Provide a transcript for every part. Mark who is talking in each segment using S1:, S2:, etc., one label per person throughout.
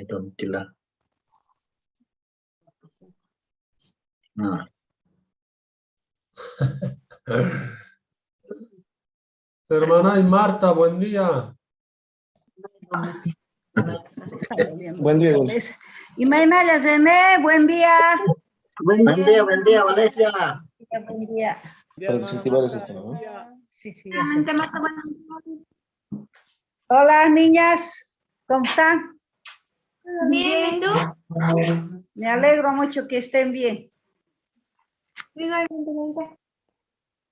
S1: Tontila. Ah.
S2: Hermana y Marta, buen día.
S3: Buen día.
S4: Imaynalla, René, buen día.
S1: Buen día, Valeria.
S4: Buen día.
S3: Para desactivar es esto, ¿no?
S4: Sí, sí, ya sé. Hola, niñas, ¿cómo están?
S5: Bien, ¿y tú?
S4: Me alegro mucho que estén bien.
S5: Igualmente.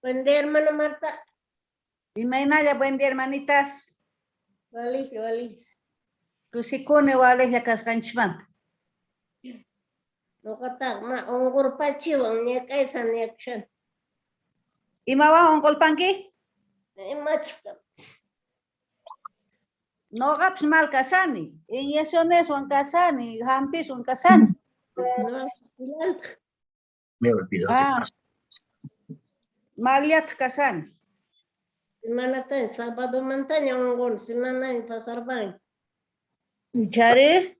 S6: Buen día, hermana Marta.
S4: Imaynalla, buen día, hermanitas.
S6: Vale, vale.
S4: Kusikuni Valeria kasqanchikmanta.
S6: Ñuqataqa ma unqurpachiwan ñak'aysa ñakshan.
S4: Imawan unqurpanki?
S6: Imachka.
S4: Noqapis mal kasani, inyeccioneswan kasani, hampiswan kasani.
S1: Me olvidó.
S4: Ah. Mallataq kasani.
S6: Semanataña, sabadomantaña unquni, semanaña pasarpani.
S4: Chari,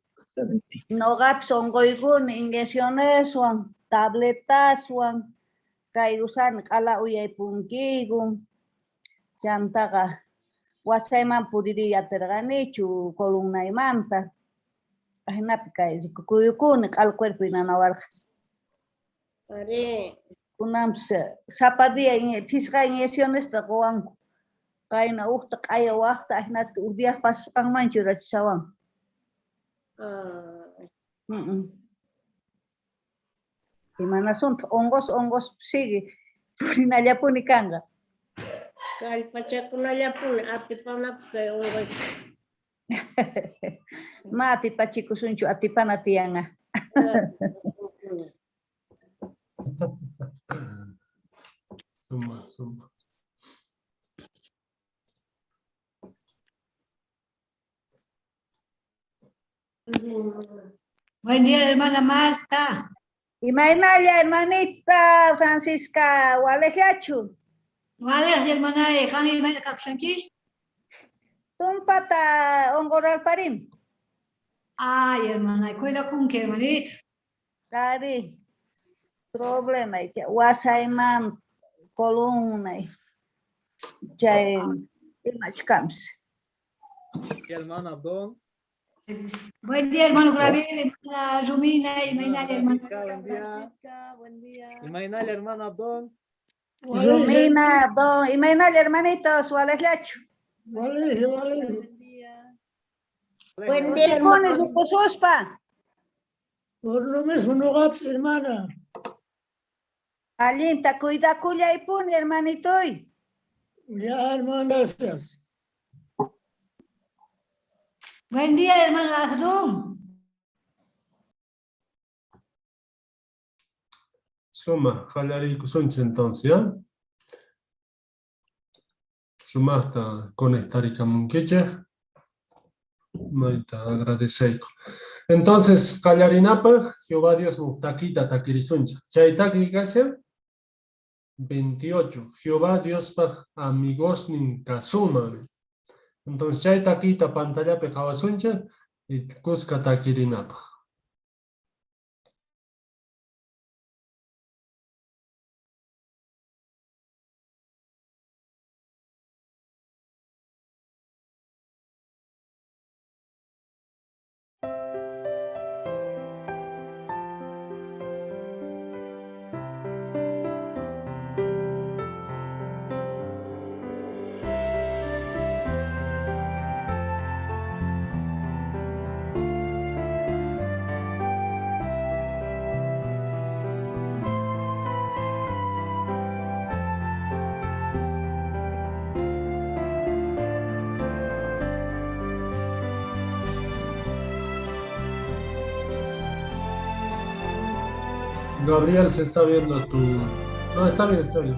S4: noqapis unquykuni inyeccioneswan, tabletaswan, kayrusani q'ala uyay punkiykun, chantaqa wasayman puririy atirqanichu columnaymanta, ajinapi kay rikukuyukuni q'ala cuerpo nanawarqa.
S6: Ari.
S4: Kunanpis sapa día phisqa inyeccionesta quwanku, qayna uqta q'aya waqta ajinata uq día pasasqanman churachishawanku. Imanasunta unqus unqus sigue purinallapuni kanqa.
S6: Kallpachakunallapuni atipanapaq kay unquyta.
S4: Ma atipachikusunchu, atipana tiyanqa.
S2: Suma, suma.
S7: Buen día, hermana Marta.
S4: Imaynalla, hermanita Francisca, waliqllachu.
S7: Waliq, hermana, qan imayna kakushanki?
S4: Tumpata unqurarparini.
S7: Ay, hermana, cuidakunki, hermanita.
S4: Qari, problema, wasayman columna, chay imachkams.
S8: Hermana Abdón.
S7: Buen día, hermano Gabriel, hermana Rumina, Imaynalla, hermana.
S8: Buen día.
S9: Buen día.
S8: Imaynalla, hermano Abdón.
S4: Rumina, Abdón, Imaynalla, hermanitos, waliqllachu.
S10: Vale, vale.
S9: Buen día.
S6: Buen día,
S4: Kusikuni
S6: hermano.
S4: rikususpa.
S10: Por lo mismo no hermana.
S4: Allinta cuidakullaypuni, hermanitoy.
S10: Ya, hermana, gracias.
S7: Buen día, hermano Abdón.
S2: Suma, qallariykusunchik entonces, ¿ya? Sumaqta conectarikamunkichik. Mayta agradeceyku. Entonces, qallarinapaq Jehová Dios takita takirisunchik. Chay taki kashan 28. Jehová Diospaq amigosnin kasuman. Entonces, chay takita pantallapi qhawasunchik y kuska takirinapaq. Gabriel, se está viendo tu... No, está bien, está bien.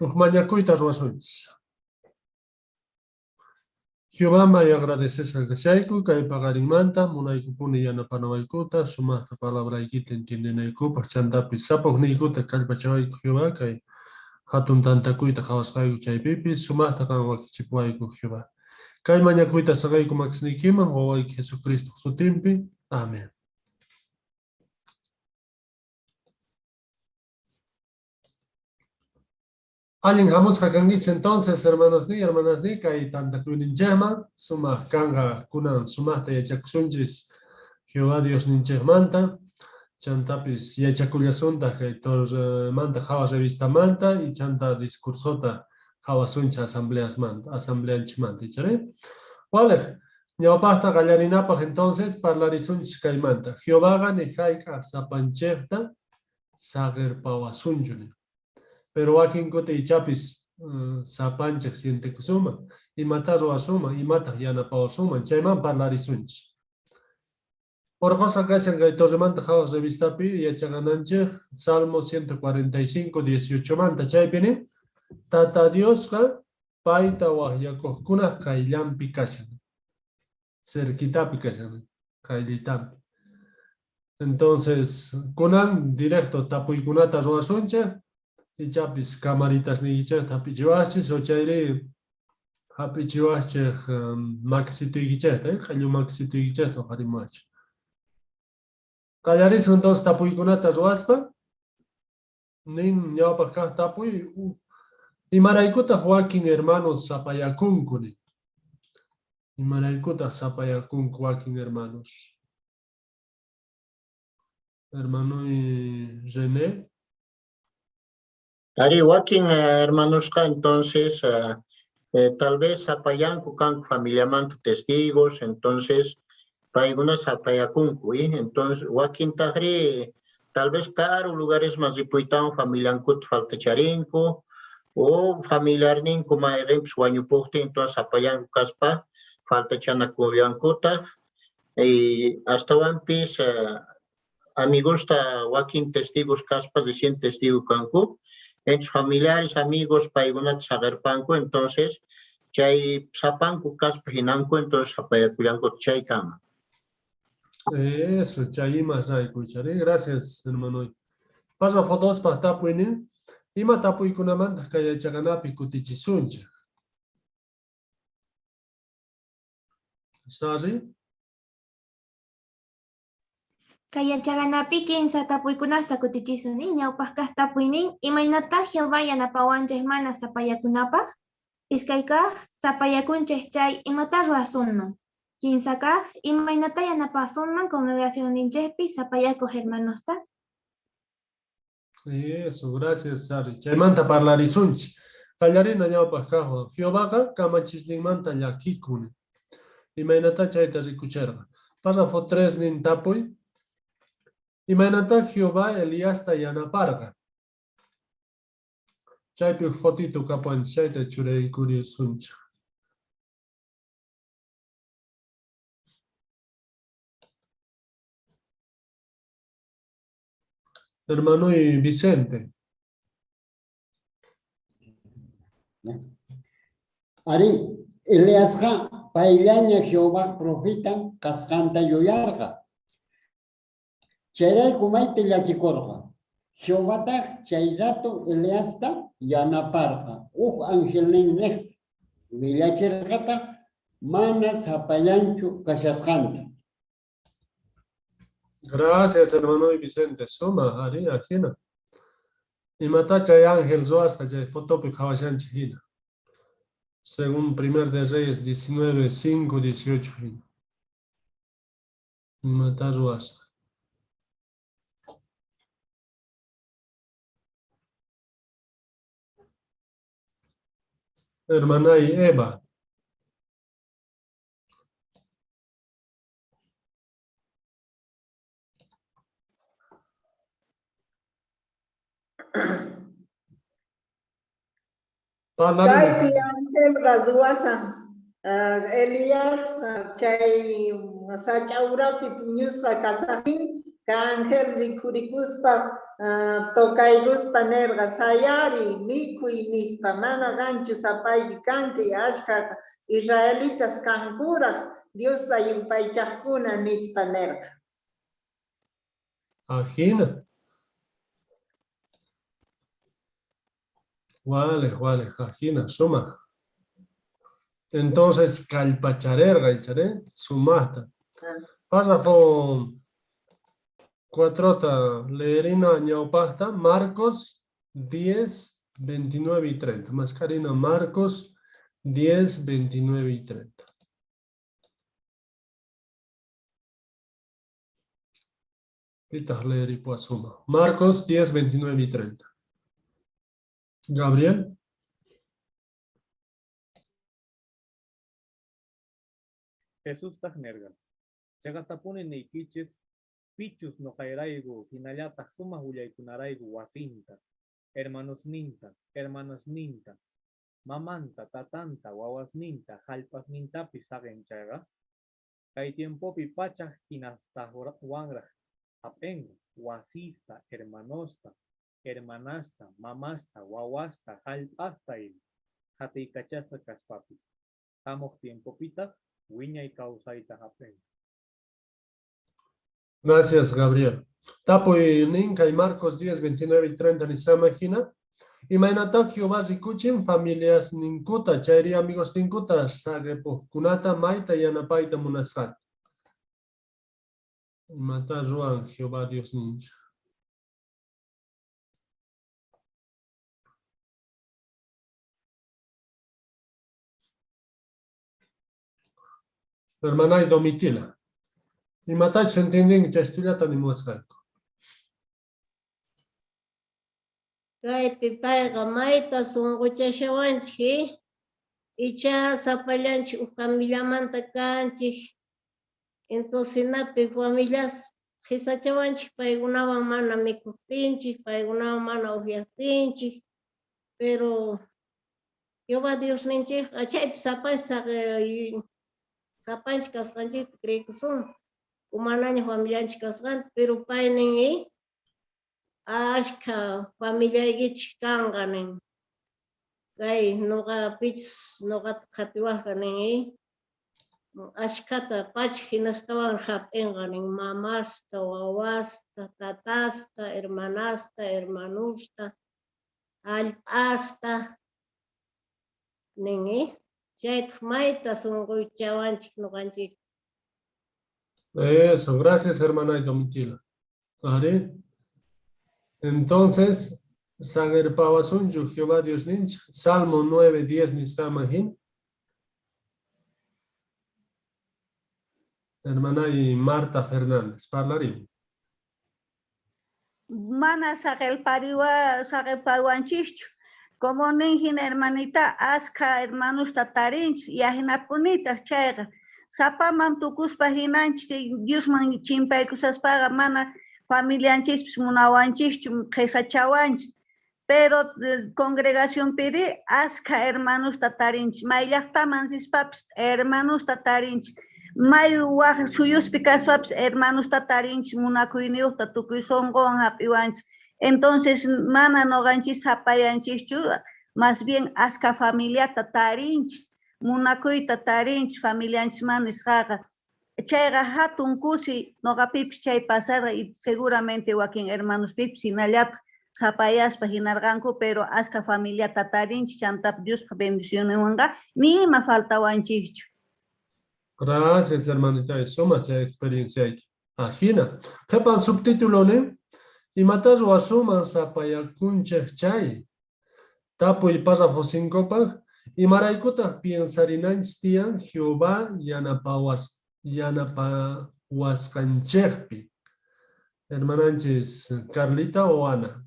S2: Uj mañakuyta ruwasunchis. Jehová may agradecesqa kashayku kay paqarinmanta munaykupuni yanapanawaykuta sumaqta palabraykita entiendenaykupaq chantapis sapa ujniykuta kallpachawayku Jehová kay hatun tantakuyta qhawasqayku chaypipis sumaqta qan wakichipuwayku Jehová. Kay mañakuyta saqayku makisniykiman wawayki Jesucristo sutinpi. Amén. Allin hamusqa kankichis entonces, hermanos ni, hermanas ni, kay tantakuyninchikman sumaq kanqa kunan sumaqta yachakusunchis Jehová Diosninchikmanta, chantapis yachakullasuntaq kay Torremanta qhawa revistamanta y chanta discursota qhawasunchis asambleasmanta, asambleanchikmanta, ichari? Waliq, ñawpaqta qallarinapaq entonces parlarisunchis kaymanta. Jehovaqa ni hayk'aq sapanchikta saqirpawasunchu ni. Pero wakin kuti ichapis sapanchik sientekusunman, imata ruwasunman, imataq yanapawasunman, chayman parlarisunchis. Orqosqa kashan kay Torremanta qhawaq revistapi yachaqananchik Salmo 145, 18 manta, chaypi ni Tata Diosqa payta waqyakuqkunaq qayllanpi kashan. Cerquitapi kashan, qayllitapi. Entonces, kunan directo tapuykunata ruwasunchik, ichapis camaritasniykichikta hap'ichiwaqchis o chayri hap'ichiwaqchik makisituykichikta, q'illu makisituykichikta uqharimuwaqchik. Qallarisun entonces tapuykunata ruwaspa, nin ñawpaq kaq tapuy, imaraykutaq wakin hermanos sapayakunku nin? Imaraykutaq sapayakunku wakin hermanos? Hermano René.
S1: Ari, wakin hermanosqa entonces tal vez sapayanku kanku familiamanta testigos, entonces paykuna sapayakunku, ¿eh? Entonces wakin taqri tal vez karu lugaresman ripuytawan familiankuta faltacharinku o familiarninku mayqinpis wañupuqtin, entonces sapayanku kaspa faltachanakullankutaq y astawanpis amigosta wakin testigos kaspa recién testigo kanku, entonces familiares, amigos paykunata saqirpanku, entonces chay sapanku kaspa hinanku, entonces sapayakullanku chay kanman.
S2: Eso, chay imas rayku, chari. Gracias, hermano. Párrafo 2 pa tapuynin. Ima tapuykunamantaq kay yachaqanapi kutichisunchik? Sari?
S5: Kay yachaqanapi kinsa tapuykunasta kutichisun, ñawpaq kaq tapuynin, imaynataq Jehová yanapawanchik mana sapayakunapaq? Iskay kaq, sapayakunchik chay, imata ruwasunman? Kinsa kaq, imaynata yanapasunman congregacionninchikpi sapayakuq hermanosta?
S2: Eso, gracias, Sari. Chaymanta parlarisunchik. Qallarina ñawpaq kaqwan, Jehovaqa kamachisninmanta llakikun. Imaynata chayta rikucherqa? Párrafo 3 nin tapuy. Imaynata Jehová Eliasta yanaparqa? Chaypi uj fotito kapuwanchik, chayta churaykurisunchik. Hermano Vicente.
S9: Ari, Eliasqa payllaña Jehová profeta kasqanta yuyarqa. Chayrayku mayta llakikurqa. Jehovataq chay rato Eliasta yanaparqa. Uj angelninniqta willachirqataq mana sapallanchu kashasqanta.
S2: Gracias, hermano Vicente. Suma, ari, ajina. Imata chay ángel ruwasqa chay fotopi qhawashanchik hina. Según Primer de Reyes 19, 5, 18 hina. Imata ruwasqa. Hermana Eva.
S10: Kaypi angelqa ruwasan, Elías chay sach'a urapi puñusqa kasaqtin,
S11: Ángel rikhurikuspa tocaykuspa nerqa, sayariy, mikhuy nispa, mana qanchu sapayki kanki, ashkha israelitas kankuraj Diosta yupaychajkuna nispa nerqa.
S2: Ajina. Wale, wale, ajina, sumaq. Entonces, kallpacharerqa, icharé, sumaqta. Párrafo 4 leerina ñawpaqta, Marcos 10, 29 y 30. Mascarina, Marcos 10, 29 y 30. Pitaq leeripuwasunman. Marcos 10, 29 y 30. Gabriel.
S8: Jesustaq nerqa: Chaqatapuni niykichis, pichus noqayrayku hinallataq sumaq willaykunarayku wasinta, hermanosninta, hermanasninta, mamanta, tatanta, wawasninta, jallp'asnintapis saqen chayqa, kay tiempopi pachaj jinastawanraj jap'enqa, wasista, hermanosta, hermanasta, mamasta, wawasta, jallp'asta ima, qhatiykachasqa kaspapis. Hamuq tiempopitaq wiñay kawsayta jap'enqa.
S2: Gracias, Gabriel. Tapuy nin kay Marcos 10, 29 y 30 nisqanman hina. Imaynataq Jehová rikuchin familias ninkuta, chayri amigos ninkuta, saqipuqkunata mayta yanapayta munasqanta. Imata ruwan Jehová Dios ninchik. Hermanay Domitila. Imatachus entienden chay nimuwasqayku.
S6: Kaypi payqa mayta sunquchashawanchik, icha sapallanchik uj familiamanta kanchik. Entonces hinapi familias qhisachawanchik paykunawan mana mikhuqtinchik, paykunawan mana upyaqtinchik, pero Jehová Diosninchikqa chaypi sapanchik kasqanchikta creekusun, manaña familianchik kasqanta, pero pay nin, ashkha familiaykichik kanqa nin. Kay noqa pichus noqata qhatiwaqqa nin, ashkhata pachak hinastawan hap'inqa nin, mamasta, wawasta, tatasta, hermanasta, hermanusta, hallp'asta nin, chaytaq mayta sunquchawanchik noqanchik.
S2: Eso, gracias hermana Domitila. Ari. Entonces, saqerpawasunchu Jehová Dios ninchik, Salmo 9, 10 nisqanman hina. Hermana y Marta Fernández, parlarim.
S4: Mana saqerpariwanchikchu. Como nin hina hermanita, askha hermanusta tarinchik, y ahinapunitaq chayqa. Sapaman tukuspa hinanchik Diosman chimpaykusaspaqa mana familianchispis munawanchikchu, qhisachawanchik. Pero congregacionpiri askha hermanusta tarinchik, may llaqtaman rispapis hermanusta tarinchik, may waq suyuspi kaspapis hermanusta tarinchik, munakuyniyuqta tukuy sunquwan hap'iwanchik. Entonces mana noqanchis sapayanchikchu, más bien askha familiata tarinchik, munakuyta tarinchik familianchisman nisqaqa. Chayqa hatun kusi noqapipis chay pasarqa y seguramente wakin hermanospipis hinallataq sapayaspa hinarqanku, pero askha familiata tarinchik, chantap Diospa bendicionninwanqa ni ima faltawanchikchu.
S2: Gracias, hermanita, suma chay experienciayki. Ajina. Qhipan subtítulo nin, imatas wasuman sapayakunchik chay. Tapuy párrafo 5paq, imaraykutaq piensarinanchik tiyan Jehová yanapawasqanchikpi. Hermananchis Carlita o Ana.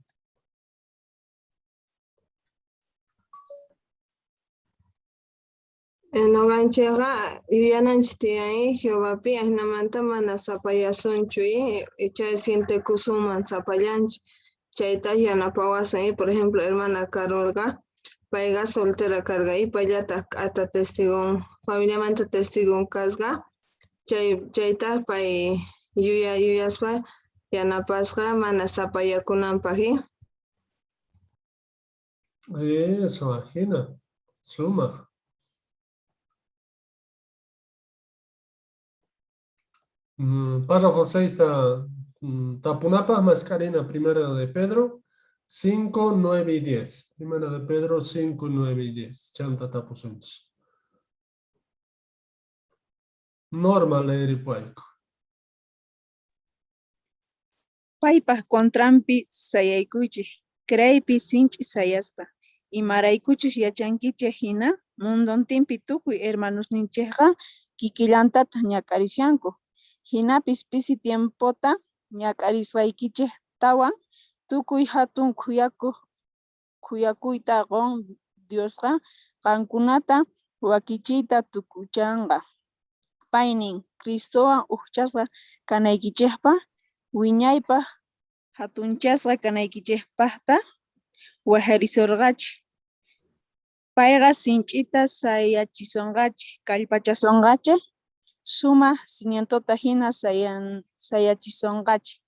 S12: Noqanchikqa yuyananchik tiyan Jehovapi ajinamanta mana sapayasunchu, chay sientekusunman sapallanchik, chaytaq yanapawasun. Por ejemplo, hermana Carolqa payqa soltera karqa y payllataq k'ata testigon, familiamanta testigon kasqa, chaytaq pay yuyaspa Yanapasqa mana sapayakunanpaq.
S2: Eso, ajina. Sumaq. Párrafo 6 tapunapaq mask'arina primera de Pedro 5, 9 y 10. Primera de Pedro 5, 9 y 10. Chanta tapusunchis. Norma leeripuayku.
S13: Paypaj contranpi sayaykuychej, creeypi sinch'i sayaspa, imaraykuchus yachankichej jina, mundontinpi tukuy hermanosninchejqa kikillantataj ñak'arishanku. Jinapis pisi tiempota ñak'arisqaykichejtawan, tukuy jatun khuyakuyta qon Diosqa qankunata wakichiyta tukuchanqa. Paynin Cristowan ujchasqa kanaykichejpaj, wiñaypaj jatunchasqa kanaykichejpajtaj wajyarisorqachej. Payqa sinch'ita sayachisonqachej, kallpachasonqachej, sumaj cimientota jina sayachisonqachej.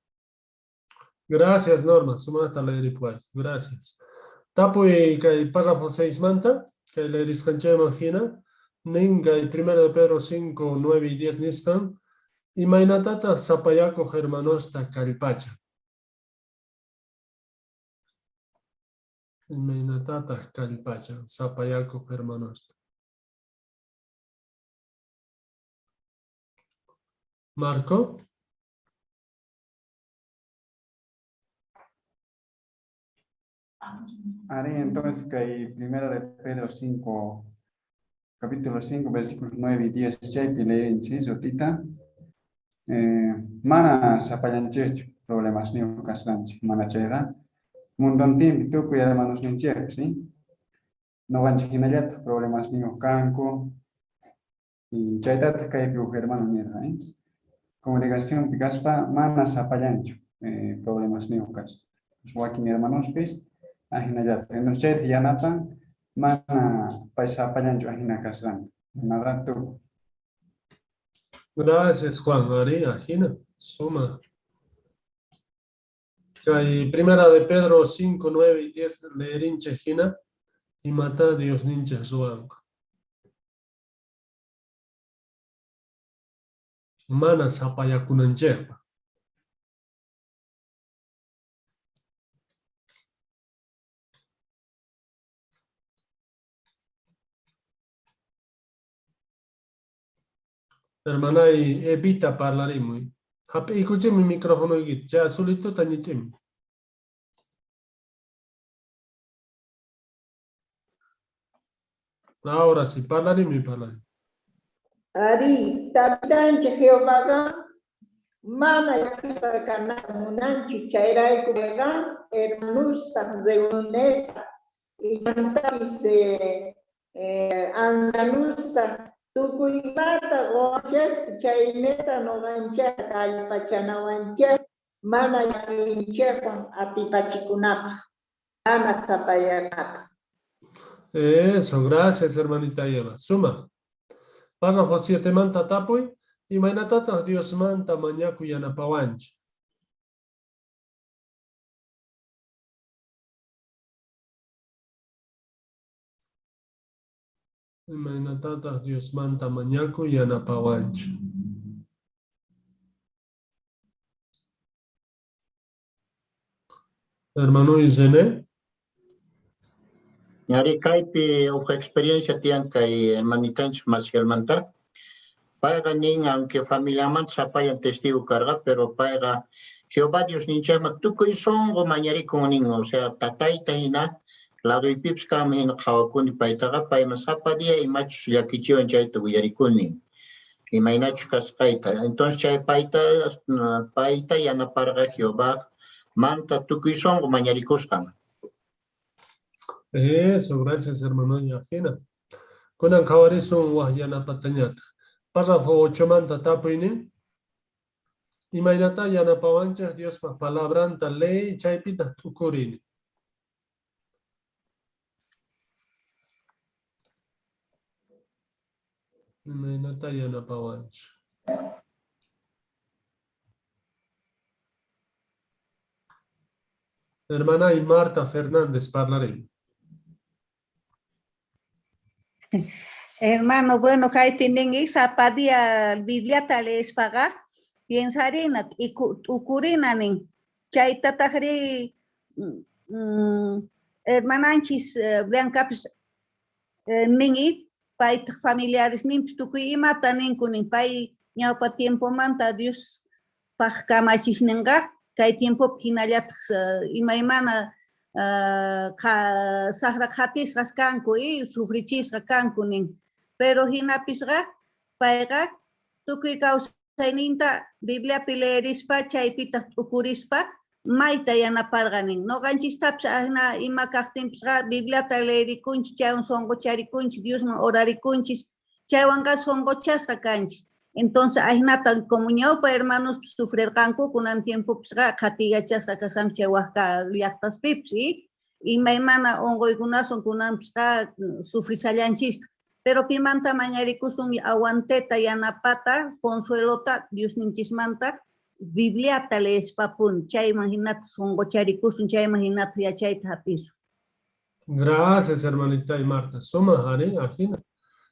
S2: Gracias, Norma. Sumaqta leeripuway. Gracias. Tapuy kay párrafo 6 manta, kay leerisqanchayman hina, nin kay primero de Pedro 5, 9 y 10 nisqan, imaynatataq sapayakuq hermanosta kallpacha. Imaynatataq kallpacha sapayakuq hermanosta. Marco.
S14: Haré entonces que primera de Pedro 5, capítulo 5, versículos 9 y 10, chaypi leerinchis, tita. Mana sapallanchikchu problemas niyuq kasqanchik, mana chayqa mundontinpi tukuy hermanosninchikpas, ¿sí? Noqanchik hinallataq problemas niyuq kanku. Y chaytataq kaypi huk hermano nirqa, ¿eh? Congregacionpi kaspa mana sapallanchu problemas niyuq kaspa. Wakin hermanospis ahinallataq. Entonces chayta yanapan mana pay sapallanchu ahina kasqanta. Nada tukuy.
S2: Gracias, Juan. Ari, ajina, suma. Kay primera de Pedro 5, 9 y 10 leerinchej hina, imata Diosninchej ruwanqa. Mana sapayakunanchejpaq. Hermanay Evita parlarimuy. Hap'iykuchimi microfonoykita, chay azulituta ñit'imuy. Ahora sí, parlarimuy, parlarimuy.
S11: Ari, taytanchik Jehovaqa mana llakisqa kanata munanchu, chayrayku payqa hermanusta reunionespa chantapis ancianusta tukuy imata quwanchik, chayneta nuqanchik kallpachanawanchik mana llakiyninchikwan atipachikunapaq, mana sapayanapaq.
S2: Eso, gracias, hermanita Eva. Suma. Párrafo 7 manta tapuy, imaynatataq Diosmanta mañakuy yanapawanchik. Imaynatataq Diosmanta mañakuy yanapawanchik. Hermano René.
S1: Ñari kaypi huk experiencia tiyan kay hermanitanchik Macielmanta. Payqa nin, aunque familiamanta sapayan testigo karqa, pero payqa Jehová Diosninchikman tukuy sunqu mañarikun nin, o sea, tatayta hina ladoypipas kanman hina qhawakuni paytaqa, payman sapa día imachus llakichiwan chayta willarikuni, imaynachus kasqayta. Entonces chay payta yanaparqa Jehová manta tukuy sunqu mañarikusqan.
S2: Eso, gracias hermano Yajina. Kunan qhawarisun waj yanapatañataq. Párrafo 8 manta tapuynin. Imaynata yanapawanchik Diospaq palabranta ley chaypitaq t'ukurini. Imaynata yanapawanchik. Hermana y Marta Fernández parlarin.
S4: Hermano, bueno, kaypi ninki sapa día Bibliata leespaqa piensarina, t'ukurina nin. Chaytatajri hermananchis Biancapis ninki paytaq familiares ninpis tukuy imata ninku nin pay ñawpa tiempomanta Dios paq kamachisninqa kay tiempopi hinallataq imaymana saqra qhatisqas kanku y sufrichisqa kanku nin. Pero hinapisqa payqa tukuy kawsayninta Bibliapi leerispa chaypitaq t'ukurispa mayta yanaparqa nin. Noqanchistapis ahina ima kaqtinpisqa Bibliata leerikunchis, chaywan sunqucharikunchis, Diosman orarikunchis, chaywanqa sunquchasqa kanchis. Entonces ahinata como ñawpa hermanos sufrirqanku kunan tiempopisqa qhatiyachasqa kasqanku chay wak llaqtaspipis y imaymana unquykunasun kunanpisqa sufrishallanchista. Pero pimanta mañarikusun aguanteta, yanapata, consuelota Diosninchismanta Bibliata leespapuni, chayman hinata sunqucharikusun, chayman hinata yachayta hap'isun.
S2: Gracias, hermanita y Marta. Suma, ari, ajina.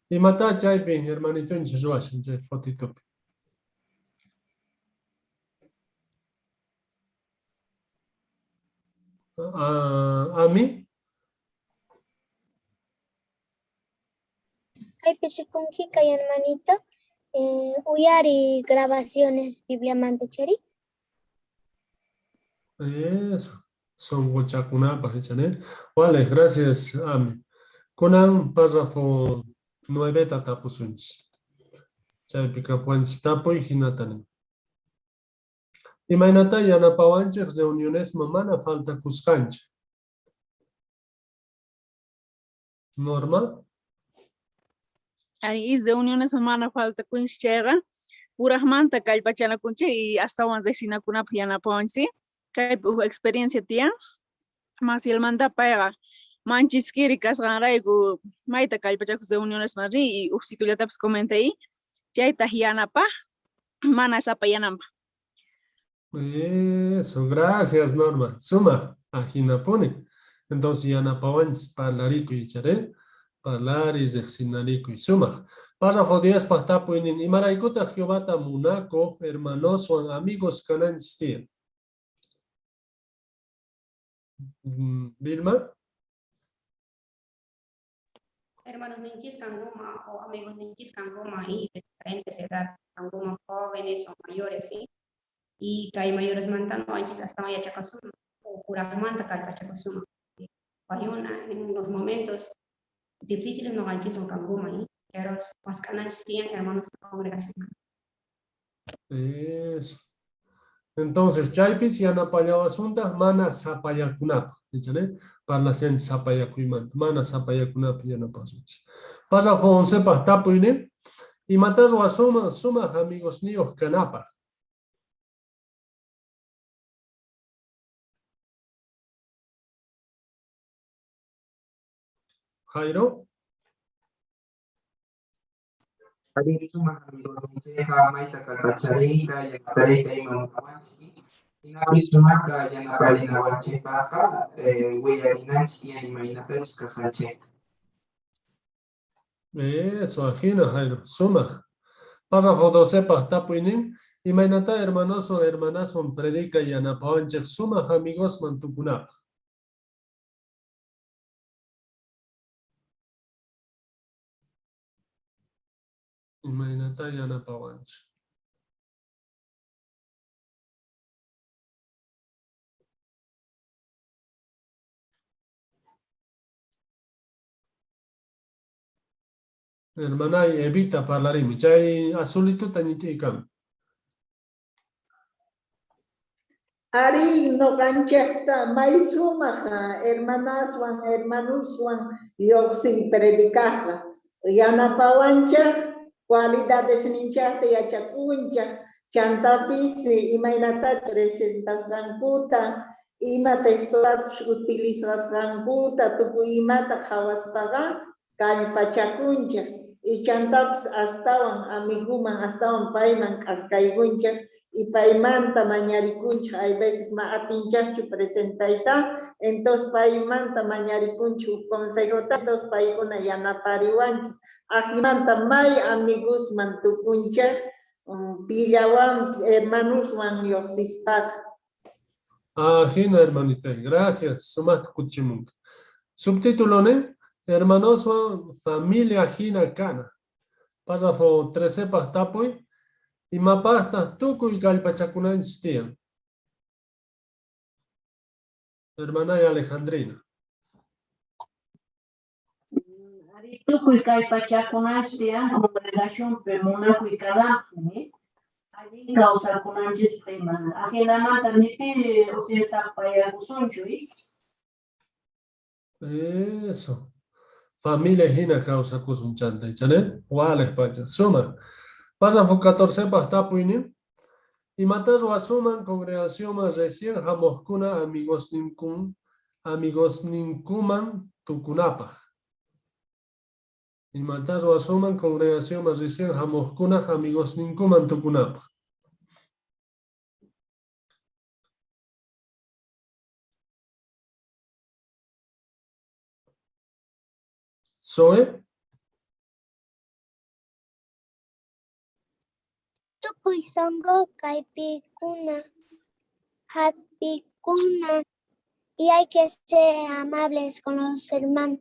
S2: Imata chaypi, hermanitonchis ruwashan chay fotitopi. A mí.
S5: Kaypi rikunki kay hermanito, uyari grabaciones Bibliamanta chari.
S2: Eso, sunquchakunapaq ichani. Vale, gracias, Ami. Kunan párrafo 9 tapusunchis. Chaypi kapuwanchis tapuy hinata nin. Imaynata yanapawanchik reunionesman mana faltakusqanchik? Norma?
S13: Ari, reuniones mana faltakunchik chayqa puraqmanta kallpachanakunchik y astawan riqsinakunapaq yanapawanchik. Kaypi huk experiencia tiyan. Macielmanta payqa manchiskiri kasqanrayku mayta kallpachakus reunionesman rin y huk situllatapis comentay chaytaq yanapaj mana sapayananpaq.
S2: Eso, gracias Norma. Suma, ajinapuni. Entonces yanapawanchis parlarikuy icharé. Parlari riqsinarikuy. Suma. Párrafo 10 paq tapuynin. Imaraykutaq Jehovata munakuq hermanoswan amigos kananchis tiyan? Vilma?
S15: Hermanos ninchis kankuma o amigos ninchis kankuma y de diferentes edades, kankuma jóvenes o mayores, ¿sí? Y kay mayores manta noqanchis astawan yachakasuma o kuraqmanta kallpachakasuma. Payuna en los momentos difíciles noqanchiswan kankuma, ¿sí? Pero maskananchis tiyan hermanos de congregación.
S2: Eso. Entonces, chaypis yanapallawasuntaq mana sapayakunapaq, ichani? Parlashanchis sapayakuymanta, mana sapayakunapaq yanapasunchis. Párrafo 11 paq tapuynin. Imata ruwasunman sumaq amigosniyuq kanapaq? Jairo?
S16: Ari sumaq amigosninchikqa mayta kallpachariyta, yanapariyta ima munawanchik. Hinapis sumaqta yanaparinawanchikpaqqa willarinanchik tiyan imaynatachus kasqanchikta.
S2: Eso, ajina, Jairo, sumaq. Párrafo 12 paq tapuynin. Imaynata hermanoso hermanaswan predica yanapawanchik sumaq amigosman tukunapaq? Imaynata yanapawanchik? Hermana Evita parlarimi. Chay azulituta ñit'iykam.
S11: Ari noqanchikta may sumaq hermanaswan hermanuswan lluqsin predicajqa. Yanapawanchik cualidades ninchikta yachakunchik, chantapis imaynata presentasqankuta, ima textotatus utilizasqankuta, tukuy imata qhawaspaqa kallpachakunchik. Y chantapis astawan amiguman, astawan payman k'askaykunchik y paymanta mañarikunchik. Hay veces ma atinchikchu presentayta, entonces paymanta mañarikunchik huk consejota, entonces paykuna yanapariwanchik. Ajinamanta may amigusman tukunchik, pillawanpis hermanuswan lluqsispaqa.
S2: Ah, jina, hermanita, gracias. Sumaqta kutichimunki. Subtítulo, ne? Hermanoswan familia jina kana. Párrafo 13 paq tapuy. Imapaqtaq tukuy kallpachakunanchis tiyan? Hermana Alejandrina.
S17: Arí, tukuy kallpachakunanchis tiyan congregacionpi munakuy kananpaq, allin kawsakunanchispaq ima. Ajinamanta ni pi sapayakusunchu,
S2: Eso. Familia hina kawsakusun chanta, icha, ne? Waliq pacha. Suma. Párrafo 14 paq tapuynin. Imata ruwasunman congregacionman recién hamuqkuna amigosninkuman tukunapaq. Imata ruwasunman congregacionman recién hamuqkuna amigosninkuman tukunapaq. Zoe?
S18: Tukuy sunqu k'aspikuna, hap'ikuna y hay que ser amables con los hermanos.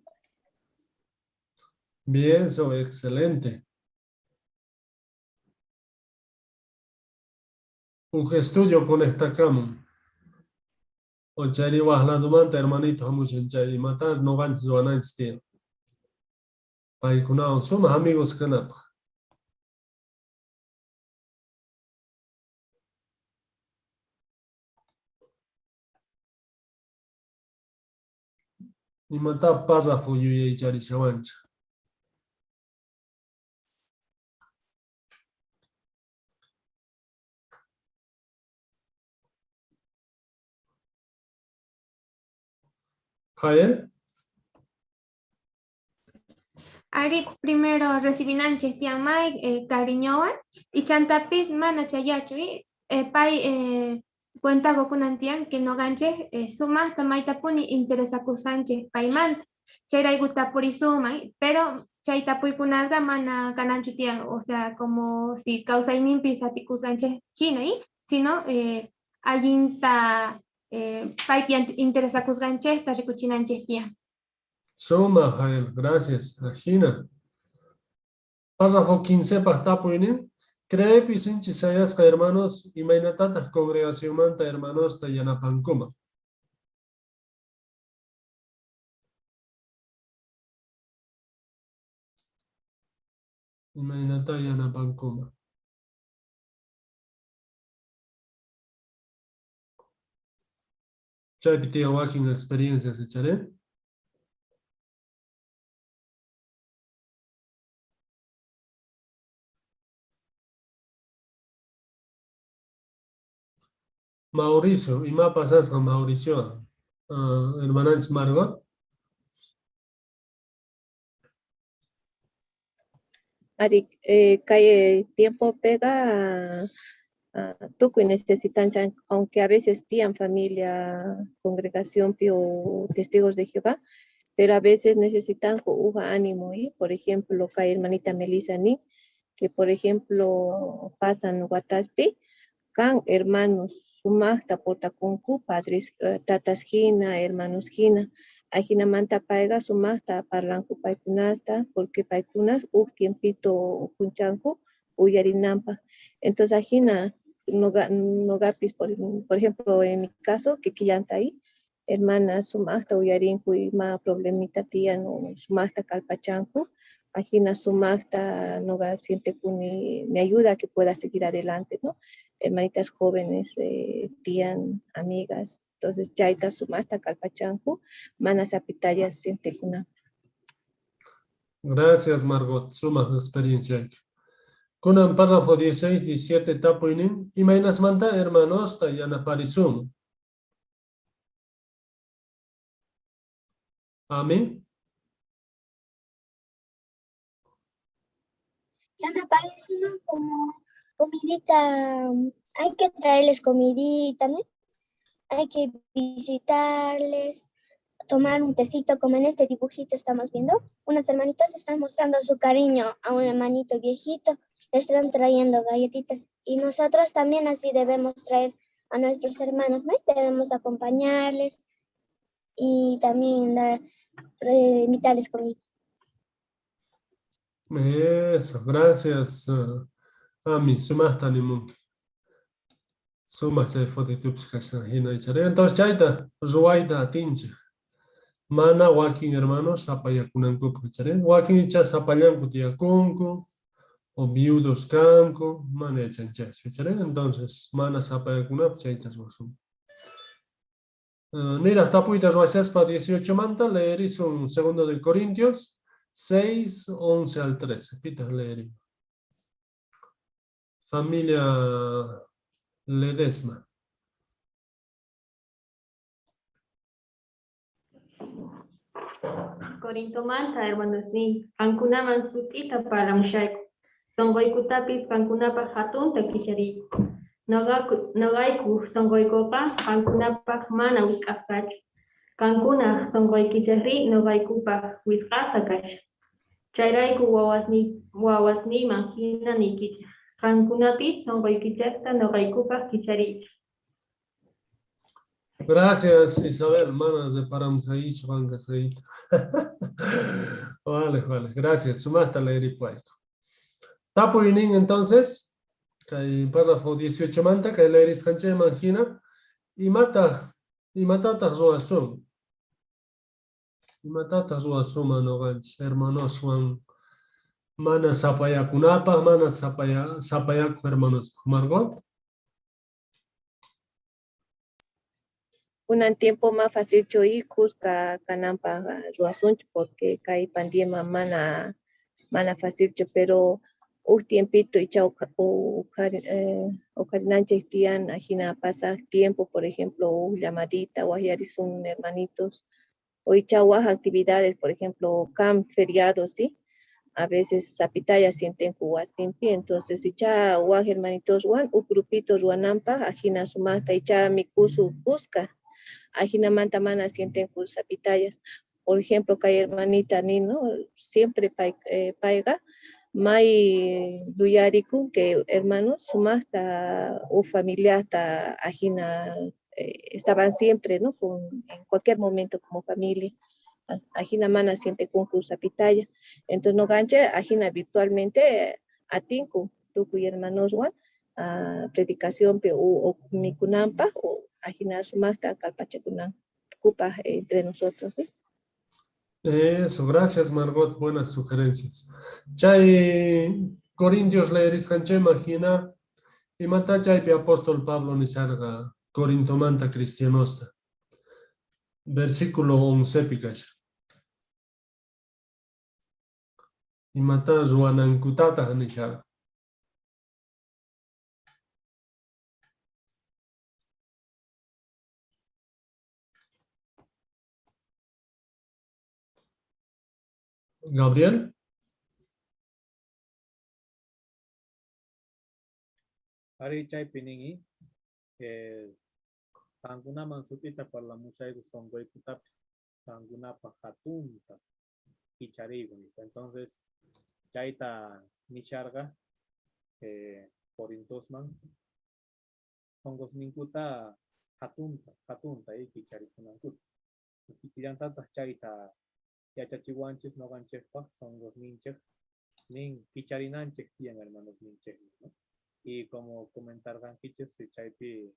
S2: Bien, Zoe, excelente. Un estudio conectakamun. Ochari waqladumanta hermanito hamushan chay imata ñuqanchis ruwananchis tiyan. Paykunawan sumaq amigos kanapaq. Imata párrafo yuyaycharishawanchik. Jael?
S5: Arí, primero recibinanchis tiyan may cariñowan y chantapis mana chayachu pay cuenta kunan tiyan que ñuqanchik sumaqta maytapuni interesakusanchik paymanta chayrayku tapurisuman, pero chay tapuykunaqa mana kananchu tiyan, o sea, como si kawsayninpi satikusqanchik hina, sino allinta paypi interesakusqanchikta rikuchinanchik tiyan.
S2: Suma, Jael, gracias. Ajina. Párrafo 15 paq tapuynin. Creepi sinchi sayasqa hermanos, imaynatataq congregacionmanta hermanosta yanapankuman. Imaynata yanapankuman. Chaypi tiyan wakin experiencias echaré. Mauricio, ima pasasqa Mauricio? Hermananchis Margot.
S19: Ari, kay tiempo pega tukuy necesitan, aunque a veces tiyan familia, congregación o testigos de Jehová, pero a veces necesitan uja ánimo, ¿eh? Por ejemplo, kay hermanita Melissa ni, que por ejemplo pasan wataspi, kan hermanos sumaqta portakunku, padres, tatas hina, hermanos hina, ajinamanta payqa sumaqta parlanku paykunasta, porque paykunas uj tiempito junchanku uyarinanpaq. Entonces ajina nogapis, por ejemplo, en mi caso, que quillanta ahí, hermanas sumaqta uyarinku ima problemita tiyan o sumaqta kallpachanku, ajina sumaqta noga siente kuni me ayuda a que pueda seguir adelante, ¿no? Hermanitas jóvenes, tiyan, amigas, entonces chayta sumaqta kallpachanku, mana sapitalla sientekuna.
S2: Gracias, Margot, sumaq experiencia. Kunan párrafo 16, 17 tapuynin, imaynasmanta hermanosta yanaparisun. Amén.
S18: Yanaparisunman como comidita, hay que traerles comidita, ¿no? Hay que visitarles, tomar un tecito, como en este dibujito estamos viendo. Unas hermanitas están mostrando su cariño a un hermanito viejito, le están trayendo galletitas. Y nosotros también así debemos traer a nuestros hermanos, ¿no? Debemos acompañarles y también invitarles comida.
S2: Eso, gracias, Ami, sumaqta nimunki. Sumaq chay fotitupi kashan hina ichari. Entonces chayta ruwayta atinchik. Mana wakin hermanos sapayakunankupaq ichari. Wakin icha sapallanku tiyakunku o viudos kanku, mana yachanchikchu ichari. Entonces mana sapayakunapaq chayta ruwasun. Niraq tapuyta ruwashaspa 18 manta leerisun segundo de Corintios 6, 11 al 13. Pitaq leeri. Familia Ledesma.
S20: Corintomanta, hermanosniy, qankunaman sut'ita parlamushayku. Sonqoykutapis qankunapaq hatunta kichariyku. Noqayku sonqoykuqa qankunapaq mana wisq'asqachu. Qankunaj sonqoykichejrí noqaykupaq wisq'asqa kashan. Chayrayku wawasniyman hina niykichej. Qankunapis sonqoykichejta noqaykupaq kichariychej.
S2: Gracias, Isabel. Mana reparamos ahí, ahí. Vale, vale. Gracias. Sumaqta leeripayku. Tapuynin entonces, kay párrafo 18 manta, kay leerisqanchikman hina, imatataq ruwasun? Imatataq ruwasunman ñuqanchik hermanoswan mana sapayakunapaq, mana sapayakuq hermanospaq? Margot?
S19: Kunan tiempo más fácil choy kuska kananpaq ruwasunchik porque kay pandemia mana facilchu, pero uj tiempito icha uqharinanchik tiyan ajina pasaq tiempo, por ejemplo, uj llamadita, wajyarisun hermanitos, o icha waj actividades, por ejemplo, kan feriados, ¿sí? A veces sapitaya sienten wasimpi, entonces icha waj hermanitos wan, uj grupito ruwananpaq, ajina sumaqta icha mikusu kuska, ajinamanta mana sienten sapitayas. Por ejemplo, kay hermanita Nino, siempre payqa, may yuyarikun que hermanos sumaqta u familiata ajina estaban siempre, ¿no? En cualquier momento como familia. Ajina mana siente con sapitaya. Entonces no ganche ajina virtualmente atinku tukuy hermanos wan a predicación pe o mikunampa o ajina sumaqta kallpachakunan kupa entre nosotros, ¿sí?
S2: Eso, gracias Margot, buenas sugerencias. Chay Corintios leerisqanchikman hina, imata chaypi apóstol Pablo nisharqa Corintomanta cristianosta. Versículo 11 pi kashan. Imata ruwanankutataq nisharqa. Gabriel.
S8: Ari chaypi nini, qankunaman sut'ita parlamushayku sonqoykutapis qankunapaq hatunta kichariyku nispa. Entonces chayta nisharqa Corintosman sonqosninkuta hatunta kicharikunankuta. Kikillantataq chayta yachachiwanchis noqanchikpaq sonqosninchik nin kicharinanchik tiyan hermanosninchik, ¿no? Y como comentarqankichis chaypi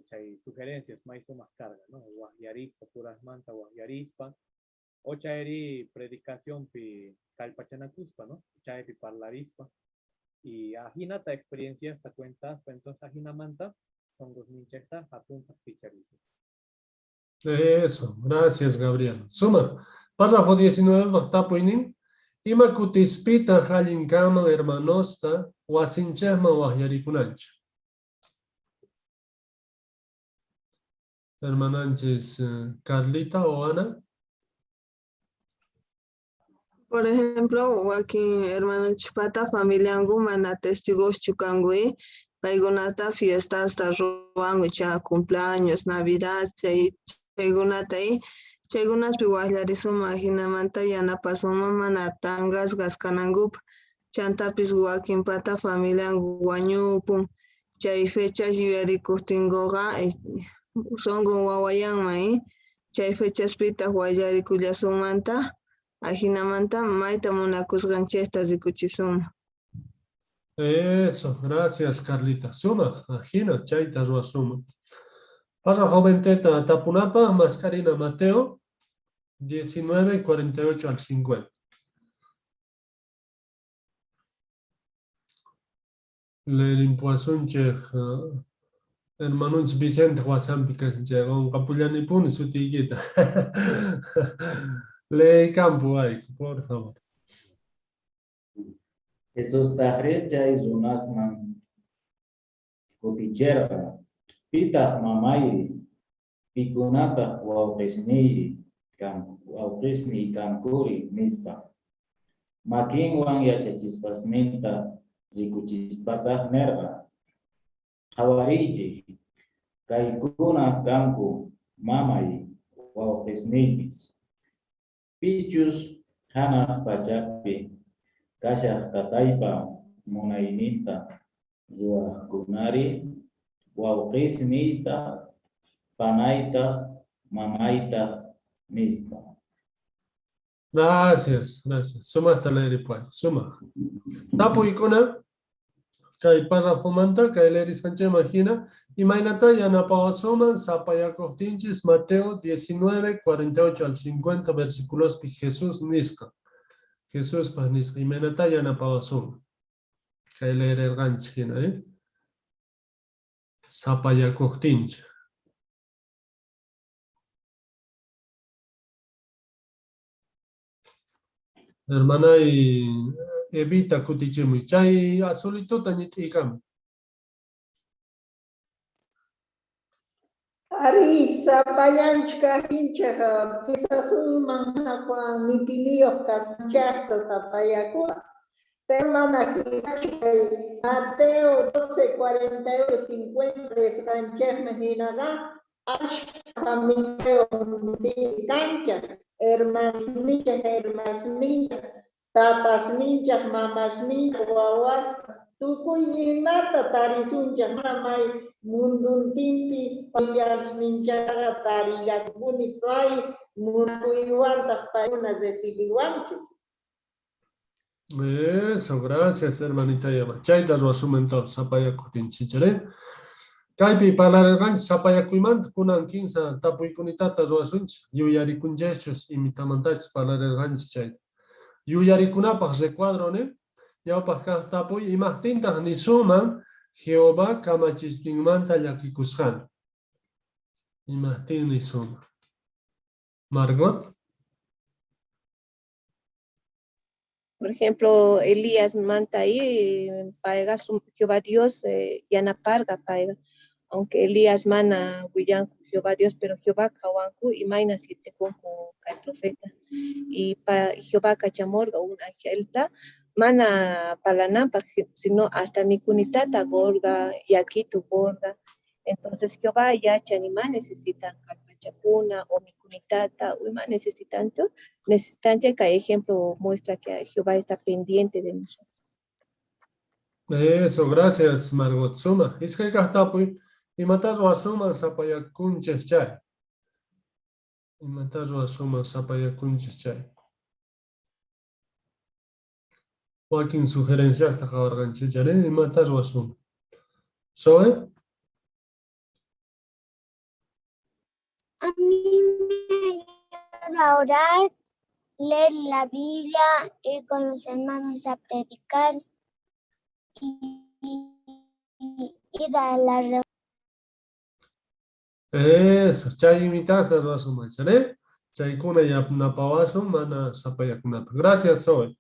S8: chay sugerencias may sumaq karqa, ¿no? Wajyarispa, purajmanta wajyarispa, o chayri predicacionpi kallpachanakuspa, ¿no? Chaypi parlarispa. Y ajinata experienciasta cuentaspa, entonces ajinamanta sonqosninchikta hatunta kicharispa.
S2: Eso, gracias Gabriel. Suma, párrafo 19, tapuynin. Ima kutispita allin kanman hermanosta wasinchikman wajyarikunanchik. Hermananchis Carlita o Ana.
S12: Por ejemplo, wakin hermanonchispata familianku mana testigoschu kanku, paykunata fiestasta ruwanku chay cumpleaños, Navidad, chaykunata chaykunaspi waqllarisunman jinamanta yanapasunman mana tanqasqas kanankupaq. Chantapis wakinpata familianku wañupun, chay fechas yuyarikuqtinkuqa sunqun wawayanman, chay fechaspitaq waqllarikullasunmantaq, ajinamanta mayta munakusqanchikta rikuchisunman.
S2: Eso, gracias Carlita. Suma, ajina, chayta ruwasuma. Párrafo venteta tapunapa, Mascarina Mateo, 19, 48 al 50. Lerimpuasunchik hermanunchik Vicente wasampi kashan qunqapullanipuni sutiykita. Leekampuwayku, por favor.
S21: Jesustajrí chay runasman kuticherqa: Pitaj mamayri? Pikunataj wawqesniyri kankuri? Nispa. Makinwan yachachisqasninta rikuchispataj nerqa: Qhawariychej, kaykuna kanku mamay, wawqesniypis. Pichus janaj pachapi kashaj Tataypa munayninta ruwajkunari, wawqesniytaj, panaytaj, mamaytaj, nispa.
S2: Gracias, gracias. Sumaqta leeripuway, sumaq. Tapuykuna kay párrafomanta, kay leerisqanchikman hina, imaynata yanapawasuman sapayakuqtinchis Mateo 19, 48 al 50 versículospi Jesús nisqa. Jesuspa nisqa, imaynata yanapawasuman. Kay leerirqanchik hina, Sapayakuqtinchik. Hermanay Evita kutichimuy. Chay azulituta ñit'iykamuy.
S11: Arí, sapallanchik kaqtinchik pisasunman Juan nipiniyuq kasqanchikta sapayakuna. Pero mana hinachu kay Mateo 12, 48, 50 nisqanchikman hinaqa ashkha familiayuq kanchik, hermanosninchik, hermanasninchik, tatasninchik, mamasninchik, wawas, tukuy imata tarisunchik, mana may munduntinpi familiaresninchikqa tarillasunpuni pay munakuywantaq paykuna recibiwanchik.
S2: Eso, gracias, hermanita Yama. Chayta ruwasunman entonces, sapayakuqtinchik, Kaypi parlarirqanchik sapayakuymanta kunan kinsa tapuykunitata ruwasunchik, yuyarikunchikchus imitamantachus parlarirqanchik chayta. Yuyarikunapaq recuadro, ne? Ñawpaq kaq tapuy, imaqtintaq nisuman Jehová kamachisninmanta llakikusqanta? Imaqtin nisuman? Margot.
S19: Por ejemplo, Elías manta ahí, payqa Jehová Dios yanaparqa payqa. Aunque Elías mana willanku Jehová Dios, pero Jehová qhawanku imayna sientekunku kay profeta. Y pa Jehová kachamurqa un angelta mana parlananpaq, sino hasta mikunitata qurqa, yakitu qurqa. Entonces Jehová yachan ima necesitan kallpachakuna o mikunitata o ima necesitanchu, necesitan kay ejemplo muestra que Jehová está pendiente de nosotros.
S2: Eso, gracias Margot. Suma, iskay kaq tapuy, imata ruwasuman sapayakunchik chay? Imata ruwasuman sapayakunchik chay? Wakin sugerenciasta qhawarqanchik chay, imata ruwasuman? Zoe?
S18: A mí me ayuda a orar, leer la Biblia, ir con los hermanos a predicar y ir a la reunión.
S2: Eso, chay imitasqa ruwasunman, ¿eh? Chaykuna yanapawasun mana sapayakunapaq. Gracias, Zoe.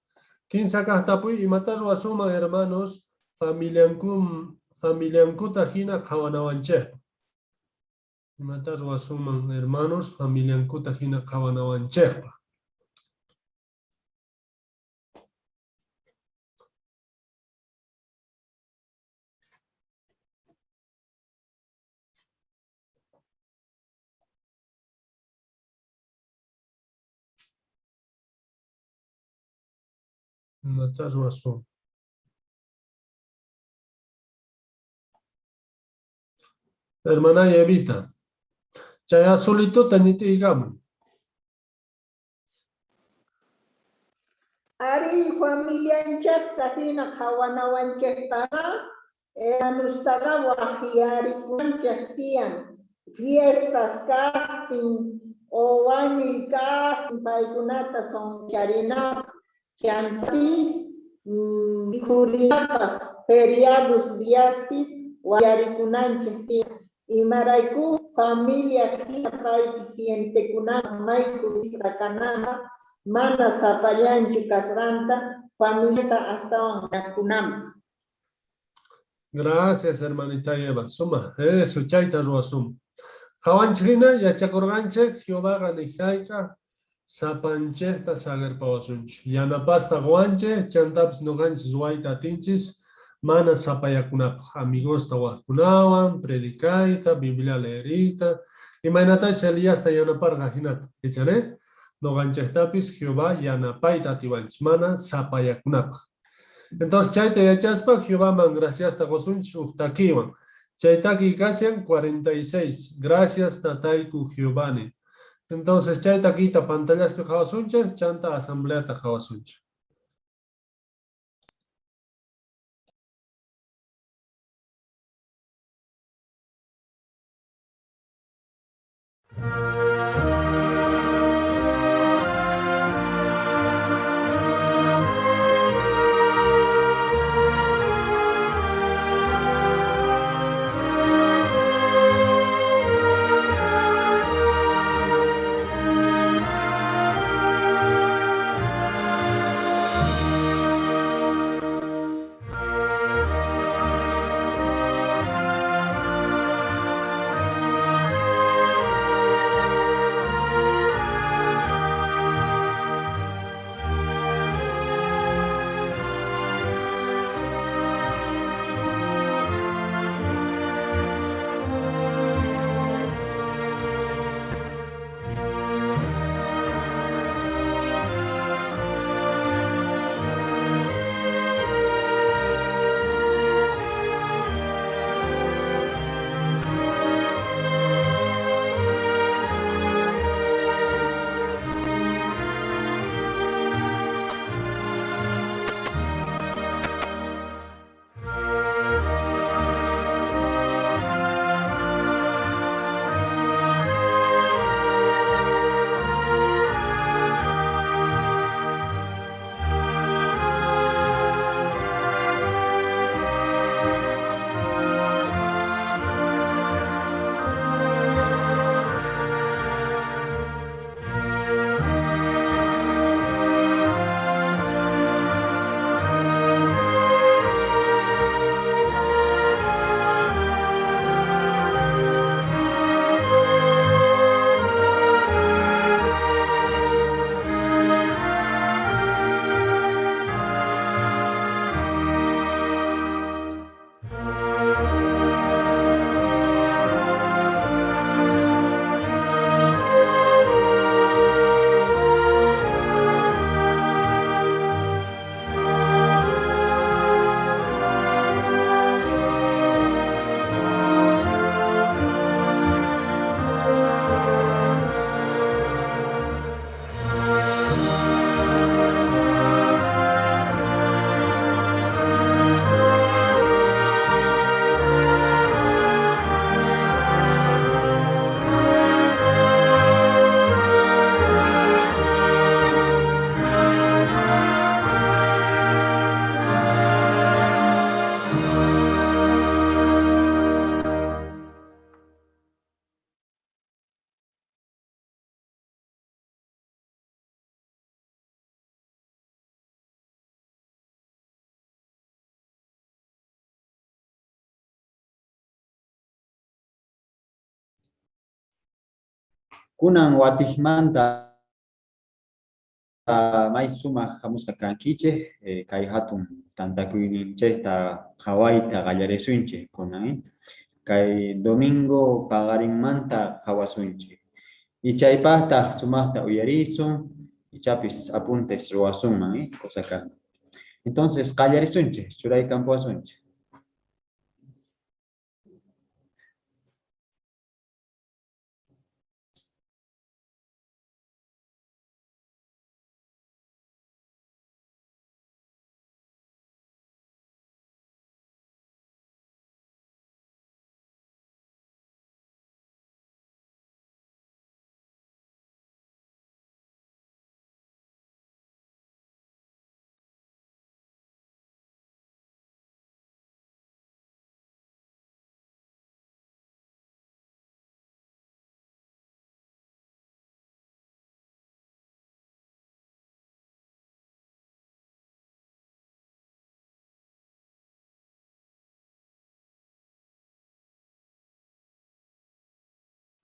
S2: Kinsa kaq tapuy, imata ruwasunman, hermanos, familiankuta hina qhawanawanchikpaq? Imata ruwasunman, hermanos, familiankuta hina qhawanawanchikpaq? Imatá ruwasun? Hermana Evita. Chay azulitota ñit'iykamuy.
S11: Arí, familianchikta hina qhawanawanchikpaqqa hermanostaqa waqyarikunanchik tiyan. Fiestas kaqtin o wañuy kaqtin paykunata suncharinapaq, chantapis mikhurinapaq feriados diaspis waqyarikunanchik tiyan. Imarayku familia hina paypis sientekunanpaq may kusisqa kananpaq, mana sapallanchu kasqanta, familiata astawan munakunanpaq.
S2: Gracias, hermanita Eva. Suma, eso, chayta ruwasun. Qhawanchik hina yachakurqanchik Jehovaqa ni hayk'aq sapanchikta saqirpawasunchu. Yanapasta quwanchik, chantapis ñuqanchik ruwayta atinchis mana sapayakunapaq. Amigosta waqkunawan, predicayta, Biblia leeriyta. Imaynatachus Eliasta yanaparqa hinata. Ichari? Ñuqanchiktapis Jehová yanapayta atiwanchik mana sapayakunapaq. Entonces chayta yachaspa Jehovaman graciasta qusunchik huk takiwan. Chay takiy kashan 46. Gracias tatayku Jehová nin. Entonces chay takiyta pantallaspi qhawasunchik, chanta asambleata qhawasunchik.
S3: Kunan watijmanta may sumaq hamusqa kankichik, kay hatun tantakuyninchikta qhawayta qallarisunchik kunan, kay domingo paqarinmanta qhawasunchik. Y chaypaqtaq sumaqta uyarisun, ichapis apuntes ruwasunman, cosa kan. Entonces, qallarisunchik, churaykampuwasunchik.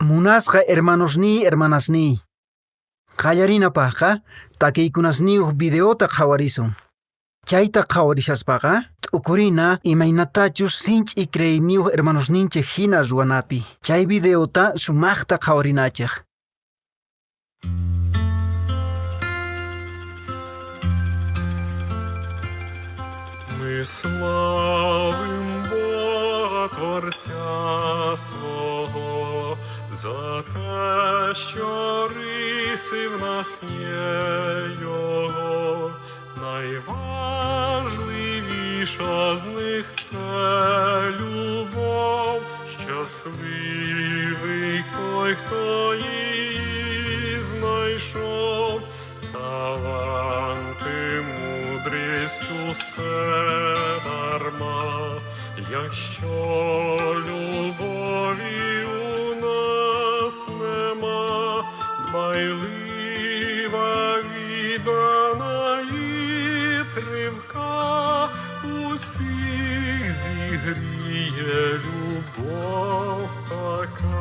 S7: Munasqa hermanosniy, hermanasniy. Qallarinapaqqa takiykunasniyuq videota qhawarisun. Chayta qhawarishaspaqa t'ukurina imaynatachus sinch'i creeyniyuq hermanosninchik hina ruwanapi. Chay videota sumaqta qhawarinachik.
S22: Ми славим Бога Творця свого, за те, що риси в нас є Його. Найважливіша з них це любов, щасливий той, хто її знайшов. Таланти, мудрість, усе дарма, якщо любові у нас нема, дбайлива, віддана і тривка, усіх зігріє любов така.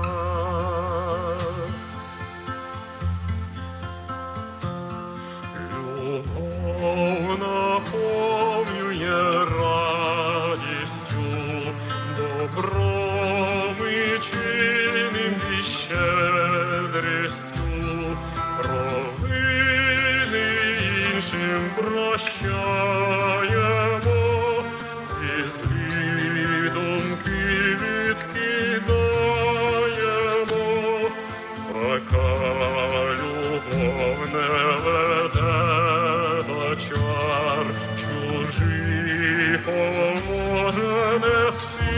S22: Любов наповнює радістю, добро ми чиним зі щедрістю, провини іншим прощаємо, і злі думки відкидаємо. Така любов не веде до чар, чужий поможе нести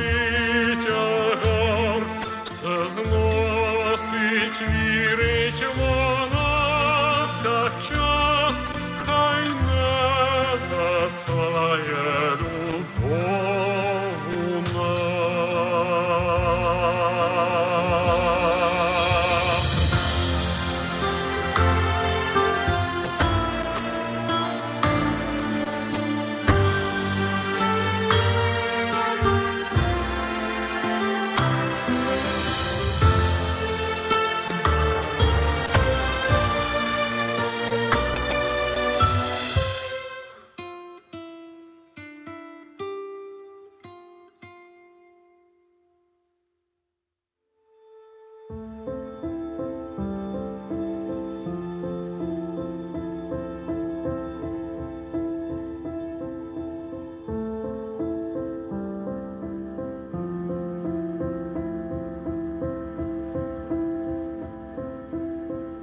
S22: тягар, все зносить, вірить вона всякчас, хай не згасає любов у нас.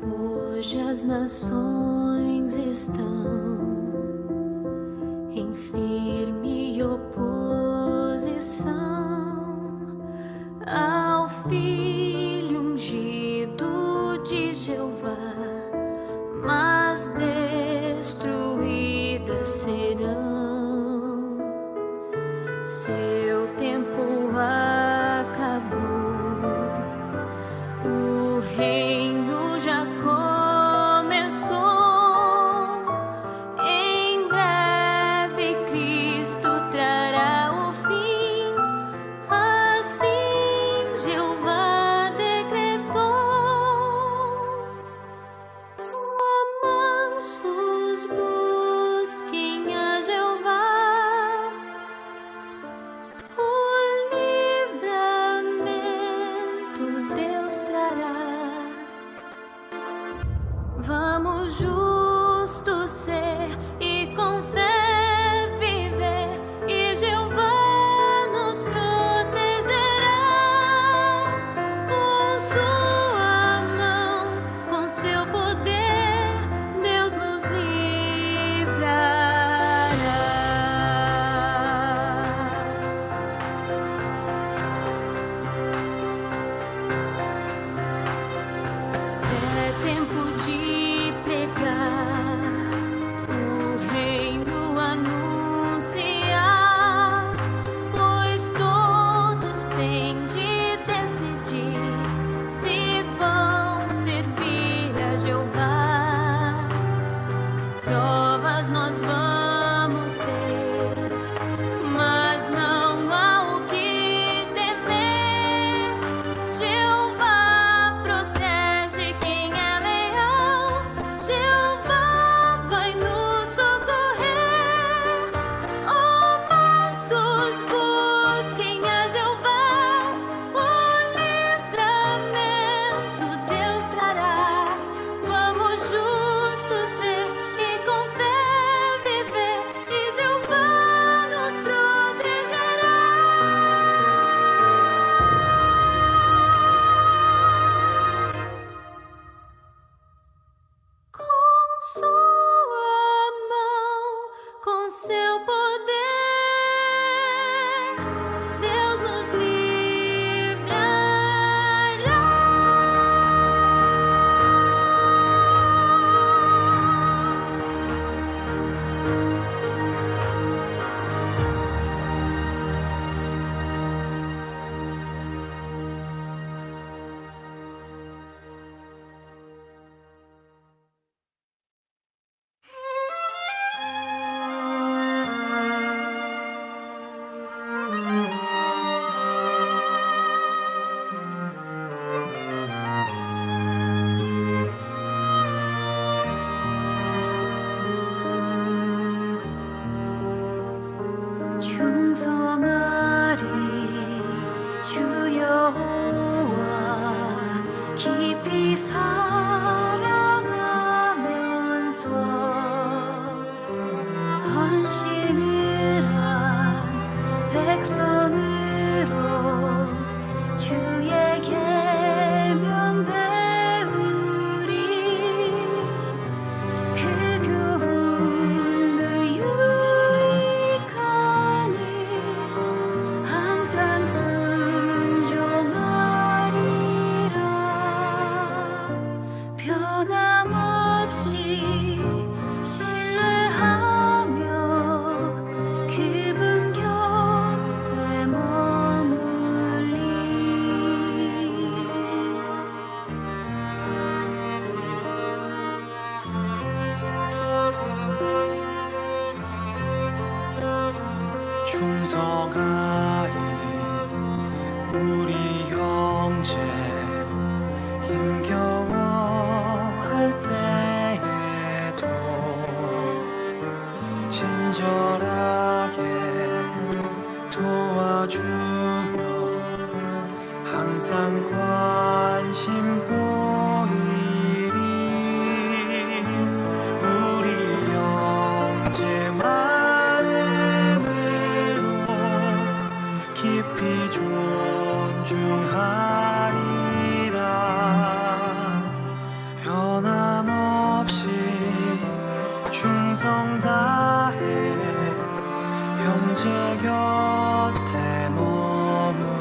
S23: Hoje as nações estão em firme oposição ao Filho ungido de Jeová, mas destruídas serão. Seu tempo acabou, o reino já começou. Em breve Cristo trará o fim, assim Jeová decretou. Ó mansos, busquem a Jeová. 충성하리 주 여호와 깊이 사랑하면서 헌신을 한 백성으로 주의 계명 배우리 그 교훈 늘 유익하니 항상 순종하리라 변함없이 신뢰하며 그분 곁에 머물리.
S22: 충성하리 우리 형제 힘겨워할 때에도 친절하게 도와주며 항상 관심 보이리 우리 형제 마음으로 깊이 존중하리라 변함없이 충성 다해 형제 곁에 머물리.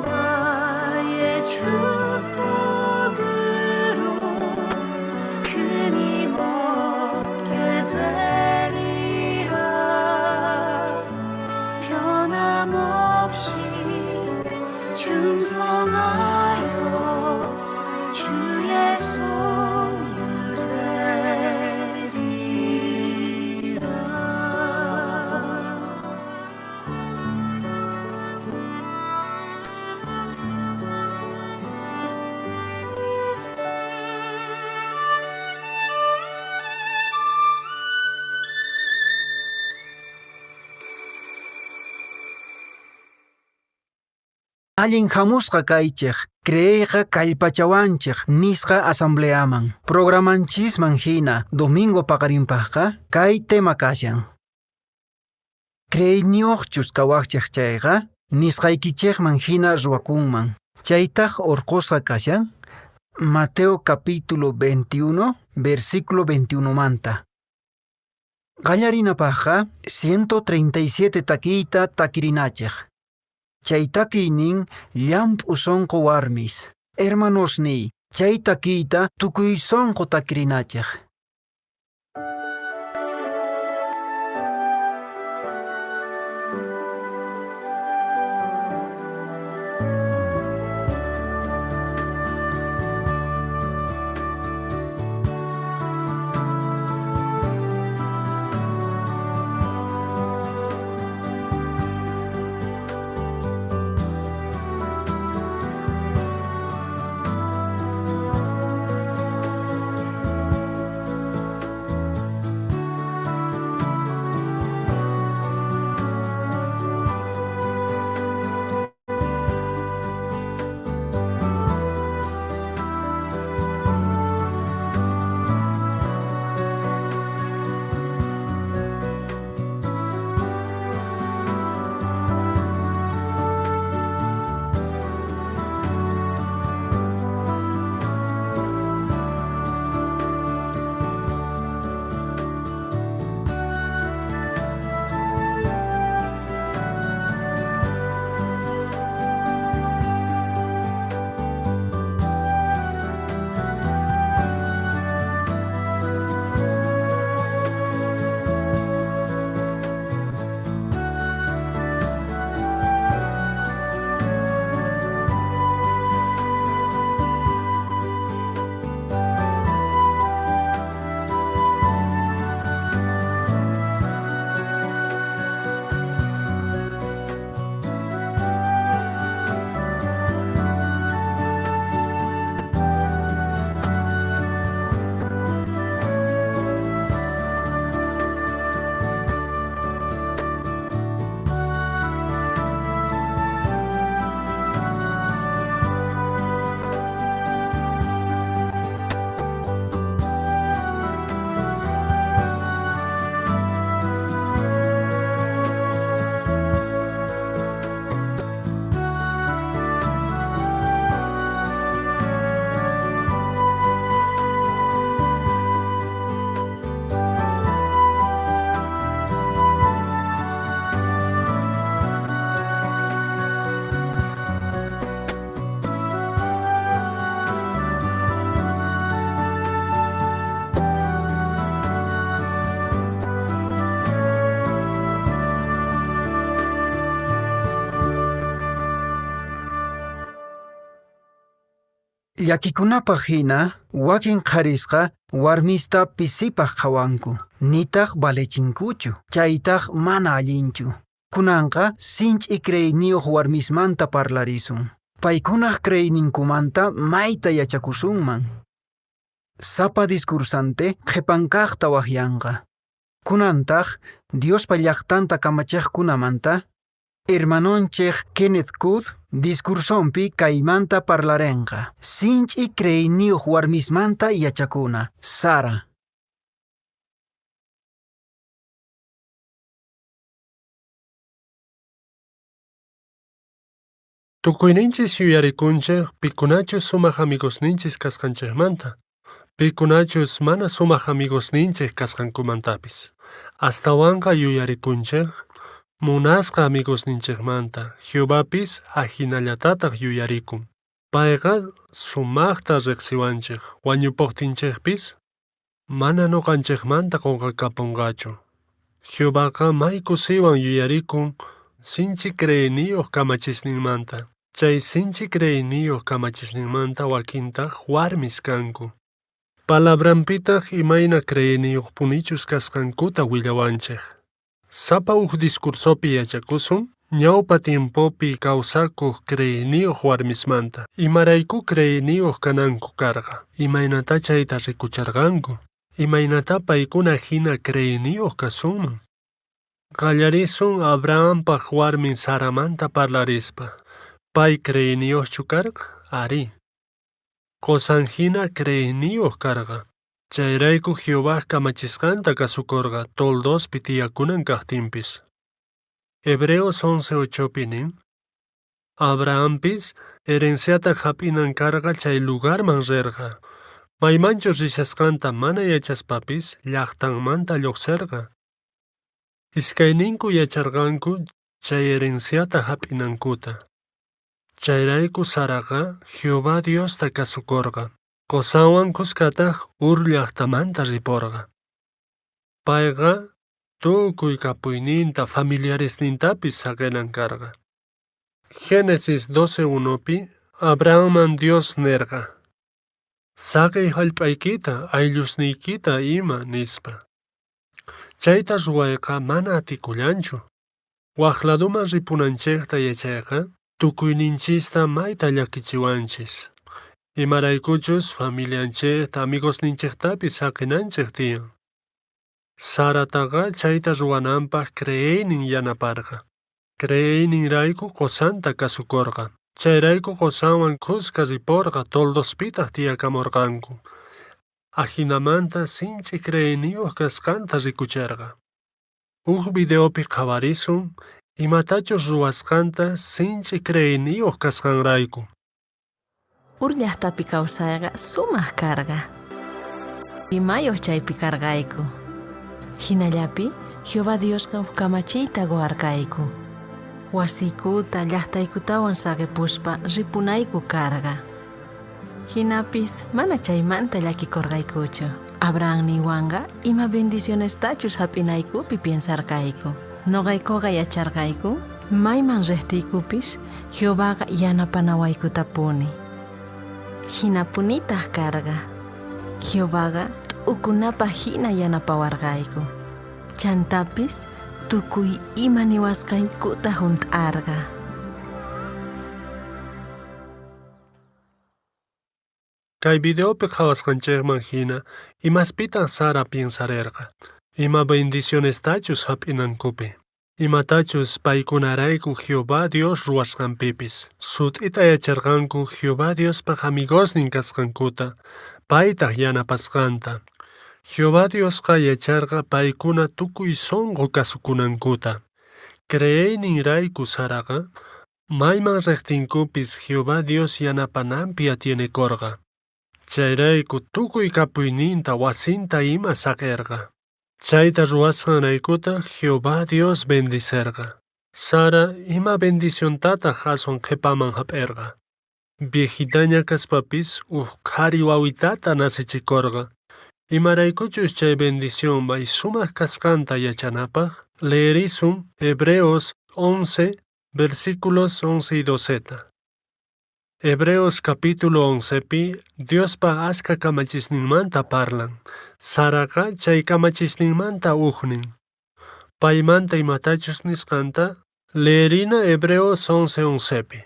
S23: 여호와의 축복으로 큰 힘 얻게 되리라 변함없이 충성하여 주의 소유 되리라.
S7: Allin hamusqa kaychik, creeyqa kallpachawanchik nisqa asambleaman. Programanchisman hina domingo paqarinpaqqa kay tema kashan. Creeyniyuqchus kawaqchik chayqa nisqaykichikman hina ruwakunman. Chaytaq urqusqa kashan Mateo capítulo 21, versículo 21 manta. Qallarinapaqqa 137 takiyta takirinachik. Chay takiynin llamp'u sunqu warmis. Hermanosniy, chay takiyta tukuy sunqu takirinachik. Llakikunapaq hina wakin qharisqa warmista pisipaq qhawanku, nitaq valechinkuchu, chaytaq mana allinchu. Kunanqa sinch'i creeyniyuq warmismanta parlarisun. Paykunaq creeyninkumanta mayta yachakusunman. Sapa discursante qhipankaqta waqyanqa. Kunantaq Diospa llaqtanta kamachiqkunamanta hermanonchik Kenneth Cook discursonpi kaymanta parlarenqa. Sinch'i creeyniyuq warmismanta yachakuna. Sara.
S2: Tukuyninchis yuyarikunchik pikunachus sumaq amigosninchis kasqanchikmanta, pikunachus mana sumaq amigosninchik kasqankumantapis. Astawanqa yuyarikunchik munasqa amigosninchikmanta, Jehovapis ajinallatataq yuyarikun. Payqa sumaqta riqsiwanchik, wañupuqtinchikpis mana ñuqanchikmanta qunqakapunqachu. Jehovaqa may kusiwan yuyarikun sinchi creeyniyuq kamachisninmanta. Chay sinchi creeyniyuq kamachisninmanta wakintaq warmis kanku. Palabranpitaq imayna creeyniyuqpunichus kasqankuta willawanchik. Sapa uj discursopi yachakusun ñawpa tiempopi kawsakuq creeyniyuq warmismanta. Imarayku creeyniyuq kananku karqa. Imaynata chayta rikucharqanku. Imaynata paykuna hina creeyniyuq kasunman. Qallarisun Abrahampaq warmin Saramanta parlarispa. Pay creeyniyuqchu karqa? Ari. Qosan hina creeyniyuq karqa. Chayrayku Jehová kamachisqanta kasukurqa toldospi tiyakunan kaqtinpis. Hebreos 11:8 nin, Abrahampis herenciata hap'inan karqa chay lugarman rirqa. Maymanchus rishasqanta mana yachaspapis llaqtanmanta lluqsirqa. Iskayninku yacharqanku chay herenciata hap'inankuta. Chayrayku Saraqa Jehová Diosta kasukurqa. Qosanwan kuskataq Ur llaqtamanta riporqa. Payqa tukuy kapuyninta familiaresnintapis saqinan karqa. Génesis 12:1pi Abrahamman Dios nirqa: Saqiy hallp'aykita, ayllusniykita ima, nispa. Chayta ruwayqa mana atikullanchu. Wak laduman ripunanchikta yachayqa tukuyninchista mayta llakichiwanchis. Imaraykuchus familianchikta, amigosninchiktapis saqinanchik tiyan. Sarataqa chayta ruwananpaq creeynin yanaparqa. Creeyninrayku qusanta kasukurqa. Chayrayku qusanwan kuska riporqa toldospitaq tiyakamurqanku. Ajinamanta sinch'i creeyniyuq kasqanta rikucherqa. Uj videopi qhawarisun imatachus ruwasqanta sinch'i creeyniyuq kasqanrayku.
S6: Ur llaqtapi kawsayqa sumaq karqa. Imayuq chaypi karqayku. Hinallapi Jehová Diosqa huk kamachiyta quwarqayku. Wasiykuta llaqtaykutawan saqipuspa ripunayku karqa. Hinapis mana chaymanta llakikurqaykuchu. Abraham niwanqa ima bendicionestachus hap'inaykupi piensarqayku. Noqaykuqa yacharqayku mayman riqtiykupis Jehovaqa yanapanawaykutapuni. Hinapunitaq karqa. Jehovaqa t'ukunapaq hina yanapawarqayku. Chantapis tukuy ima niwasqaykuta hunt'arqa.
S2: Kay videopi qhawasqanchikman hina imaspitaq Sara piensarerqa. Ima bendicionestachus hap'inankupi. Imatachus paykunarayku Jehová Dios ruwasqanpipis. Sut'ita yacharqanku Jehová Diospaq amigosnin kasqankuta, paytaq yanapasqanta. Jehová Diosqa yacharqa paykuna tukuy sunqu kasukunankuta. Creeyninrayku Saraqa mayman riqtinkupis Jehová Dios yanapananpi atienekurqa. Chayrayku tukuy kapuyninta wasinta ima saqirqa. Chayta ruwasqanraykuta Jehová Dios bendicerqa. Sara ima bendiciontataq aswan qhipaman hap'irqa. Viejitaña kaspapis uj qhari wawitata nacichikurqa. Imaraykuchus chay bendición may sumaq kasqanta yachanapaq, leerisun Hebreos 11, versículos 11 y 12. Hebreos capítulo 11pi Diospa aska kamachisninmanta parlan. Saraqa chay kamachisninmanta ujnin. Paymanta imatachus nisqanta leerina Hebreos 11:11pi.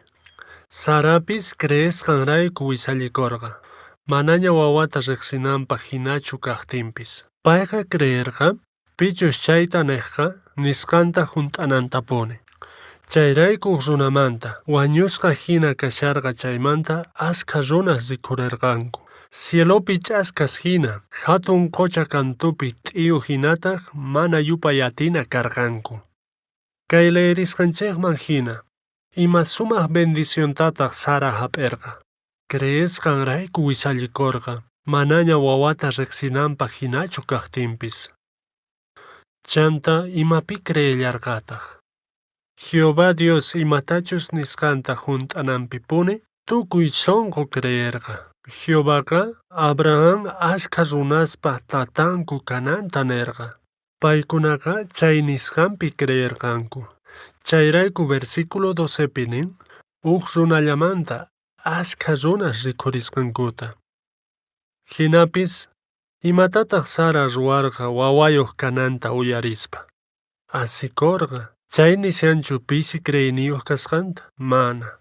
S2: Sarapis creesqanrayku wisallikorqa. Manaña wawata riqsinanpaq hinachu kaqtinpis. Payqa creerqa pichus chayta niqqa nisqanta hunt'anantapuni. Chayrayku runamanta wañusqa hina kasharqa chaymanta askha runas rikhurerqanku. Cielopi ch'askas hina, hatun qocha kantupi t'iyu hinataq mana yupay atina karqanku. Kay leerisqanchikman hina, ima sumaq bendiciontataq Sara hap'irqa. Creesqanrayku wisallikorqa, manaña wawata riqsinanpaq hinachu kaqtinpis. Chanta imapi creellarqataq. Jehová Dios imatachus nisqanta hunt'ananpipuni tukuy sunqu creerqa. Jehovaqa Abraham askha runaspa tatanku kananta nerqa. Paykunaqa chay nisqanpi creerqanku. Chayrayku versículo 12pi nin, uj runallamanta askha runas rikhurisqankuta. Hinapis, imatataq Sara ruwarqa wawayuq kananta uyarispa. Asikorqa. Chay nishanchu pisi creeyniyuq kasqanta? Mana.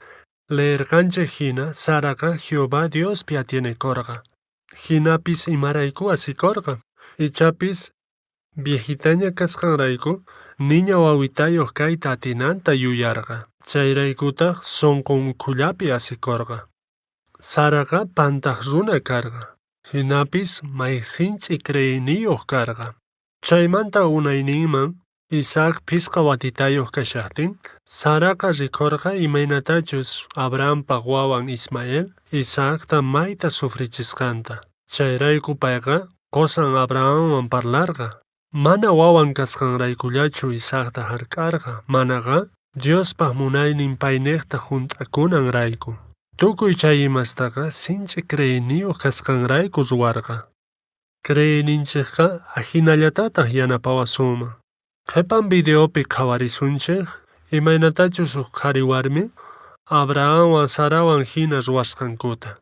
S2: Leerqanchik hina Saraqa Jehová Diospi atienekorqa. Hinapis imarayku asikorqa. Ichapis viejitaña kasqanrayku niña wawitayuq kayta atinanta yuyarqa. Chayraykutaq sunqun ukhullapi asikorqa. Saraqa pantaq runa karqa. Hinapis may sinch'i creeyniyuq karqa. Chaymanta unayninman Isaac phisqa watitayuq kashaqtin, Saraqa rikhurqa imaynatachus Abrahampa wawan Ismael Isaacta mayta sufrichisqanta. Chayrayku payqa qosan Abrahamwan parlarqa. Mana wawan kasqanraykullachu Isaacta hark'arqa, manaqa Diospaq munaynin payniqta hunt'akunanrayku. Tukuy chay imastaqa sinch'i creeyniyuq kasqanrayku ruwarqa. Creeyninchikqa ahinallatataq yanapawasunman. Qhipan videopi qhawarisunchik imaynatachus huk qhari warmi Abrahamwan Sarawan hina ruwasqankuta.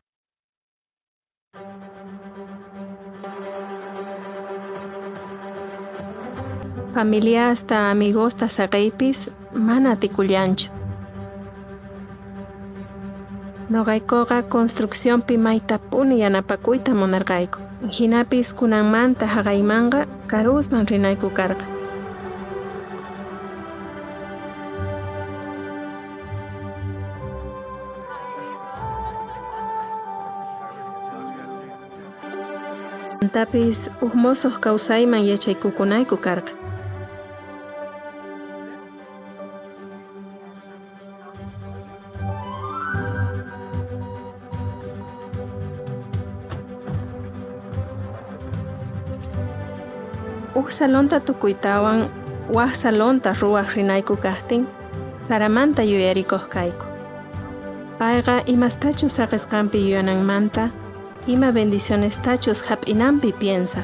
S9: Familiasta, amigosta saqeypis mana atikullanchu. Noqaykuqa construccionpi maytapuni yanapakuyta munarqayku. Hinapis kunanmanta haqaymanqa karusman rinayku karqa. Chantapis huk mosoq kawsayman yachaykukunayku karqa. Huk salonta tukuytawan wak salonta ruwaq rinayku kaqtin Saramanta yuyarikuq kayku. Payqa imastachus saqisqanpi yuyananmanta ima bendicionestachus hap'inanpi piensaq.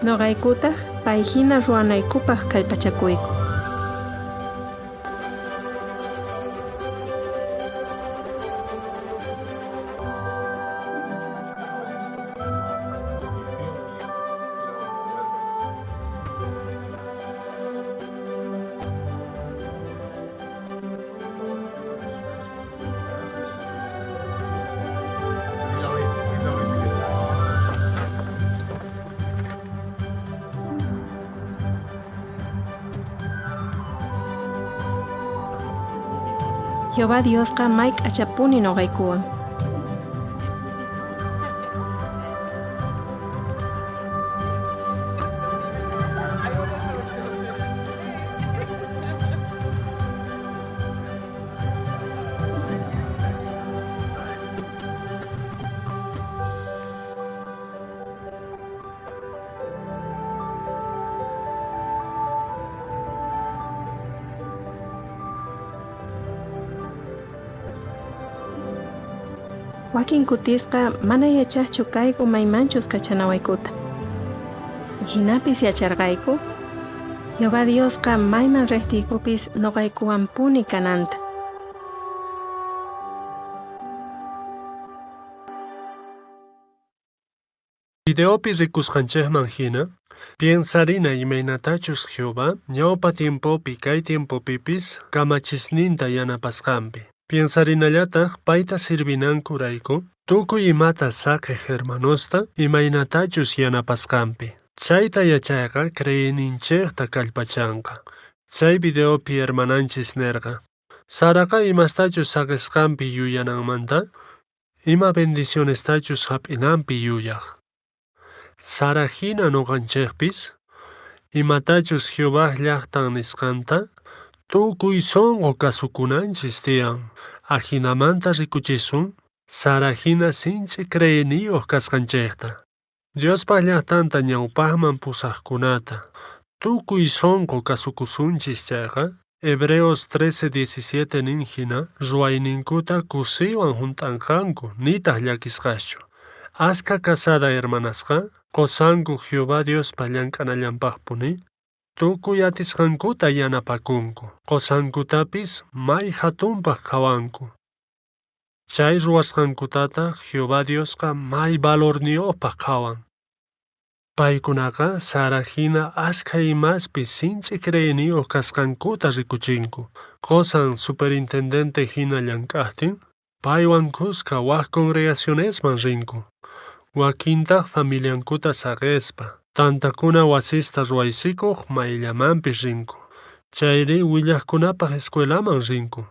S9: Noqaykutaq pay hina ruwanaykupaq kallpachakuyku. Jehová Diosqa may k'achapuni noqaykuwan. Wakin kutisqa mana yachaqchu kayku maymanchus kachanawaykuta. Hinapis yacharqayku, Jehová Diosqa mayman riqtiykupis noqaykuwanpuni kananta.
S2: Videopi rikusqanchikman hina, piensarina imaynatachus Jehová ñawpa tiempopi kay tiempopipis kamachisninta yanapasqanpi. Piensarinallataq payta sirvinankurayku tukuy imata saqej hermanosta imaynatachus yanapasqanpi. Chayta yachayqa creeyninchikta kallpachanqa. Chay videopi hermananchis nerqa: Saraqa imastachus saqesqanpi yuyananmanta, ima bendicionestachus hap'inanpi yuyaq. Sara hina ñuqanchikpis, imatachus Jehová llaqtan nisqanta, tukuy sunqu kasukunanchis tiyan. Ajinamanta rikuchisun, Sara hina sinch'i creeyniyuq kasqanchikta. Diospa llaqtanta ñawpaqman pusaqkunata, tukuy sunqu kasukusunchis chayqa, Hebreos 13:17 nin hina, ruwayninkuta kusiywan hunt'anqanku nitaq llakisqaschu. Askha casada hermanasqa, qusanku Jehová Diospa llank'anallanpaqpuni, tukuy atisqankuta yanapakunku, qusankutapis may hatunpaq qhawanku. Chay ruwasqankutataq Jehová Diosqa may valorniyuqpaq qhawan. Paykunaqa Sara hina askha imaspi sinch'i creeyniyuq kasqankuta rikuchinku. Qusan superintendente hina llank'aqtin, paywan kuska wak congregacionesman rinku. Wakintaq familiankuta saqespa, tantakuna wasista ruwaysikuq mayllamanpis rinku. Chayri willaqkunapaq escuelaman rinku.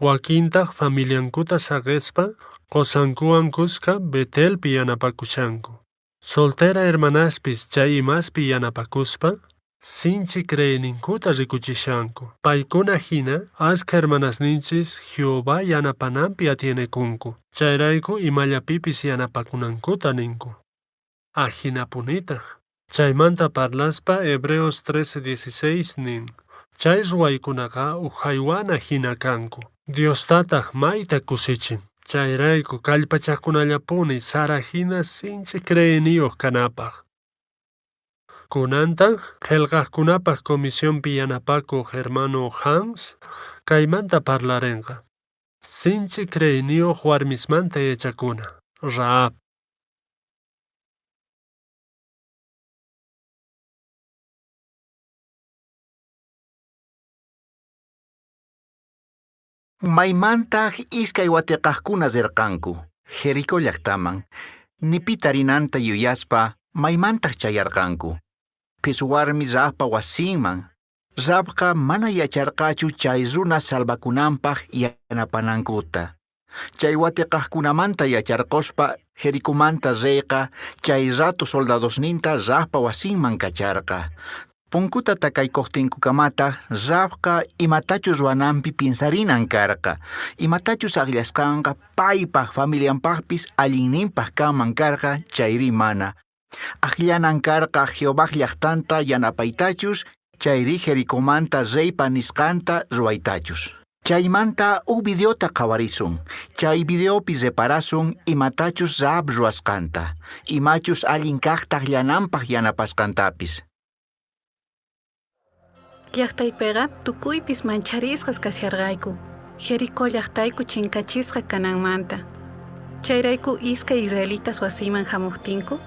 S2: Wakintaq familiankuta saqespa, qusankuwan kuska Betelpi yanapakushanku. Soltera hermanaspis chay imaspi yanapakuspa, sinchi creeyninkuta rikuchishanku. Paykuna hina askha hermanasninchis Jehová yanapananpi atienekunku. Chayrayku imallapipis yanapakunankuta ninku. Ajinapunitaq. Chaymanta parlaspa Hebreos 13:16 nin: Chay ruwaykunaqa uj haywana hina kanku. Diostataq mayta kusichin. Chayrayku kallpachakunallapuni Sara hina sinch'i creeyniyuq kanapaq. Kunantaq qillqaqkunapaq comisionpi yanapakuq hermano Hans kaymanta parlarinqa. Sinch'i creeyniyuq warmismanta yachakuna. Rahab.
S1: Maymantaq iskay watiqaqkuna rirqanku, Jericó llaqtaman. Ni pi tarinanta yuyaspa, maymantaq chayarqanku. Phisu warmi Rahabpa wasinman. Rahabqa mana yacharqachu chay runa salvakunanpaq yanapanankuta. Chay watiqaqkunamanta yacharquspa Jericomanta reyqa chay rato soldadosninta Rahabpa wasinman kacharqa. Punkuta takaykuqtinkukamataq Rahabqa imatachus ruwananpi piensarinan karqa. Imatachus akllasqanqa paypaq familianpaqpis allinninpaq kanman karqa chayri mana. Akllanan karqa Jehová llaqtanta yanapaytachus chayri Jericomanta reypa nisqanta ruwaytachus. Chaymanta huk videota qhawarisun. Chay videopi reparasun imatachus Rahab ruwasqanta, imachus allin kaqta akllananpaq yanapasqantapis.
S10: Llaqtaypiqa tukuypis mancharisqas kasharqayku, Jericó llaqtayku chinkachisqa kananmanta. Chayrayku iskay israelitas wasiman hamuqtinku,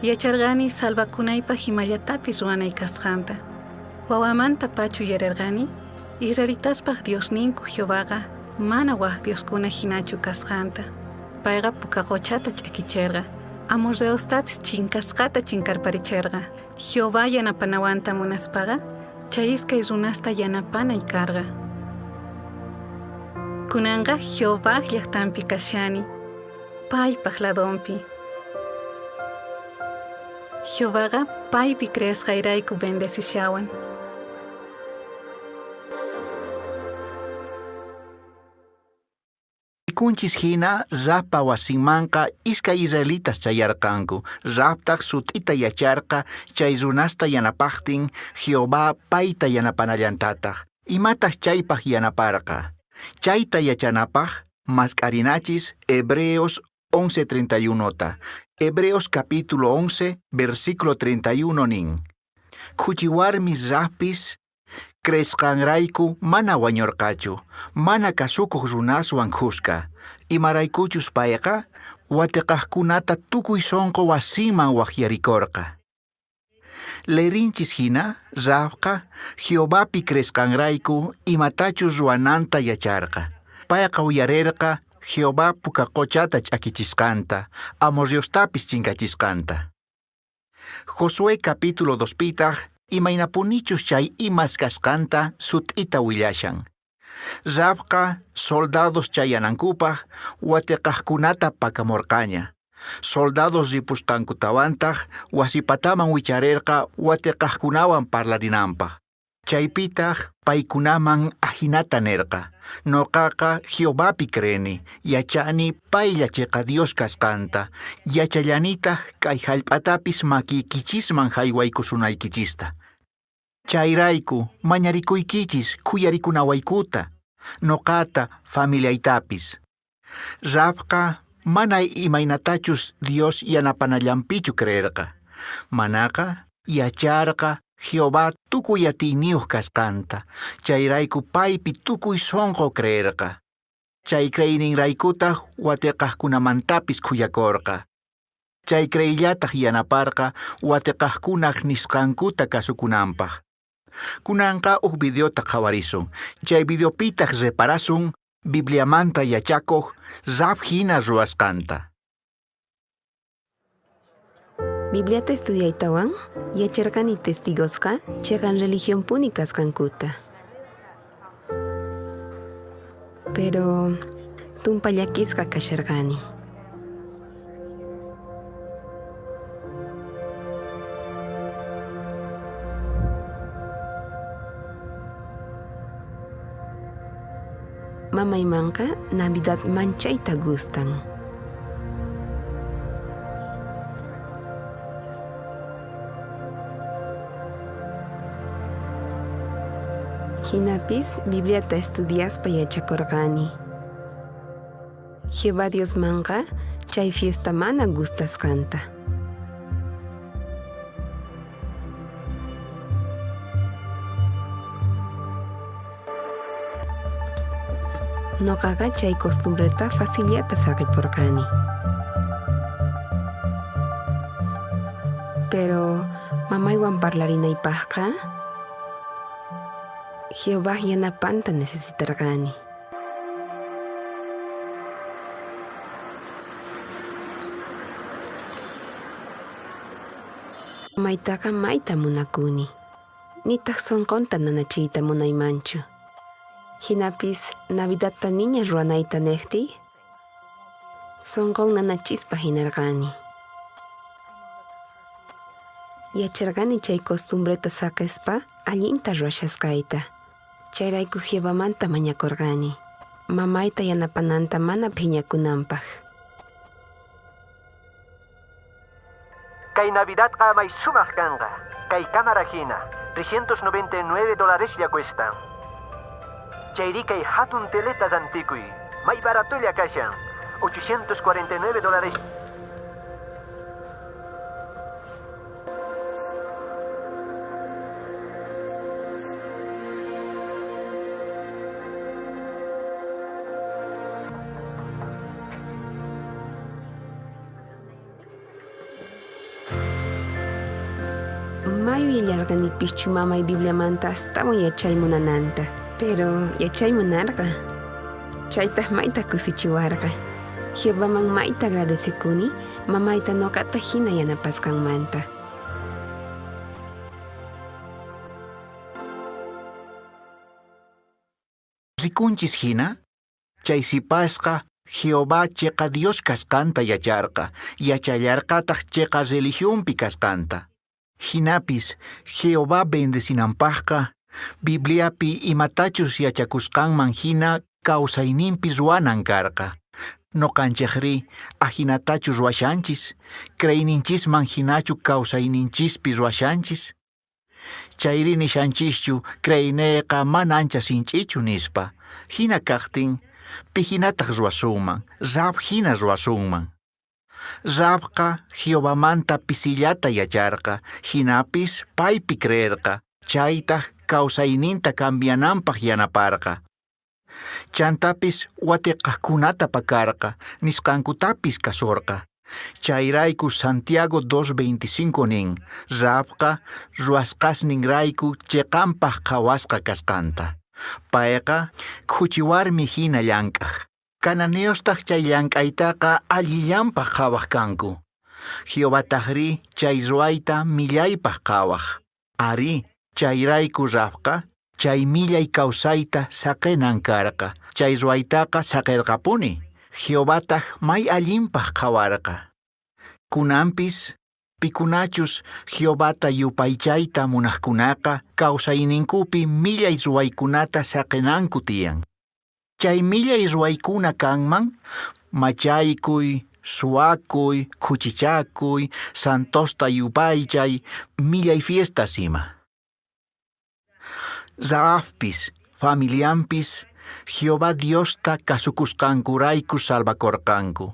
S10: yacharqani salvakunaypaq imallatapis ruwanay kasqanta. Wawamanta pachu yararqani, israelitaspaq Diosninku Jehovaqa mana wak dioskuna hinachu kasqanta. Payqa puka quchata ch'akicherqa, amorreostapis chinkasqata chinkarparicherqa. Jehová yanapanawanta munaspaqa, chay iskay runasta yanapanay karqa. Kunanqa Jehová llaqtanpi kashani, paypaq ladonpi. Jehovaqa paypi creesqayrayku bendecishawan.
S1: Rikunchis hina Rahabpa wasinmanqa iskay israelitas chayarqanku. Rahabtaq sut'ita yacharqa chay runasta yanapaqtin Jehová payta yanapanallantataq. Imataq chaypaq yanaparqa. Chayta yachanapaq mask'arinachis Hebreos 11:31ta. Hebreos capítulo 11, versículo 31 nin. Khuchi warmi Rahabpis creesqanrayku mana wañurqachu, mana kasukuq runaswan khuska. Imaraykuchus payqa Wateqajkunata tukuy sonqo wasinman wajyarikorqa. Leerinchis hina, Rahabqa Jehovapi creesqanrayku imatachus ruwananta yacharqa. Payqa uyarerqa Jehová puka qochata ch'akichisqanta, amorreostapis chinkachisqanta. Josué capítulo 2pitaq imaynapunichus chay imas kasqanta sut'ita willashan. Rahabqa soldados chayanankupaq wateqajkunata pakamurqaña. Soldados ripusqankutawantaq wasipataman wicharerqa wateqajkunawan parlarinanpaq. Chaypitaq paykunaman ajinata nerqa. Noqaqa Jehovapi creeni, yachani paylla chiqa Dios kasqanta, yachallanitaq kay hallp'atapis makiykichisman haywaykusunaykichista. Chayrayku mañarikuykichis khuyarikunawaykuta, noqata familiaytapis. Rahabqa mana imaynatachus Dios yanapanallanpichu creerqa. Manaqa yacharqa Jehová tukuy atiyniyuq kasqanta, chayrayku paypi tukuy sonqo creerqa. Chay creeyninraykutaq wateqajkunamantapis khuyakorqa. Chay creeyllataq yanaparqa wateqajkunaq nisqankuta kasukunanpaq. Kunanqa uj videota qhawarisun. Chay videopitaq reparasun Bibliamanta yachakuq Rahab hina ruwasqanta.
S4: Bibliata estudiaytawan yacharqani testigosqa chiqan religionpuni kasqankuta. Pero tumpa llakisqa kasharqani. Mamaymanqa Navidad manchayta gustan. Jinapis Bibliata estudiaspa yachakurqani. Jehová Diosmanqa chay fiesta mana gustasqanta. Noqaqa chay costumbreta facillata saqipurqani. Pero mamaywan parlarinaypaqqa Jehová yanapanta necesitarqani. Mamaytaqa mayta munakuni. Nitaq sunqunta nanachiyta munaymanchu. Jinapis Navidadta niña ruwanayta niqtiy, sunqun nanachispa hinarqani. Yacharqani chay costumbreta saqispa allinta ruwashasqayta. Chayrayku Jehovamanta mañakurqani, mamayta yanapananta mana phiñakunanpaq.
S13: Kay Navidadqa may sumaq kanqa. Kay cámara hina, $399 ya cuesta. Chayri kay hatun teleta rantikuy, may baratolla kashan, $849.
S4: May willarqanipischu mamay Bibliamanta astawan yachay munananta, pero yachay munarqa. Chaytaq mayta kusichiwarqa. Jehovaman mayta agradecekuni mamayta noqata hina yanapasqanmanta.
S1: Rikunchis hina, chay sipasqa Jehová chiqa Dios kasqanta yacharqa, yachallarqataq chiqa religionpi kasqanta. Jinapis Jehová bendecinanpaqqa, Bibliapi imatachus yachakusqanman hina kawsayninpi ruwanan karqa. Noqanchikri ajinatachu ruwashanchis, creeyninchisman hinachu kawsayninchispi ruwashanchis. Chayri nishanchischu creeyniyqa mana ancha sinch'ichu nispa. Hina kaqtin, pihinataq ruwasunman, Rahab hina ruwasunman. Rahabqa Jehovamanta pisillata yacharqa, hinapis paypi creerqa, chaytaq kawsayninta cambiananpaq yanaparqa. Chantapis watiqaqkunata pakarqa, nisqankutapis kasurqa. Chayrayku Santiago 2.25 nin, Rahabqa ruwasqasninrayku chiqanpaq qhawasqa kasqanta. Payqa khuchi warmi hina llank'aq. Cananeostaq chay llank'aytaqa allillanpaq qhawaq kanku. Jehovataqri chay ruwayta millaypaq qhawaq. Arí, chayrayku Rahabqa chay millay kawsayta saqinan karqa. Chay ruwaytaqa saqirqapuni. Jehovataq may allinpaq qhawarqa. Kunanpis pikunachus Jehovata yupaychayta munaqkunaqa kawsayninkupi millay ruwaykunata saqinanku tiyan. Chay millay ruwaykuna kanman machaykuy, suwakuy, khuchichakuy, santosta yupaychay, millay fiestas ima. Rahabpis, familianpis, Jehová Diosta kasukusqankurayku salvakorqanku.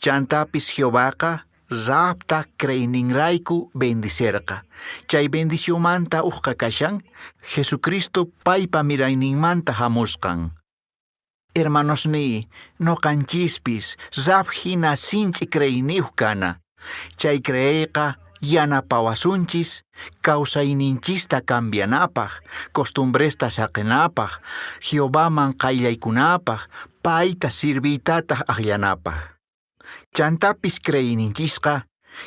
S1: Chantapis Jehovaqa Rahabta creeyninrayku bendicerqa. Chay bendicionmanta ujqa kashan Jesucristo paypa mirayninmanta hamusqan. Hermanosniy, noqanchispis Rahab hina sinch'i creeyniyuq kana. Chay creeyqa yanapawasunchis kawsayninchista cambianapaq, costumbresta saqinapaq, Jehovaman qayllaykunapaq, payta sirviytataq aqllanapaq. Chantapis creeyninchisqa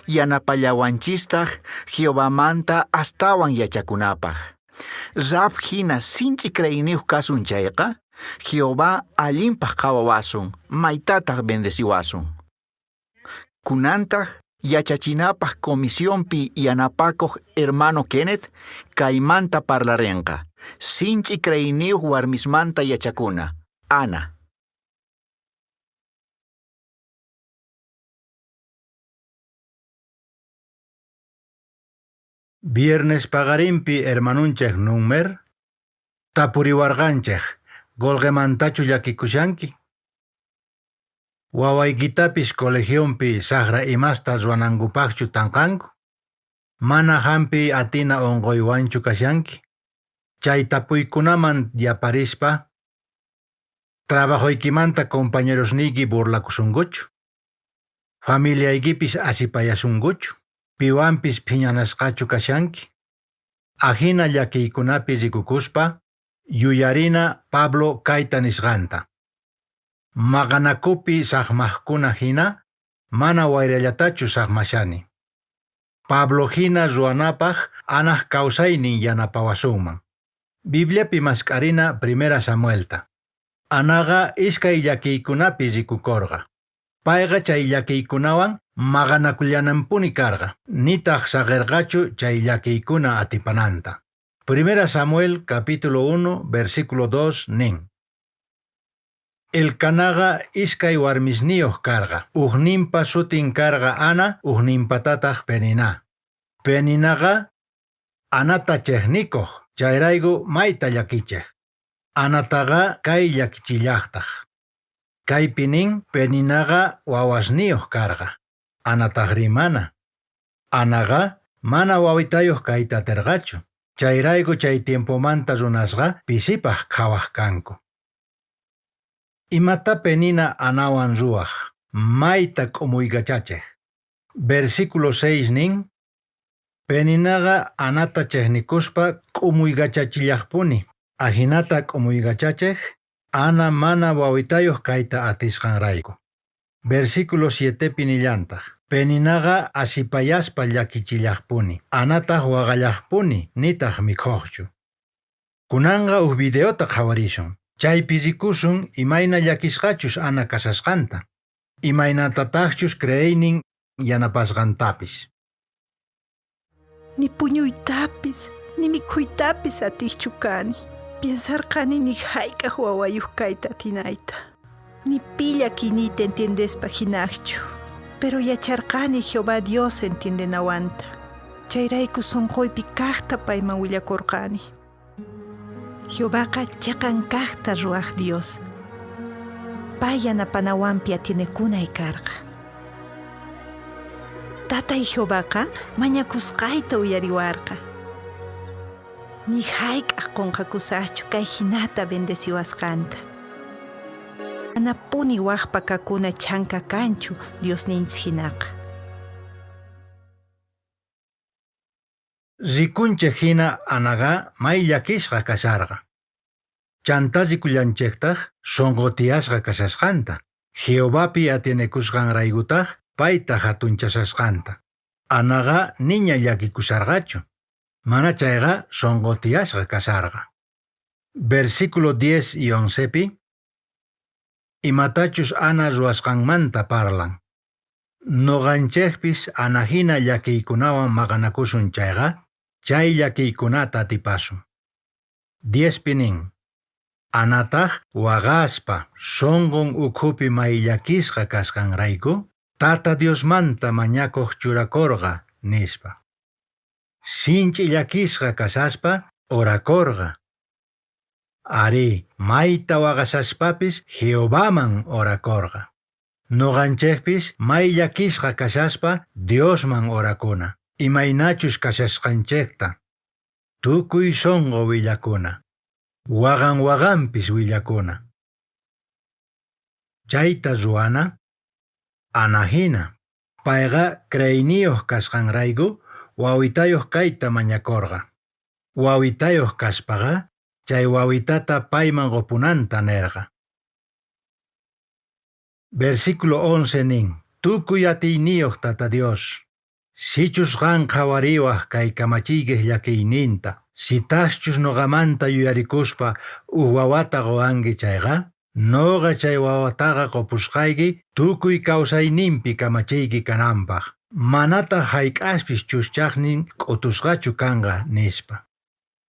S1: yanapallawanchistaq Jehovamanta astawan yachakunapaq. Rahab hina sinch'i creeyniyuq kasun chayqa, Jehová allinpaq qhawawasun, maytataq bendeciwasun. Kunantaq yachachinapaq comisionpi yanapakuq hermano Kenneth kaymanta parlarinqa. Sinch'i creeyniyuq warmismanta yachakuna. Ana.
S14: Viernes paqarinpi hermanunchik Nummer tapuriwarqanchik qullqimantachu llakikushanki? Wawaykitapis colegionpi saqra imasta ruwanankupaqchu tanqanku? Mana hampiy atina unquywanchu kashanki? Chay tapuykunaman yaparispa trabajoykimanta compañerosniyki burlakusunkuchu? Familiaykipis asipayasunkuchu? Piwanpis phiñanasqachu kashanki? Ahina llakiykunapi rikukuspa yuyarina Pablo kayta nisqanta. Maqanakupi saqmaqkuna hina mana wayrallatachu saqmashani. Pablo hina ruwanapaq Anaq kawsaynin yanapawasunman. Bibliapi mask'arina Primera Samuelta. Anaqa iskay llakiykunapi rikukurqa. Payqa chay llakiykunawan maqanakullananpuni karqa, nitaq saqirqachu chay llakiykuna atipananta. Primera Samuel capítulo 1 versículo 2 nin. Elcanaqa iskay warmisniyuq karqa, ujninpa sutin karqa Ana, ujninpatataq Peniná. Peninaqa Anata chiqnikuq, chayrayku mayta llakichiq. Anataqa kay llakichillaqtaq. Kaypi nin Peninaqa wawasniyuq karqa, Anataqri mana. Anaqa mana wawitayuq kayta atirqachu. Chayrayku chay tiempomanta runasqa pisipaq qhawaq kanku. Imata Penina Anawan ruwaq, mayta k'umuykachachiq. Versículo 6 nin, Peninaqa Anata chiqnikuspa k'umuykachachillaqpuni. Ahinata k'umuykachachiq Ana mana wawitayuq kayta atisqanrayku. Versículo 7 nillantaq. Peninaqa asipayaspa llakichillaqpuni, Anataq waqallaqpuni, nitaq mikhuqchu. Kunanqa huk videota qhawarisun. Chaypi rikusun imayna llakisqachus Ana kasasqanta, imaynatataqchus creeynin yanapasqantapis.
S9: Ni puñuytapis, ni mikhuytapis atiqchu kani. Piensarqani ni hayk'aq wawayuq kayta atinayta. Ni pi llakiyniyta entiendespa hinaqchu. Pero yacharqani Jehová Dios entiendenawanta. Chayrayku sunquypi kaqta payman willakurqani. Jehovaqa chiqan kaqta ruwaq Dios. Pay yanapanawanpi atienekunay karqa. Tatay Jehovaqa mañakusqayta uyariwarqa. Ni hayk'aq qunqakusaqchu kay hinata bendeciwasqanta.
S15: Manapuni waj pakakuna chhanka kanchu Diosninchik hinaqa.
S14: Rikunchik hina Anaqa may llakisqa kasharqa. Chantá rikullanchiktaq sunqu tiyasqa kashasqanta. Jehovapi atienekusqanraykutaq payta hatunchashasqanta. Anaqa niña llakikusharqachu. Mana chayqa sunqu tiyasqa kasharqa. Versículo 10 y 11 pi imatachus Ana ruwasqanmanta parlan. Nuqanchikpis Anahina llakiykunawan maqanakusun chayqa, chay llakiykunata atipasun. 10 pi nin. Anataq waqaspa sunqun ukhupi may llakisqa kasqanrayku, Tata Diosmanta mañakuq churakurqa nispa. Sinch'i llakisqa kashaspa orakurqa. Arí, mayta waqashaspapis Jehovaman orakurqa. Nuqanchikpis may llakisqa kashaspa Diosman orakuna. Imaynachus kashasqanchikta. Tukuy sunqu willakuna. Waqan waqanpis willakuna. Chayta ruwana Anahina. Payqa creeyniyuq kasqanrayku wawitayuq kayta mañakurqa. Wawitayuq kaspaqa chay wawitata payman qupunanta nirqa. Versículo 11 nin. Tukuy atiyniyuq Tata Dios. Sichus qan qhawariwaq kay kamachiykiq llakiyninta, sitaschus nuqamanta yuyarikuspa uj wawata quwanki chayqa, nuqa chay wawataqa qupusqayki tukuy kawsayninpi kamachiyki kananpaq. Manataq hayk'aspis chuschaqnin k'utusqachu kanqa nispa.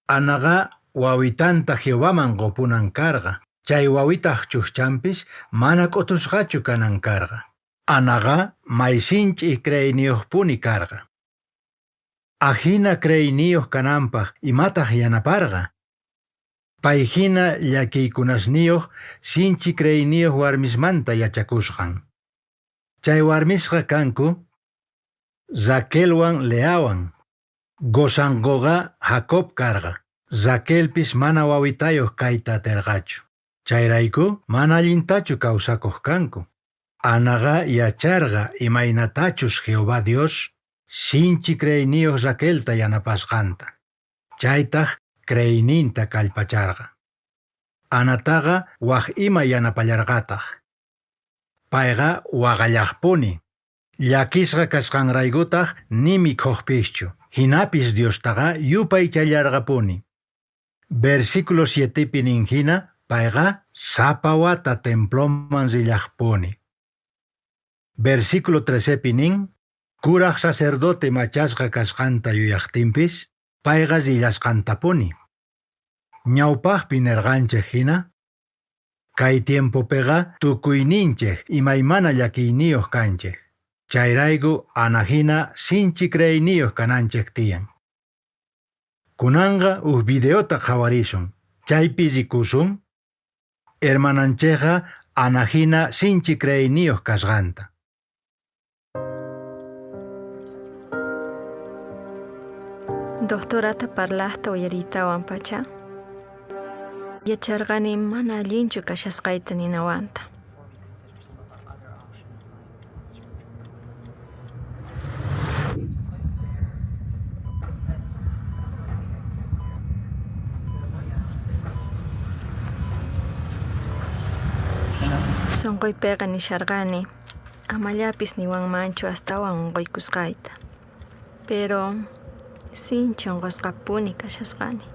S14: Anaqa wawitanta Jehovaman qupunan karqa. Chay wawitaq chuschanpis mana k'utusqachu kanan karqa. Anaqa may sinch'i creeyniyuqpuni karqa. Ajina creeyniyuq kananpaq imataq yanaparqa. Payhina llakiykunasniyuq sinchi creeyniyuq warmismanta yachakusqan. Chay warmisqa kanku Raquelwan Leawan. Qosankuqa Jacob karqa. Raquelpis mana wawitayuq kayta atirqachu. Chayrayku mana allintachu kawsakuq kanku. Anaqa yacharqa imaynatachus Jehová Dios sinchi creeyniyuq Raquelta yanapasqanta. Chaytaq creeyninta kallpacharqa. Anataqa waj ima yanapallarqataq. Payqa waqallaqpuni. Llakisqa kasqanraykutaq ni mikhuqpischu. Hinapis Diostaqa yupaychallarqapuni. Versículo 7 pi nin hina payqa sapa wata temploman rillaqpuni. Versículo 13 pi nin kuraq sacerdote machasqa kasqanta yuyaqtinpis payqa rillasqantapuni. Ñawpaqpi nirqanchik hina kay tiempopiqa tukuyninchik imaymana llakiyniyuq kanchik. Chayrayku Anahina sinchi creeyniyuq kananchik tiyan. Kunanqa uj videota qhawarisun. Chaypi rikusun hermananchikqa Anahina sinchi creeyniyuq kasqanta.
S20: Doctorata parlaqta uyariytawan pacha. Yacharqani mana allinchu kashasqayta ninawanta. Sunquypiqa nisharqani, amallapis niwanmanchu astawan unquykusqayta. Pero sinchi unqusqapuni kashasqani.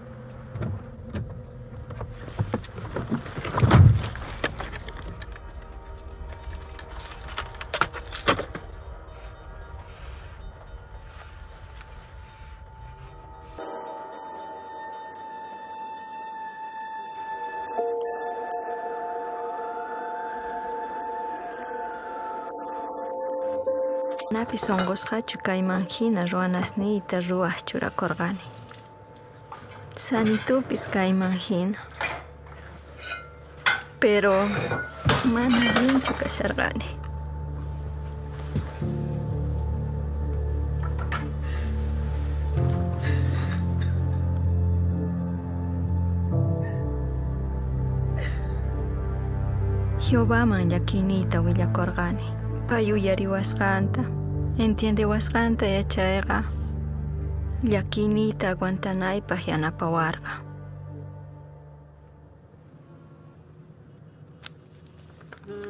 S20: Manapis unqusqachu kayman hina ruwanasniyta ruwaq churakurqani. Sanitupis kayman hina. Pero mana allinchu kasharqani. Jehovaman llakiyniyta willakorqani. Pay uyariwasqanta, entiendewasqanta yachayqa llakiyniyta aguantanaypaq yanapawarqa.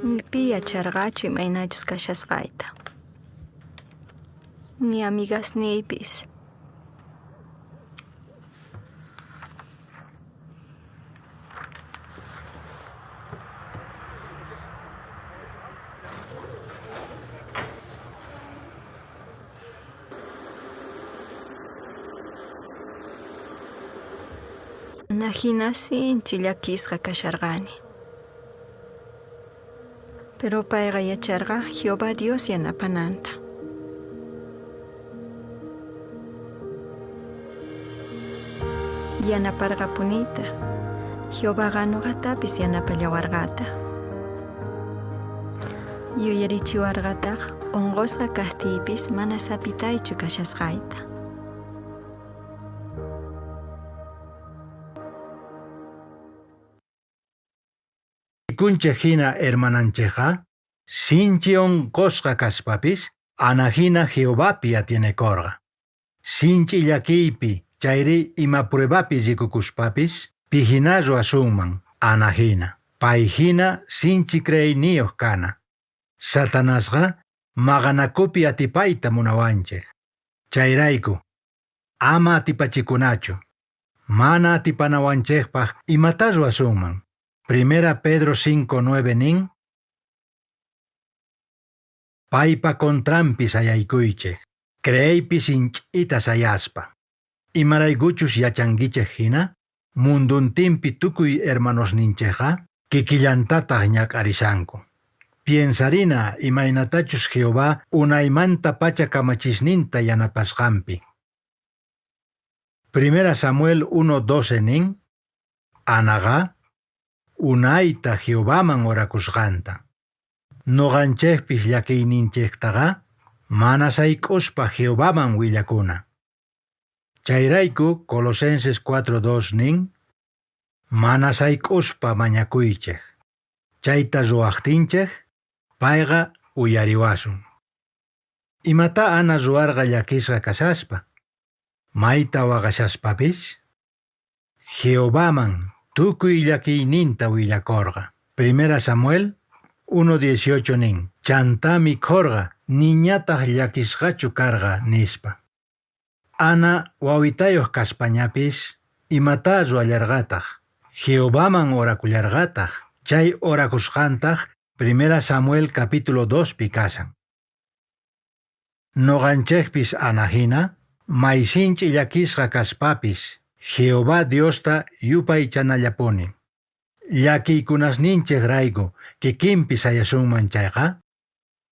S20: Ni pi yacharqachu imaynachus kashasqayta. Ni amigasniypis. Ana hina sinchi llakisqa kasharqani. Pero payqa yacharqa Jehová Dios yanapananta. Yanaparqapunita. Jehovaqa ñuqatapis yanapallawarqataq. Yuyarichiwarqataq unqusqa kaqtiypis mana sapitaychu kashasqayta.
S14: Rikunchej hina hermananchejqa, sinchi unqusqa kaspapis, Ana hina Jehovapi atienekorqa. Sinchi llakiypi, chayri ima pruebapi rikukuspapis, pihina ruwasunman, Ana hina. Pay hina sinchi creeyniyuq kana. Satanasqa maqanakupi atipayta munawanchej. Chayrayku, ama atipachikunachu. Mana atipanawanchejpaq imata ruwasunman. Primera Pedro 5:9 nin, Paypa contranpi sayaykuychej, creeypi sinch'ita sayaspa. Imaraykuchus yachankichej hina, munduntinpi tukuy hermanosninchejqa kikillantataq ñak'arishanku. Piensarina imaynatachus Jehová unaymanta pacha kamachisninta yanapasqanpi. Primera Samuel 1:12 nin, Anaqa unayta Jehovaman orakusqanta. Noqanchejpis llakiyninchejtaqa mana sayk'uspa Jehovaman willakuna. Chayrayku Colosenses 4:2 nin, mana sayk'uspa mañakuychej. Chayta ruwaqtinchej, payqa uyariwasun. Imata Ana ruwarqa llakisqa kashaspa? Mayta waqashaspapis? Jehovaman tukuy llakiyninta willakorqa. Primera Samuel 1:18 nin, chantá mikhorqa, niñataq llakisqachu karqa nispa. Ana wawitayuq kaspañapis, imata ruwallarqataq, Jehovaman orakullarqataq, chay orakusqantaq Primera Samuel capítulo 2 pi kashan. Noqanchejpis Ana hina, may sinch'i llakisqa kaspapis, Jehová Diosta yupaychanallapuni. Llakiykunasninchejrayku kikinpi sayasunman chayqa,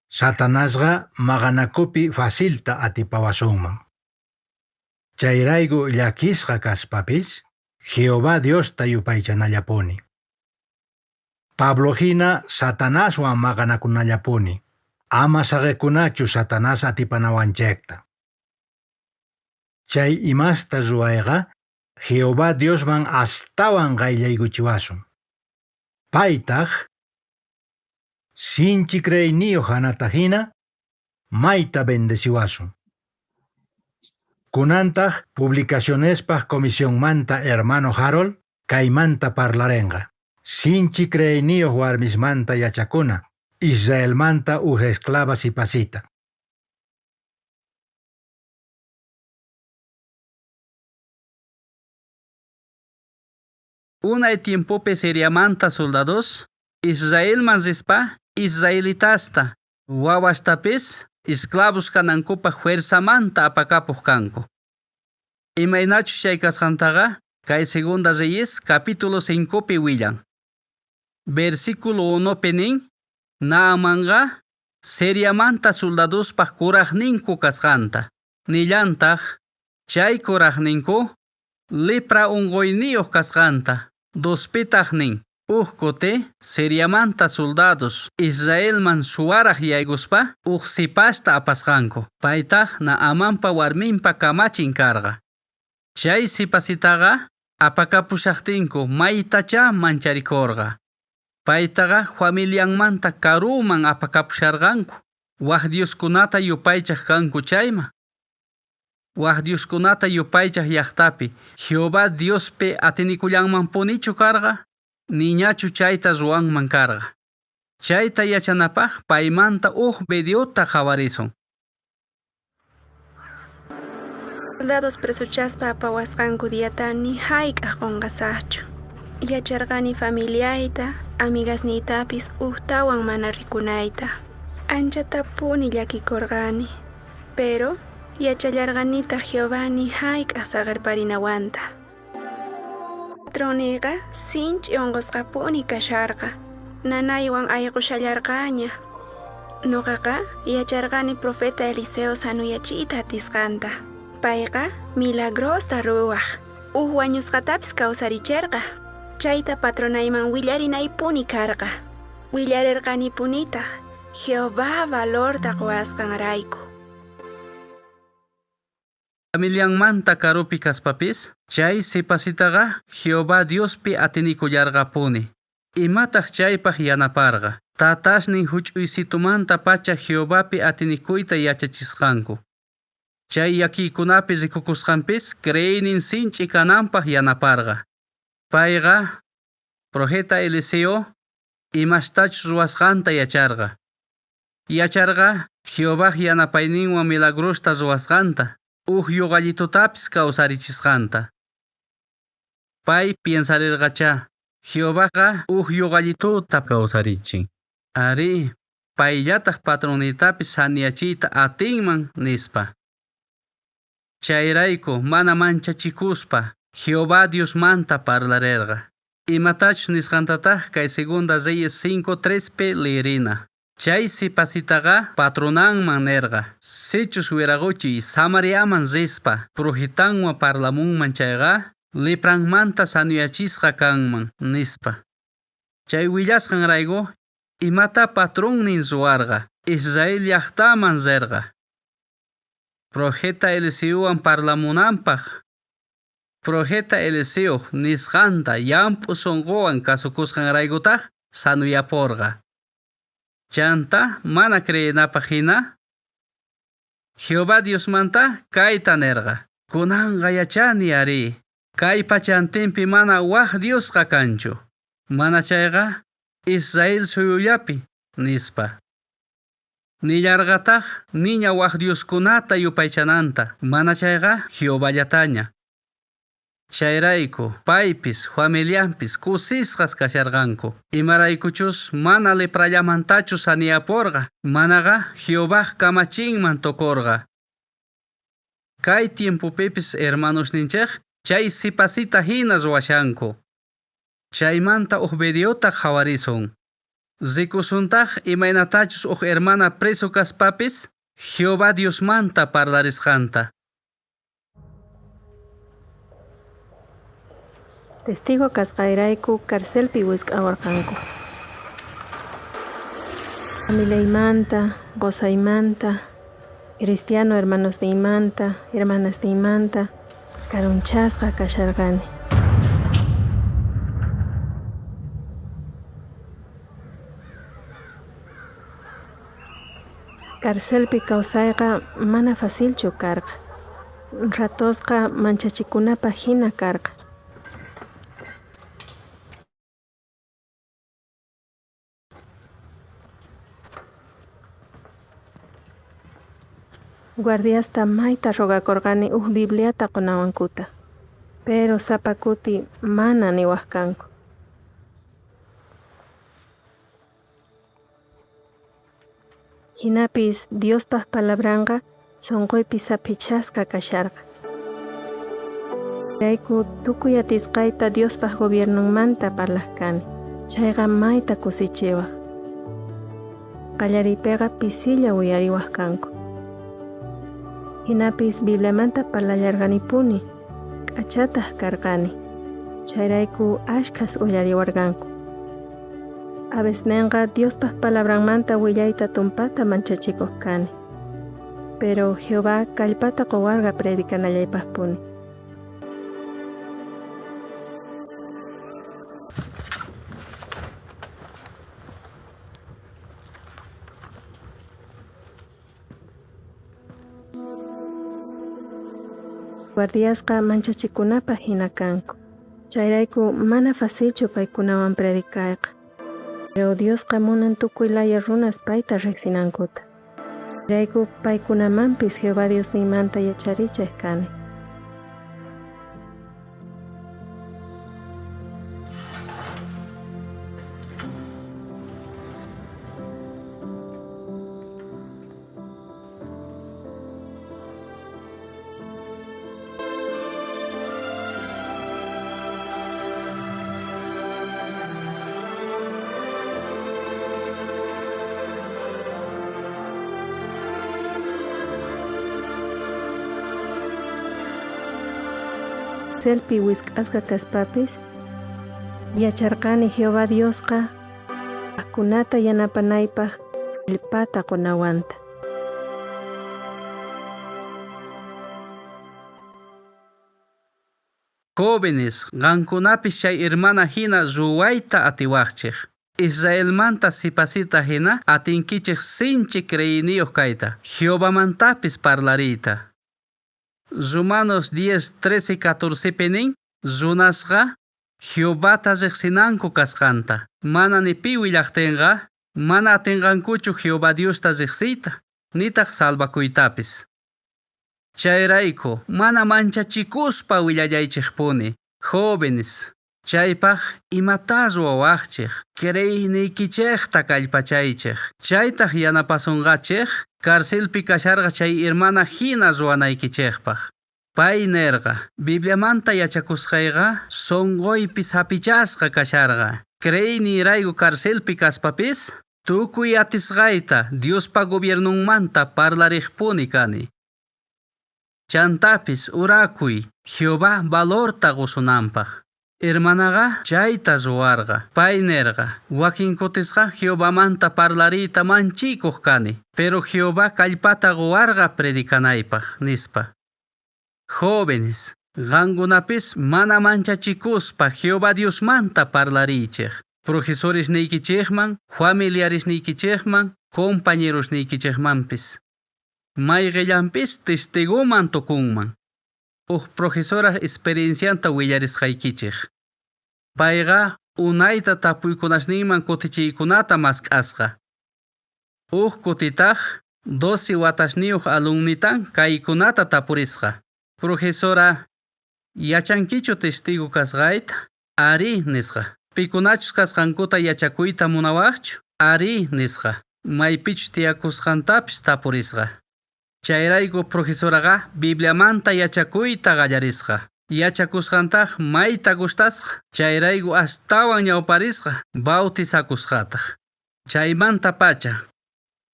S14: Satanasqa maqanakupi facilta atipawasunman. Chayrayku llakisqa kaspapis, Jehová Diosta yupaychanallapuni. Pablo hina Satanaswan maqanakunallapuni. Ama saqikunachu Satanás atipanawanchejta. Chay imasta ruwayqa Jehová Diosman astawan qayllaykuchiwasun. Paytaq sinchi creeyniyuq Anata hina mayta bendeciwasun. Kunantaq publicacionespaq comisionmanta hermano Harold kaymanta parlarenqa. Sinchi creeyniyuq warmismanta yachakuna, Israelmanta uj esclava sipasita.
S5: Unay tiempopi Siriamanta soldados Israelman rispa israelitasta wawastapis esclavos kanankupaq fuerzamanta apakapuq kanku. Imaynachus chay kasqantaqa kay Segunda Reyes capítulo 5 pi willan. Versículo 1 pi nin Naamanqa Siriamanta soldadospaq kuraqninku kasqanta. Nillantaq chay kuraqninku lepra unquyniyuq kasqanta. Dospitaq nin uj kuti Siriamanta soldados Israelman suwaraq yaykuspa uj sipasta apasqanku. Paytaq Naamanpa warminpa kamachin karqa. Chay sipasitaqa apakapushaqtinku maytacha mancharikurqa. Paytaqa familianmanta karuman apakapusharqanku. Waj dioskunata yupaychaq kanku chayman. Waj dioskunata yupaychaq llaqtapi Jehová Diospi atinikullanmanpunichu karqa, niñachu chayta ruwanman karqa. Chayta yachanapaq paymanta uj videota qhawarisun.
S9: Soldados presochaspa apawasqanku diyata ni hayk'aq qunqasaqchu. Yacharqani familiayta, amigasniytapis ujtawan mana rikunayta. Anchatapuni llakikurqani. Pero yachallarqanitaq Jehová ni hayk'aq saqerparinawanta. Patroniyqa sinch'i unqusqapuni kasharqa. Nanaywan ayqushallarqaña. Nuqaqa yacharqani profeta Eliseo sanuyachiyta atisqanta. Payqa milagrosta ruwaq. Uj wañusqatapis kawsaricherqa. Chayta patronayman willarinaypuni karqa. Willarirqanipunitaq Jehová valorta quwasqanrayku.
S5: Familianmanta karupi kaspapis, chay sipasitaqa Jehová Diospi atinikullarqapuni. Imataq chaypaq yanaparqa. Tatasnin huch'uysitumanta pacha Jehovapi atinikuyta yachachisqanku. Chay llakiykunapi rikukusqanpis creeynin sinch'i kananpaq yanaparqa. Payqa profeta Eliseo imastachus ruwasqanta yacharqa. Yacharqa Jehovaj yanapayninwan milagrosta ruwasqanta, uj yuqallitutapis kawsarichisqanta. Pay piensarirqachá, Jehovaqa uj yuqallituta kawsarichin. Arí, payllataq patronitapis saniyachiyta atinman nispa. Chayrayku mana manchachikuspa Jehová Diosmanta parlarerqa. Imatachus nisqantataq kay Segunda Reyes 5:3 pi leerina. Chay sipasitaqa patronanman nerqa. Sichus wiraquchiy Samariaman rispa profitanwan parlamunman chayqa lepranmanta sanuyachisqa kanman nispa. Chay willasqanrayku imata patronnin ruwarqa Israel llaqtaman rirqa. Profeta Eliseowan parlamunanpaq. Profeta Eliseo nisqanta llamp'u sunquwan kasukusqanraykutaq sanuyaporqa. Chanta mana creenapaq hina Jehová Diosmanta kayta nerqa. Kunanqa yachani ari. Kay pachantinpi mana waj Diosqa kanchu. Mana chayqa Israel suyullapi nispa. Nillarqataq niña waj Dioskunata yupaychananta. Mana chayqa Jehovallataña. Chayrayku paypis familianpis kusisqas kasharqanku. Imaraykuchus mana leprallamantachu saniyaporqa, manaqa Jehovaj kamachinman tukurqa. Kay tiempopipis hermanosninchik chay sipasita hina ruwashanku. Chaymanta uj videota qhawarisun. Rikusuntaq imaynatachus uj hermana preso kaspapis Jehová Diosmanta parlarisqanta.
S9: Testigo kasqayrayku carcelpi wisq'awarqanku. Familiaymanta, qosaymanta, cristiano hermanosniymanta, hermanasniymanta karunchasqa kasharqani. Carcelpi kawsayqa mana facilchu karqa. Ratosqa manchachikunapaq hina karqa. Guardiasta mayta rogakorqani uj Bibliata qunawankuta, pero sapa kuti mana niwaq kanku. Hinapis Diospaq palabranqa sunquypi saphichasqa kasharqa. Rayku tukuy atisqayta Diospaq gobiernonmanta parlaq kani. Chayqa mayta kusichiwaq. Qallariypiqa pisilla uyariwaq kanku. Hinapis Bibliamanta parlallarqanipuni, k'achataq karqani. Chayrayku ashkhas uyariwarqanku. A veces Diospaq palabranmanta willayta tumpata manchachikuq kani. Pero Jehová kallpata quwarqa predicanallaypaqpuni. Guardiasqa manchachikunapaj jina kanku. Chayrayku mana facilchu paykunawan predicayqa. Pero Diosqa munan tukuy laya runas payta riqsinankuta. Chayrayku paykunamanpis Jehová Diosninmanta yacharichej kani. Carcelpi wisq'asqa kaspapis yacharqani Jehová Diosqa wajkunata yanapanaypaj kallpata qunawanta.
S5: Jóvenes, qankunapis chay hermana hina ruwayta atiwaqchik. Israelmanta sipasita hina atinkichik sinchi creyniyuq kayta, Jehovamantapis parlariyta. Romanos 10, 13, 14 pi nin, runasqa Jehovata riqsinanku kasqanta. Mana ni pi willaqtinqa, mana atinqankuchu Jehová Diosta riqsiyta, nitaq salvakuytapis. Chayrayku, mana manchachikuspa willallaychikpuni, jóvenes. Chaypaq imata ruwawaqchik, creyniykichikta kallpachaychik. Chaytaq yanapasunqachik, carcelpi kasharqa chay hermana hina ruwanaykichikpaq. Pay nerqa, Bibliamanta yachakusqayqa sunquypi sapichasqa kasharqa. Creynirayku carcelpi kaspapis, tukuy atisqayta Diospa gobiernonmanta parlariqpuni kani. Chantapis urakuy Jehová valorta qusunanpaq. Hermanaqa chayta ruwarqa. Pay nerqa, wakin kutisqa Jehovamanta parlariyta manchikuq kani, pero Jehová kallpata quwarqa predicanaypaq, nispa. Jóvenes, qankunapis mana manchachikuspa Jehová Diosmanta parlariychik. Profesores niykichikman, familiares niykichikman, compañeros niykichikmanpis. Mayqillanpis testiguman tukunman. Uj profesora experiencianta willarisqaykichik. Payqa unayta tapuykunasninman kutichiykunata mask'asqa. Uj kutitaq 12 watasniyuq alumnitan kaykunata tapurisqa. Profesora, yachankichu testigo kasqayta? Ari, nisqa. Pikunachus kasqankuta yachakuyta munawaqchu? Ari, nisqa. Maypichus tiyakusqantapis tapurisqa. Chayrayku profesoraqa Bibliamanta yachakuyta qallarisqa. Yachakusqantaq mayta gustasqa. Chayrayku astawan ñawparisqa, bautizakusqataq. Chaymanta pacha,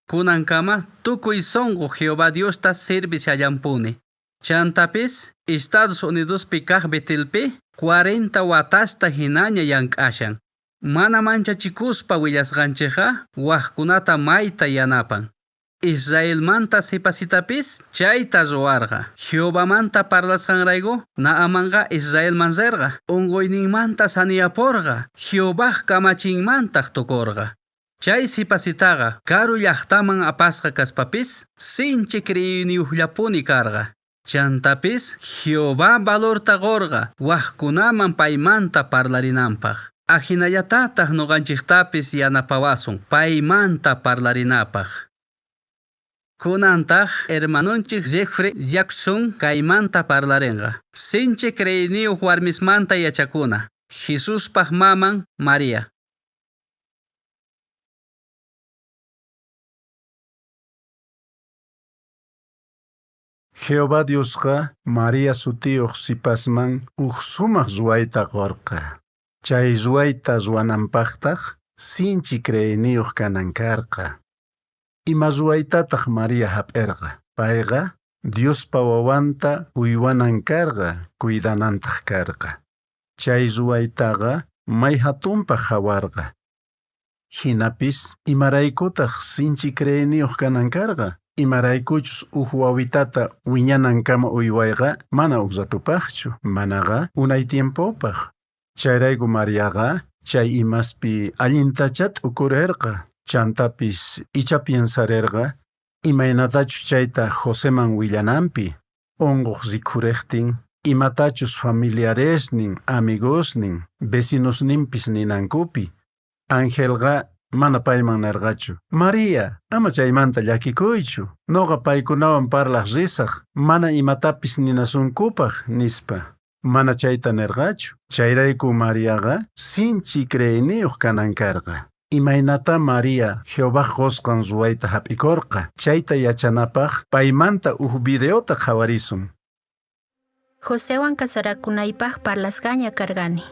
S5: kunankama tukuy sunqu Jehová Diosta servishallanpuni. Chantapis Estados Unidospi kaq Betelpi 40 watasta hinaña llank'ashan. Mana manchachikuspa willasqanchikqa waqkunata mayta yanapan. Israelmanta sipasitapis chayta ruwarqa. Jehovamanta parlasqanrayku Naamanqa Israelman rirqa. Unquyninmanta saniyapurqa. Jehovaj kamachinmantaq tukurqa. Chay sipasitaqa karu llaqtaman apasqa kaspapis sinchi creyniyuqllapuni karqa. Chantapis Jehová valorta qurqa waqkunaman paymanta parlarinanpaq. Ajinallatataq ñuqanchiktapis yanapawasun paymanta parlarinapaq. Kunantaq hermanunchik Jeffrey Jackson kaymanta parlarinqa. Sinchi creyniyuq warmismanta yachakuna. Jesuspaq maman María.
S8: Jehová Diosqa María sutiyuq sipasman uj sumaq ruwayta qurqa. Chay ruwayta ruwananpaqtaq sinchi creyniyuq kanan karqa. Ima ruwaytataq María hap'irqa? Payqa Diospa wawanta uywanan karqa, cuidanantaq karqa. Chay ruwaytaqa may hatunpaq qhawarqa. Hinapis imaraykutaq sinchi creyniyuq kanan karqa? Imaraykuchus uj wawitata wiñanankama uywayqa mana uj ratupaqchu, manaqa unay tiempopaq. Chayrayku Mariaqa chay imaspi allintacha t'ukurirqa. Chantapis icha piensarirqa imaynatachus chayta Joseman willananpi. Onqoq rikhurejtin, imatachus familiaresnin, amigosnin, vecinosninpis ninankupi. Angelqa mana payman nerqachu: María, ama chaymanta llakikuychu. Noqa paykunawan parlaq risaq, mana imatapis ninasunkupaq, nispa. Mana chayta nerqachu. Chayrayku Mariaqa sinchi creeyniyuq kanan karqa. Imaynata María Jehovaj qusqan ruwayta hap'ikurqa? Chayta yachanapaq paymanta uj videota qhawarisun.
S12: Josewan casarakunaypaq parlasqaña karqani.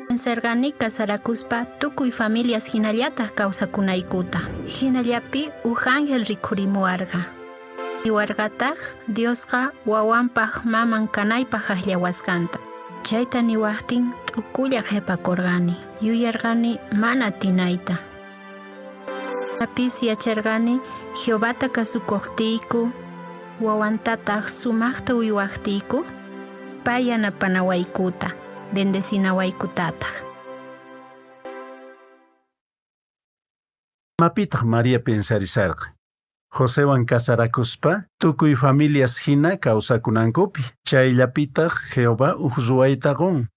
S12: Pensarqani casarakuspa tukuy familias hinallataq kawsakunaykuta. Hinallapi uj ángel rikhurimuwarqa. Niwarqataq Diosqa wawanpaq maman kanaypaq akllawasqanta. Chayta niwaqtin t'ukulla qhipakurqani. Yuyarqani mana atinayta. Apis yacharqani Jehovata kasukuqtiyku, wawantataq sumaqta uywaqtiyku, pay yanapanawaykuta, bendecinawaykutataj.
S8: Imapitaq María pensarisarqa? Josewan casarakuspa tukuy familias hina kawsakunankupi. Chayllapitaq Jehová uj ruwayta qun.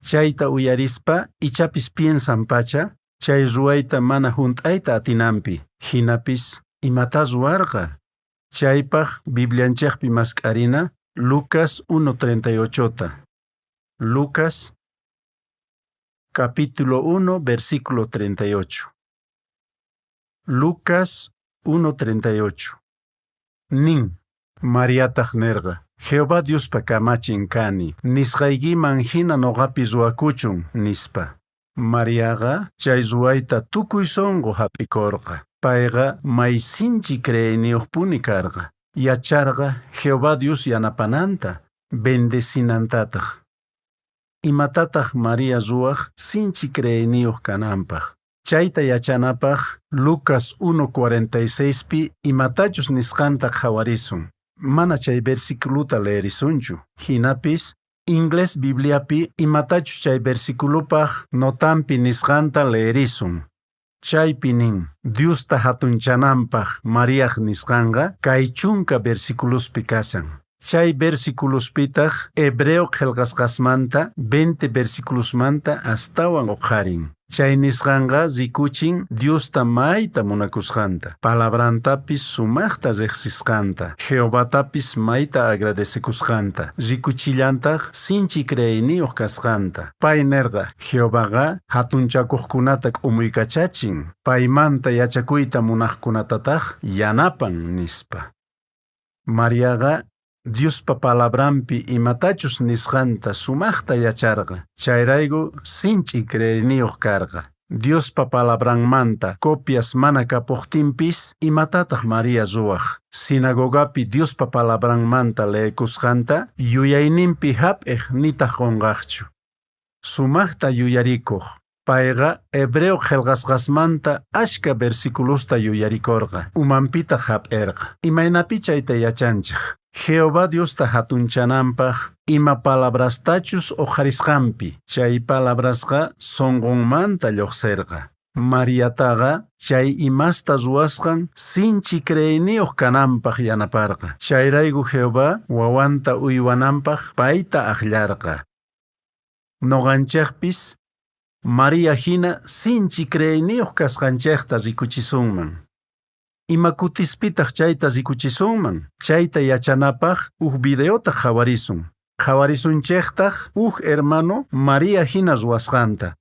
S8: Chayta uyarispa ichapis piensan pacha chay ruwayta mana hunt'ayta atinanpi. Hinapis imata ruwarqa? Chaypaq Biblianchikpi mask'arina Lucas 1:38. Lucas capítulo 1 versículo 38. Lucas 1:38. Nin, Mariataq nerqa: Jehová Diospa kamachin kani, nisqaykiman hina noqapi ruwakuchun, nispa. Mariaqa chay ruwayta tukuy sunqu hap'ikurqa. Payqa may sinchi creeyniyuqpuni karqa. Yacharqa Jehová Dios yanapananta, bendecinantataq. Imatataq María ruwaq sinchi creeyniyuq kananpaq? Chayta yachanapaq Lucas 1:46pi imatachus nisqanta qhawarisun. Mana chay versiculuta leerisunchu. Hinapis inglés Bibliapi imatachus chay versiculupaq notampi nisqanta leerisun. Chaypi nin, Diosta hatunchananpaq Mariaq nisqanqa kay chunka versiculuspi kashan. Chay versiculuspitaq hebreo qillqasqasmanta 20 versiculusmanta astawan uqharin. Chay nisqanqa rikuchin Diosta mayta munakusqanta, palabrantapis sumaqta riqsisqanta, Jehovatapis mayta agradecekusqanta, rikuchillantaq sinchi creeyniyuq kasqanta. Pay nerqa, Jehovaqa hatunchakuqkunata k'umuykachachin, paymanta yachakuyta munaqkunatataq yanapan, nispa. Mariaqa Diospa palabranpi imatachus nisqanta sumaqta yacharqa. Chayrayku sinch'i creeyniyuq karqa. Diospa palabranmanta copias mana kapuqtinpis imatataq María ruwaq? Sinagogapi Diospa palabranmanta leekusqanta yuyayninpi hap'iq nitaq qunqaqchu. Sumaqta yuyarikuq. Payqa hebreo qillqasqasmanta ashka versiculusta yuyarikurqa, umanpitaq hap'irqa. Imaynapi chayta yachanchik? Jehová Diosta hatunchananpaq ima palabrastachus uqharisqanpi, chay palabrasqa sunqunmanta lluqsirqa. Mariataqa chay imasta ruwasqan sinchi creeyniyuq kananpaq yanaparqa. Chayrayku Jehová wawanta uywananpaq payta akllarqa. Noqanchikpis María hina sinchi creeyniyuq kasqanchikta rikuchisunman. Ima kutispitaq chayta rikuchisunman? Chayta yachanapaq uj videota qhawarisun. Qhawarisunchiktaq uj hermano María hina ruwasqanta.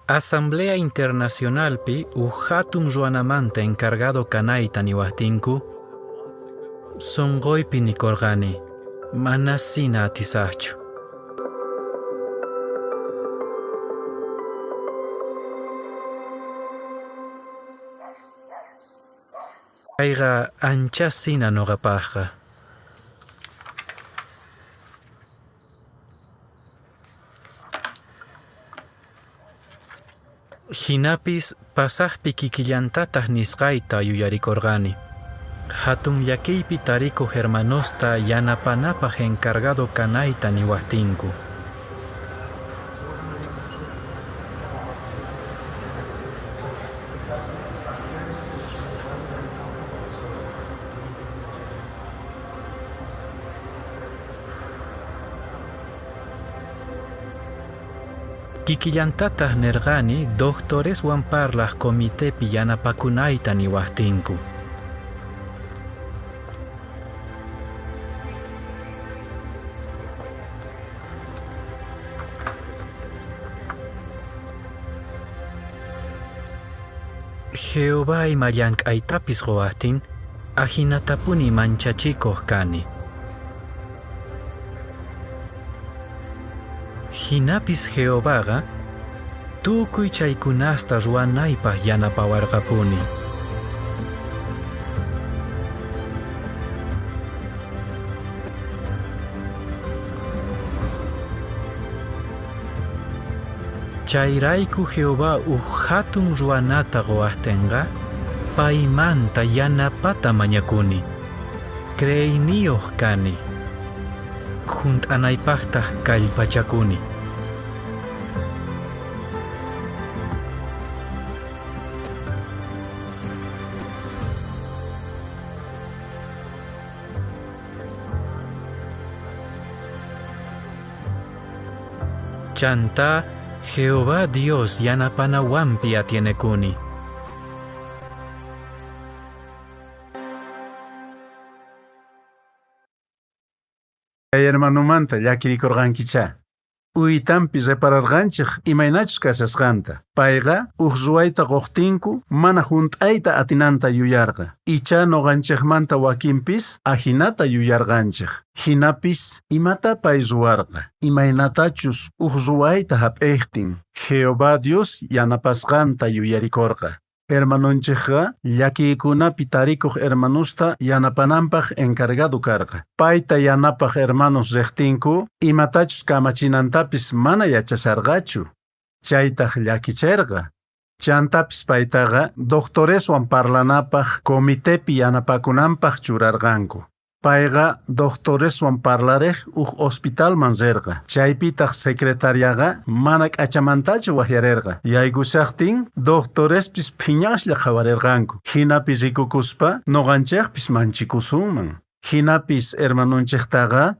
S16: Asamblea Internacionalpi uj hatun ruwanamanta encargado kanayta niwaqtinku, sunquypi nikurqani, mana sina atisaqchu. Kayqa ancha sina nuqapaqqa. Hinapis pasaqpi kikillantataq nisqayta yuyarikurqani. Hatun llakiypi tarikuq hermanosta yanapanapaq encargado kanayta niwaqtinku. Kikillantataq nirqani doctoreswan parlaq comitepi yanapakunayta niwaqtinku. Jehová ima llank'aytapis quwaqtin, ajinatapuni manchachikuq kani. Jinapis Jehovaqa tukuy chaykunasta ruwanaypaq yanapawarqapuni. Chayrayku Jehová uj hatun ruwanata quwaqtinqa, paymanta yanapata mañakuni. Creeyniyuq kani. Junt'anaypaqtaq kallpachakuni. Chantá Jehová Dios yanapanawanpi atienekuni.
S8: Kay hermanomanta llakirikurqankichá. Uytanpi repararqanchik imaynachus kashasqanta. Payqa uj ruwayta quqtinku mana hunt'ayta atinanta yuyarqa. Icha nuqanchikmanta wakinpis ajinata yuyarqanchik. Hinapis imata pay ruwarqa. Imaynatachus uj ruwayta hap'iqtin Jehová Dios yanapasqanta yuyarikurqa. Hermanonchikqa llakiykunapi tarikuq hermanusta yanapananpaq encargado karqa. Payta yanapaq hermanos riqtinku imatachus kamachinantapis mana yachasharqachu. Chaytaq llakicherqa. Chantapis paytaqa doctoreswan parlanapaq comitepi yanapakunanpaq churarqanku. Payqa doctoreswan parlariq uj hospitalman rirqa. Chaypitaq secretariaqa mana k'achamantachu waqyarirqa. Yaykushaqtin doctorespis phiñaslla qhawarirqanku. Hinapi rikukuspa nuqanchikpis manchikusunman. Hinapis hermanunchiktaqa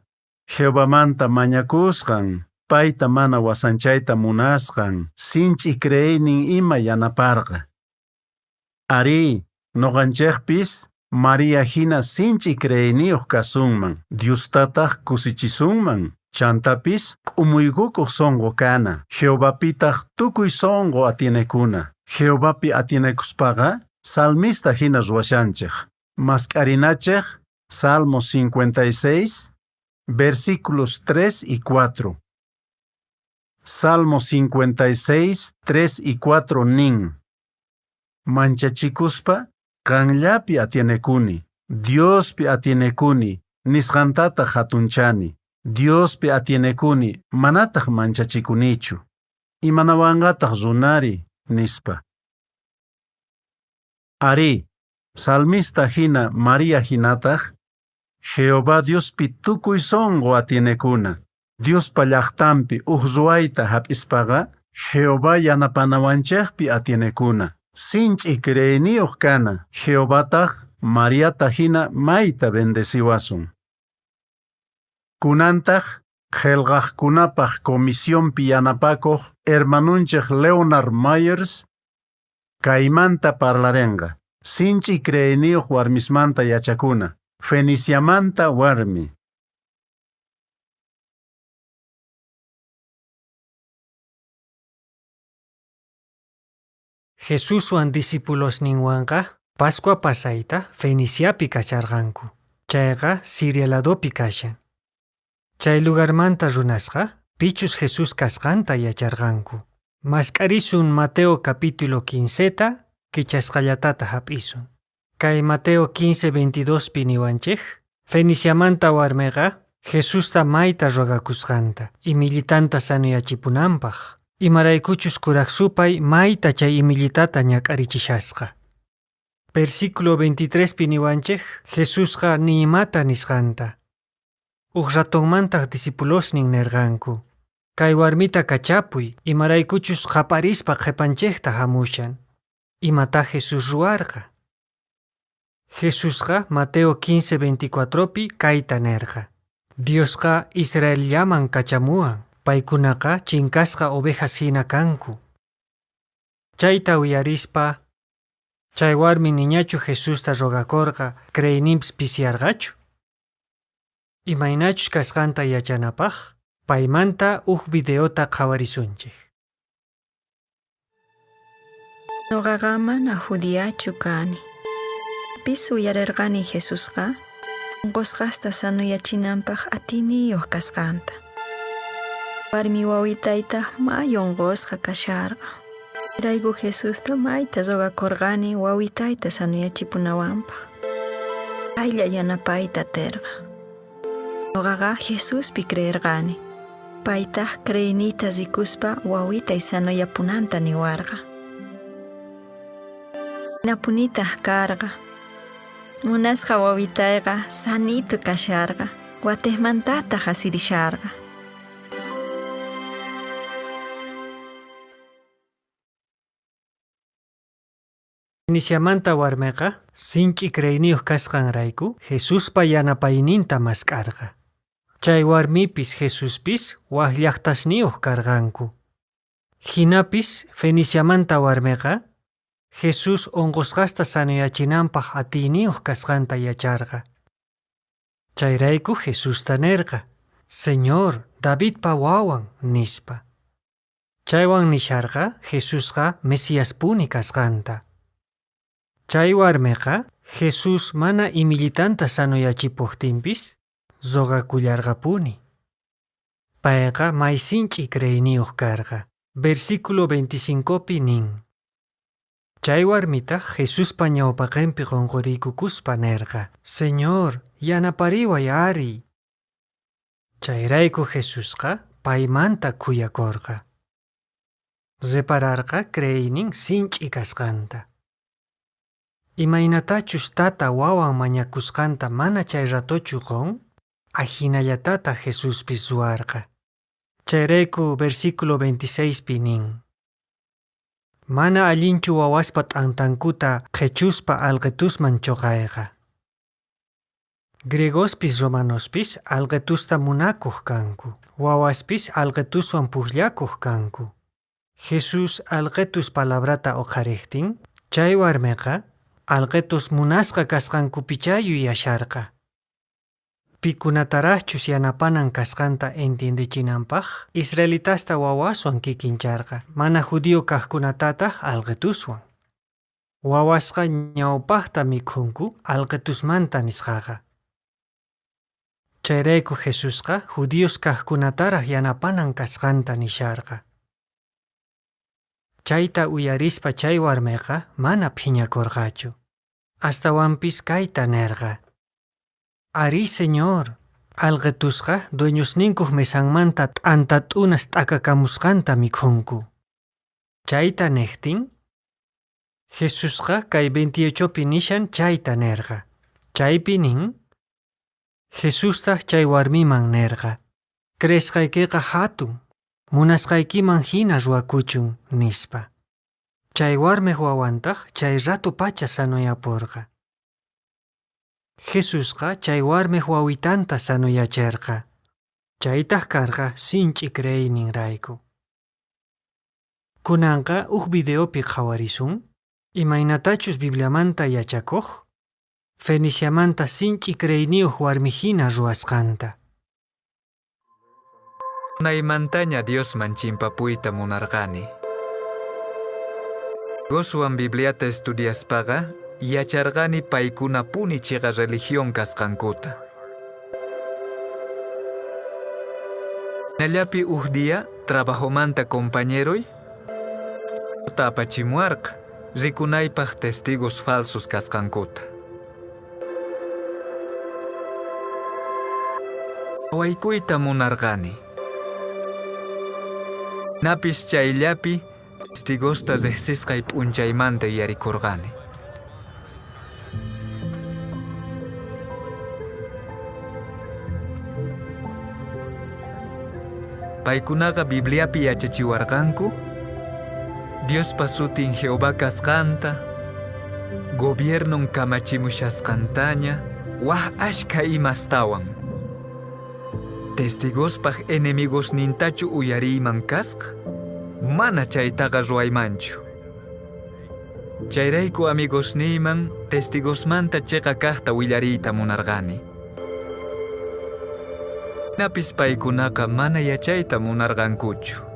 S8: Jehovamanta mañakusqan, payta mana wasanchayta munasqan, sinch'i creeynin ima yanaparqa. Arí, nuqanchikpis María hina sinch'i creeyniyuq kasunman, Diostataq kusichisunman. Chantapis k'umuykukuq sunqu kana, Jehovapitaq tukuy sunqu atienekuna. Jehovapi atienekuspaqa salmista hina ruwashanchik. Mask'arinachik Salmo 56, versículos 3 y 4. Salmo 56, 3 y 4 nin. Manchachikuspa qanllapi atienekuni, Diospi atienekuni, nisqantataq hatunchani. Diospi atienekuni, manataq manchachikunichu. Imanawanqataq runari, nispa. Arí, salmista hina María hinataq, Jehová Diospi tukuy sunqu atienekuna. Diospa llaqtanpi uj ruwayta hap'ispaqa, Jehová yanapanawanchikpi atienekuna. Sinch'i creeyniyuq kana, Jehovataq Mariata hina mayta bendeciwasun. Kunantaq qillqaqkunapaq comisionpi yanapakuq hermanunchik Leonard Myers kaymanta parlarinqa. Sinch'i creeyniyuq warmismanta yachakuna. Feniciamanta warmi.
S17: Jesuswan discipulosninwanqa Pascua pasayta Feniciapi kasharqanku. Chayqa Siria ladopi kashan. Chay lugarmanta runasqa pichus Jesús kasqanta yacharqanku. Mask'arisun Mateo capítulo 15ta kichasqallatata hap'isun. Kay Mateo 15:22 pi niwanchik Feniciamanta warmiqa Jesusta mayta rogakusqanta imillitanta sanuyachipunanpaq. Imaraykuchus kuraq supay mayta chay imillitata ñak'arichishasqa. Versículo 23 pi niwanchik Jesusqa ni imata nisqanta. Uj ratonmantaq discipulosnin nirqanku. Kay warmita kachapuy, imaraykuchus qaparispa qhipanchikta hamushan. Imata Jesús ruwarqa. Jesusqa Mateo 15:24 pi kayta nirqa. Diosqa Israel llaman kachamuwan. Paykunaqa chinkasqa ovejas hina kanku. Chayta uyarispa, chay warmi niñachu Jesusta rogakorqa creeyninpis pisiyarqachu. Imaynachus kasqanta yachanapaq, paymanta uj videota qhawarisunchik.
S20: Noqaqa mana judiachu kani. Pis uyarerqani Jesusqa unqusqasta sanuyachinanpaq atiniyuq kasqanta. Warmi wawitaytaq may unqusqa kasharqa. Rayku Jesusta mayta rogakurqani wawitayta sanuyachipunawanpaq. Paylla yanapayta atirqa. Noqaqa Jesuspi creerqani. Paytaq creeyniyta rikuspa wawitay sanuyapunanta niwarqa. Napunitaq karqa. Munasqa wawitayqa sanito kasharqa, watiqmantataq asirisharqa.
S17: Feniciamanta warmiqa sinch'i creeyniyuq kasqanrayku Jesuspa yanapayninta mask'arqa. Chay warmipis Jesuspis wak llaqtasniyuq karqanku. Hinapis Feniciamanta warmiqa Jesús unqusqasta sanuyachinanpaq atiyniyuq kasqanta yacharqa. Chayrayku Jesusta nirqa: Señor, Davidpa wawan, nispa. Chaywan nisharqa Jesusqa Mesiaspuni kasqanta. Chay warmiqa Jesús mana imillitanta sanuyachipuqtinpis rogakullarqapuni. Payqa may sinch'i creeyniyuq karqa. Versículo 25pi nin: Chay warmitaq Jesuspa ñawpaqinpi qunquriykukuspa nirqa: Señor, yanapariway ari. Chayrayku Jesusqa paymanta khuyakorqa. Repararqa creeynin sinch'i kasqanta. Imaynatachus tata wawan mañakusqanta mana chay ratochu qun, ajinallatata Jesuspis ruwarqa. Chayrayku versículo 26pi nin: Mana allinchu wawaspa t'antankuta qhichuspa alqitusman choqayqa. Griegospis romanospis alqitusta munakuq kanku. Wawaspis alqituswan pukllakuq kanku. Jesús alqitus palabrata uqhariqtin, chay warmiqa alqitus munasqa kasqankupichá yuyasharqa. Pikunataraqchus yanapanan kasqanta entiendechinanpaq, israelitasta wawaswan kikincharqa, mana judío kaqkunatataq alqituswan. Wawasqa ñawpaqta mikhunku alqitusmanta nisqaqa. Chayrayku Jesusqa judíos kaqkunataraq yanapanan kasqanta nisharqa. Chayta uyarispa chay warmiqa mana phiñakurqachu. Astawanpis kayta nirqa: Arí, Señor, alqitusqa dueñosninkuq mesanmanta t'anta t'unas t'akakamusqanta mikhunku. Chayta niqtin, Jesusqa kay 28pi nishan chayta nirqa. Chaypi nin, Jesustaq chay warmiman nirqa: Creesqaykiqa hatun, munasqaykiman hina ruwakuchun, nispa. Chay warmiq wawantaq chay rato pacha sanuyapurqa. Jesusqa chay warmiq wawitanta sanuyachirqa. Chaytaq karqa sinch'i creeyninrayku. Kunanqa uj videopi qhawarisun imaynatachus Bibliamanta yachakuq Feniciamanta sinch'i creeyniyuq warmihina ruwasqanta.
S18: Unaymantaña Diosman chimpapuyta munarqani. Goswan Bibliata estudiaspaqa yacharqani paykunapuni chiqa religión kasqankuta. Nallapi uj día trabajomanta compañeroy apachimuarqa rikunaypaq testigos falsos kasqankuta. Waykuyta munarqani. Napis chayllapi testigosta riqsisqay p'unchaymanta yuyarikurqani. Paykunaqa Bibliapi yachachiwarqanku Diospa sutin Jehová kasqanta, gobiernon kamachimushasqantaña, waj ashkha imastawan. Testigospaj enemigosnintachu uyariyman kasqa? Mana chaytaqa ruwaymanchu. Chayrayku amigosniyman testigosmanta chiqa kaqta willariyta munarqani. Napis paykunaqa mana yachayta munarqankuchu.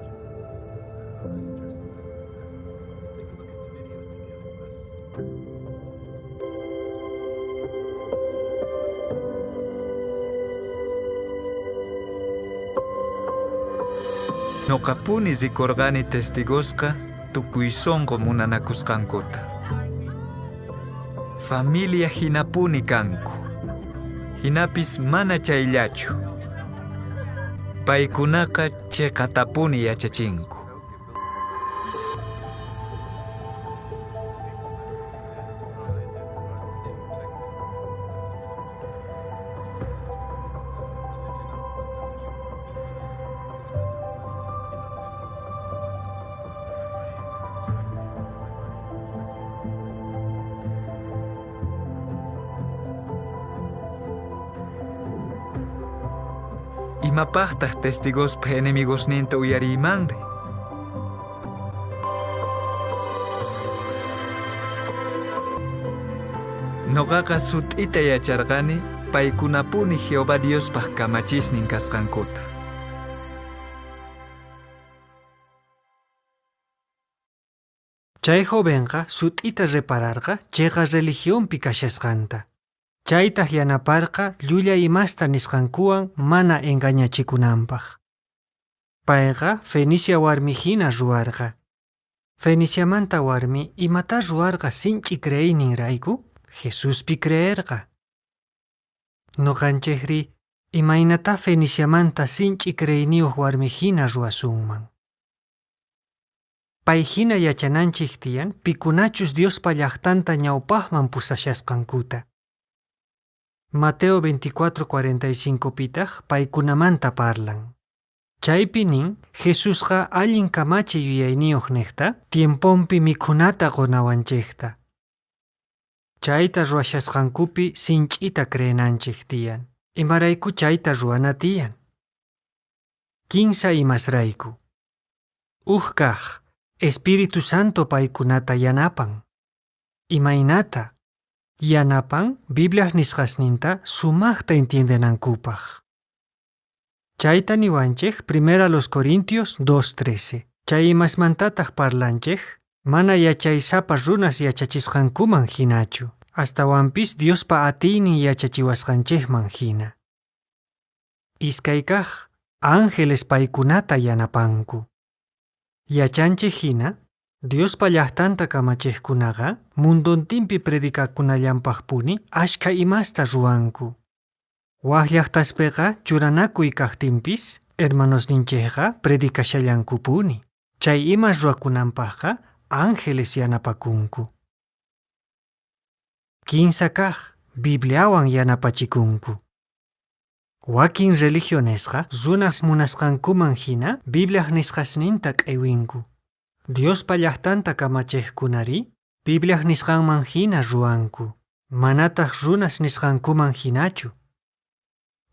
S18: Noqapuni rikurqani testigosqa tukuy sunqu munanakusqankuta. Familia hinapuni kanku. Hinapis mana chayllachu. Paykunaqa chiqatapuni yachachinku. Imapaqtaq testigospa enemigosninta uyariymanri? Noqaqa sut'ita yacharqani paykunapuni Jehová Diospaq kamachisnin kasqankuta.
S17: Chay jovenqa sut'ita repararqa chiqa religionpi kashasqanta. Chaytaq yanaparqa llulla imasta nisqankuwan mana engañachikunanpaq. Payqa Fenicia warmi hina ruwarqa. Feniciamanta warmi imata ruwarqa sinch'i creeyninrayku Jesuspi creerqa. Noqanchikri imaynata Feniciamanta sinch'i creeyniyuq warmi hina ruwasunman. Pay hina yachananchik tiyan pikunachus Diospa llaqtanta ñawpaqman pusashasqankuta. Mateo 24:45 pitaq paykunamanta parlan. Chaypi nin Jesusqa allin kamachi yuyayniyuq niqta tiemponpi mikhunata qunawanchikta. Chayta ruwashasqankupi sinch'ita creenanchik tiyan. Imarayku chayta ruwana tiyan. Kinsa imasrayku. Uj kaq, Espíritu Santo paykunata yanapan. Imaynata? Yanapan Bibliaj nisqasninta sumaqta entiendenankupaq. Chayta niwanchik Primera los Corintios 2:13. Chay imasmantataq parlanchik mana yachaysapa runas yachachisqankuman hinachu, astawanpis Diospa atiynin yachachiwasqanchikman hina. Iskay kaq, ángeles paykunata yanapanku. Yachanchik hina, Diospa llaqtanta kamachiqkunaqa mundontinpi predicakunallanpaqpuni ashkha imasta ruwanku. Wak llaqtaspiqa churanakuy kaqtinpis hermanosninchikqa predicashallankupuni. Chay imas ruwakunanpaqqa ángeles yanapakunku. Kinsa kaq, Bibliawan yanapachikunku. Wakin religionesqa runas munasqankuman hina Bibliaj nisqasninta q'iwinku. Diospa llaqtanta kamachiqkunari Bibliaj nisqanman hina ruwanku, manataq runas nisqankuman hinachu.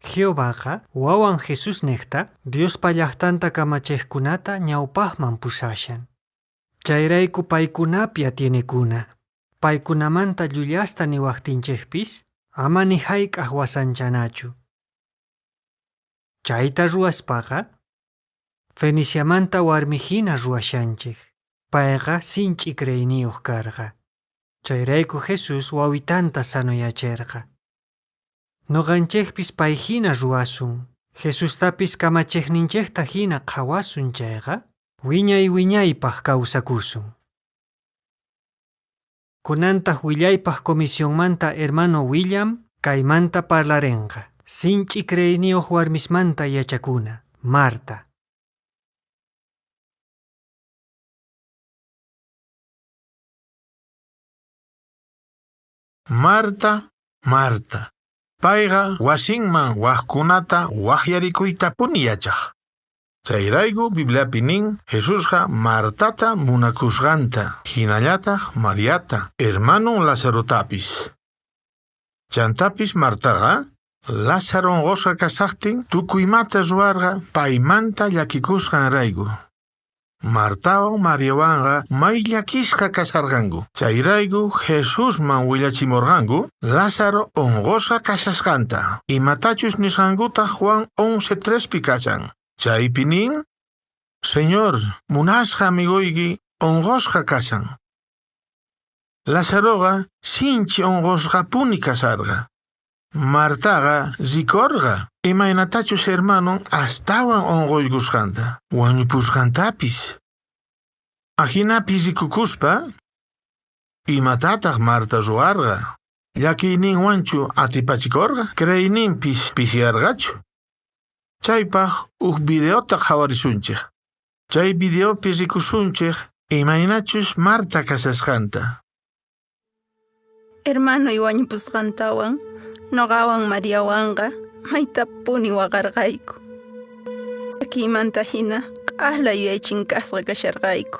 S17: Jehovaqa wawan Jesús niqta Diospa llaqtanta kamachiqkunata ñawpaqman pusashan. Chayrayku paykunapi atienekuna. Paykunamanta llullasta niwaqtinchikpis ama ni hayk'aq wasanchanachu. Chayta ruwaspaqa Feniciamanta warmi hina ruwashanchik. Payqa sinch'i creeyniyuq karqa. Chayrayku Jesús wawitanta sanoyacherqa. Noqanchikpis pay hina ruwasun. Jesustapis kamachiqninchikta hina qhawasun chayqa wiñay wiñaypaq kawsakusun. Kunantaq willaypaq comisionmanta hermano William kaymanta parlarenqa. Sinch'i creeyniyuq warmismanta yachakuna. Marta.
S11: Marta, Marta. Payqa wasinman waqkunata waqyarikuytapuni yachaq. Chayrayku Bibliapi nin Jesusqa Martata munakusqanta, hinallataq Mariata, hermanon Lazarotapis. Chantapis Martaqa Lázaro unqusqa kashaqtin tukuymata ruwarqa paymanta llakikusqanrayku. Martawan Mariawanqa may llakisqa kasharqanku. Chayrayku Jesusman willachimurqanku Lázaro unqusqa kashasqanta. Imatachus nisqankuta Juan 11:3pi kashan. Chaypi nin: Señor, munasqa amigoyki unqusqa kashan. Lázaroqa sinchi unqusqapuni kasharqa. Martaqa rikorqa imaynatachus hermanon astawan unquykusqanta, wañupusqantapis. Ajinapi rikukuspa, imatataq Marta ruwarqa? Llakiyninwanchu atipachikorqa, creeyninpis pisiyarqachu. Chaypaq huk videota qhawarisunchik. Chay videopi rikusunchik imaynachus Marta kashasqanta.
S20: Hermanoy wañupusqantawan, noqawan Mariawanqa maytapuni waqarqayku. Llakiymanta hina q'ala yuyaychinkasqa kasharqayku.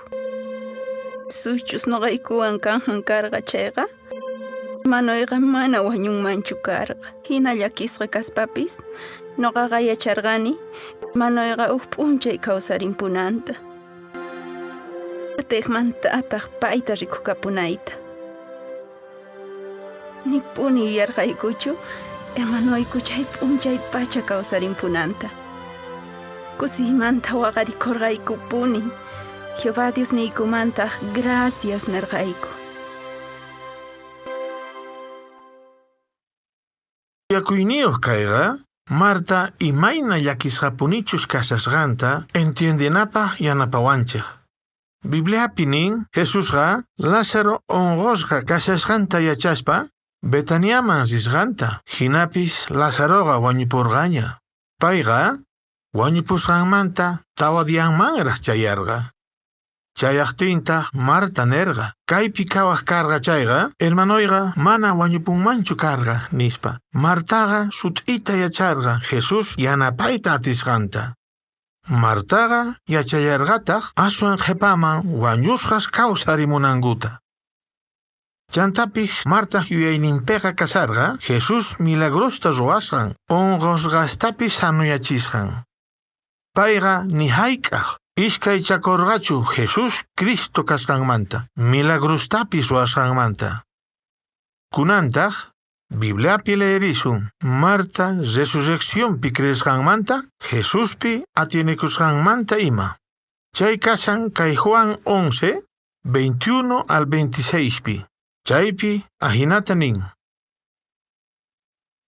S20: Suchus noqaykuwan kanman karqa chayqa, hermanoyqa mana wañunmanchu karqa. Hina llakisqa kaspapis, noqaqa yacharqani hermanoyqa huk p'unchay kawsarimpunanta. Atiqmantataq payta rikukapunayta. Nipuni yuyarqaykuchu hermanoyku chay p'unchay pacha kawsarimpunanta. Kusiymanta waqarikurqaykupuni. Jehová Diosniykumantaq gracias nirqayku.
S11: Yakuyniyuq kayqa Marta imayna llakisqapunichus kashasqanta entiendenapaq yanapawanchik. Bibliapi nin Jesusqa Lázaro unqusqa kashasqanta yachaspa Betaniaman risqanta. Hinapis Lázaroqa wañupurqaña. Payqa wañupusqanmanta tawa dianmanraq chayarqa. Chayaqtintaq Marta nerqa: Kaypi kawaq karqa chayqa, hermanoyqa mana wañupunmanchu karqa, nispa. Martaqa sut'ita yacharqa Jesús yanapayta atisqanta. Martaqa yachallarqataq aswan qhipaman wañusqas kawsarimunankuta. Chantapis Martaq yuyayninpiqa kasharqa Jesús milagrosta ruwasqan, unqusqastapis sanuyachisqan. Payqa ni hayk'aq iskaychakurqachu Jesús Cristo kasqanmanta, milagrostapis ruwasqanmanta. Kunantaq Bibliapi leerisun Marta resurreccionpi creesqanmanta, Jesuspi atienekusqanmanta ima. Chay kashan kay Juan 11, 21 al 26pi. Chaypi ajinata nin: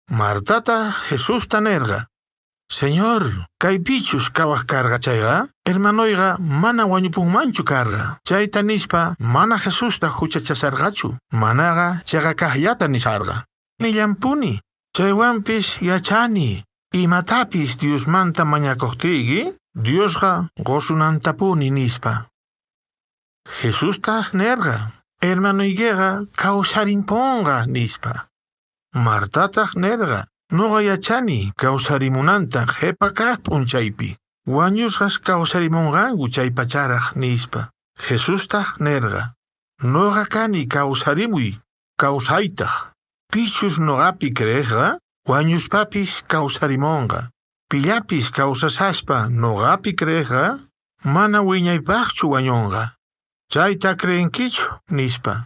S11: Martata Jesusta nerqa: Señor, kaypichus kawaq karqa chayqa, hermanoyqa mana wañupunmanchu karqa. Chayta nispa mana Jesusta huchachasarqachu, manaqa chaqa kaqllata nisarqa. Nillampuni, chaywanpis yachani, imatapis Diosmanta mañakuqtiyki, Diosqa qusunantapuni nispa. Jesusta nerqa: Hermanoykiqa kawsarimpunqa, nispa. Martataq nerqa: Noqa yachani kawsarimunanta qhipa kaq p'unchaypi. Wañusqas kawsarimunqanku chay pacharaq, nispa. Jesustaq nerqa: Noqa kani kawsarimuy, kawsaytaq. Pichus noqapi creeqqa, wañuspapis kawsarimunqa. Pillapis kawsasaspa noqapi creeqqa, mana wiñaypaqchu wañunqa. Chayta creenkichu, nispa.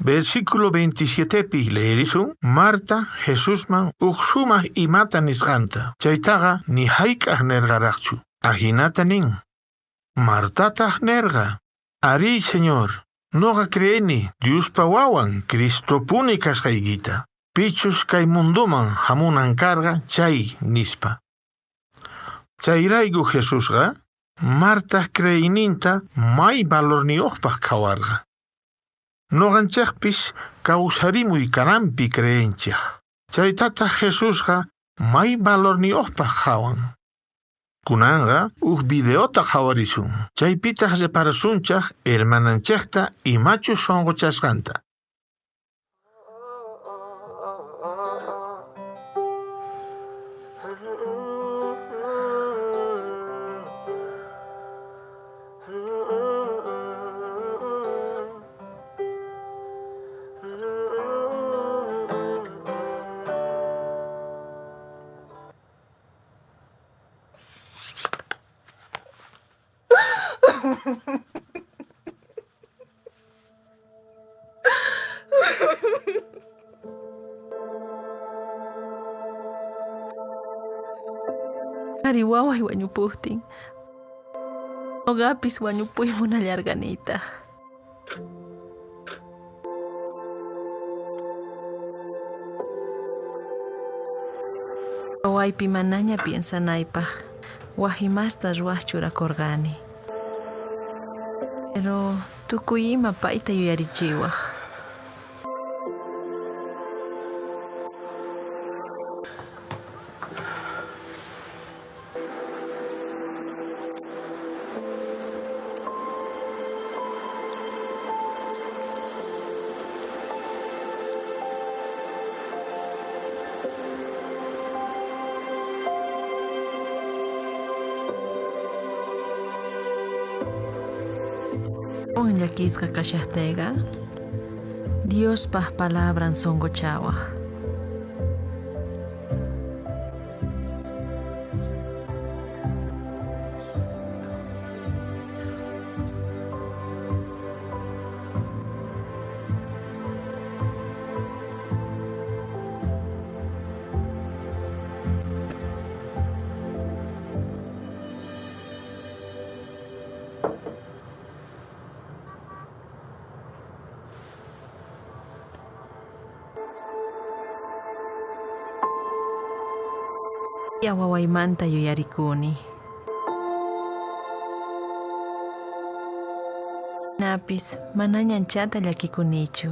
S11: Versículo 27pi leerisun Marta Jesusman huk sumaq imata nisqanta. Chaytaqa ni hayk'aq nerqaraqchu. Ajinata nin: Martataq nerqa: Arí, Señor, noqa creeni Diospa wawan Cristopuni kasqaykita. Pichus kay munduman hamunan karqa chay, nispa. Chayrayku Jesusqa Martaq creeyninta may valorniyuqpaq qhawarqa. Noqanchikpis kawsarimuy kananpi creenchik. Chaytataq Jesusqa may valorniyuqpaq qhawan. Kunanqa huk videota qhawarisun. Chaypitaq reparasunchik hermananchikta imachus sunquchasqanta.
S6: Qhari waway wañupujtin, noqapis wañupuy munallarqanitaq. Wawaypi manaña piensanaypaq waj imasta ruwaq churakurqani. Pero tukuy ima payta yuyarichiwaq. Llakisqa kashaqtiyqa, Diospaq palabran sunquchawaq. Wawaymanta yuyarikuni. Napis manaña anchata llakikunichu.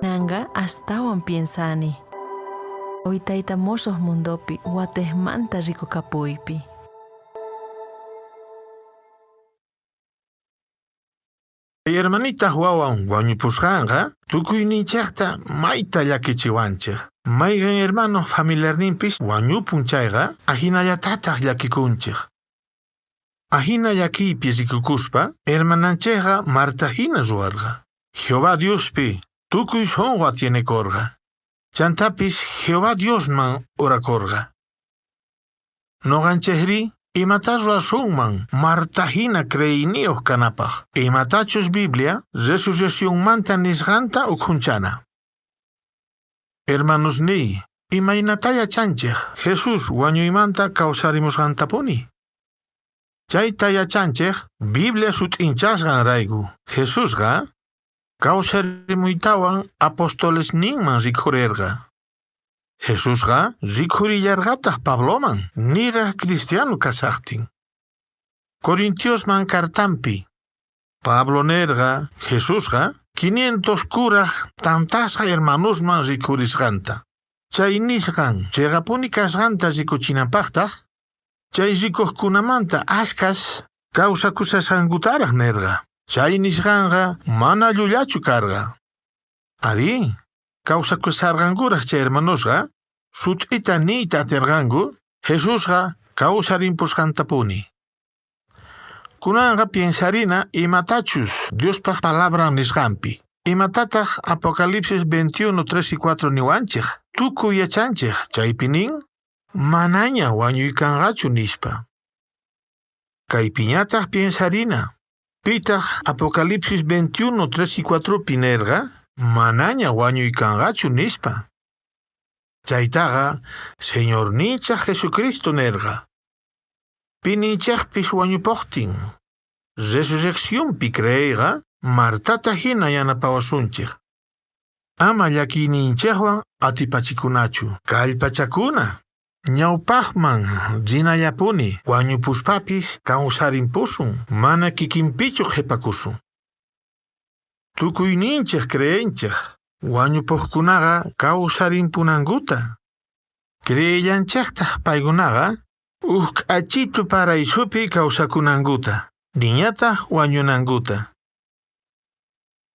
S6: Nanga astawan piensani. Wawitayta musuq mundopi watejmanta rikukapuypi.
S11: Kay hermanitaq wawan wañupusqanqa tukuyninchikta mayta llakichiwanchik. Mayqin hermano familiarninpis wañupun chayqa ahinallatataq llakikunchik. Ahina llakiypi rikukuspa hermananchikqa Marta hina ruwarqa. Jehová Diospi tukuy sunqu atienekurqa. Chantapis Jehová Diosman orakurqa. Nuqanchikri imata ruwasunman Marta hina creeyniyuq kanapaq. Imatachus Biblia resurreccionmanta nisqanta ukhunchana. Hermanosniy, imaynata yachanchik Jesús wañuymanta kawsarimusqantapuni. Chayta yachanchik Biblia sut'inchasqanrayku. Jesusqa kawsarimuytawan apostolesninman rikhurirqa. Jesusqa rikhurillarqataq Pabloman niraq cristiano kashaqtin. Corintiosman kartanpi Pablo nerqa Jesusqa 500 kuraj tantasqa hermanosman rikhurisqanta. Chay nisqan chiqapuni kasqanta rikuchinanpaqtaq chay rikuqkunamanta ashkas kawsakushasqankutaraq nerqa. Chay nisqanqa mana llullachu karqa. Arí, kawsakusharqankuraq chay hermanosqa sut'ita niyta atirqanku Jesusqa kawsarimpusqantapuni. Kunanqa piensarina imatachus Diospaq palabran nisqanpi. Imatataq Apocalipsis 21, 3 y 4 niwanchik. Tukuy yachanchik chaypi nin manaña wañuykanqachu nispa. Kaypiñataq piensarina. Pitaq Apocalipsis 21, 3 y 4 pi nerqa manaña wañuykanqachu nispa. Chaytaqa Señorninchik Jesucristo nerqa. Pininchikpis wañupuqtin. Resurreccionpi creeyqa Martata hina yanapawasunchik. Ama llakiyninchikwan atipachikunachu. Kallpachakuna. Ñawpaqman rinallapuni wañupuspapis kawsarimpusun mana kikinpichu qhipakusun. Tukuyninchik creenchik wañupuqkunaqa kawsarimpunankuta. Creellanchiktaq paykunaqa uj k'achitu paraisupi kawsakunankuta, niñataq wañunankuta.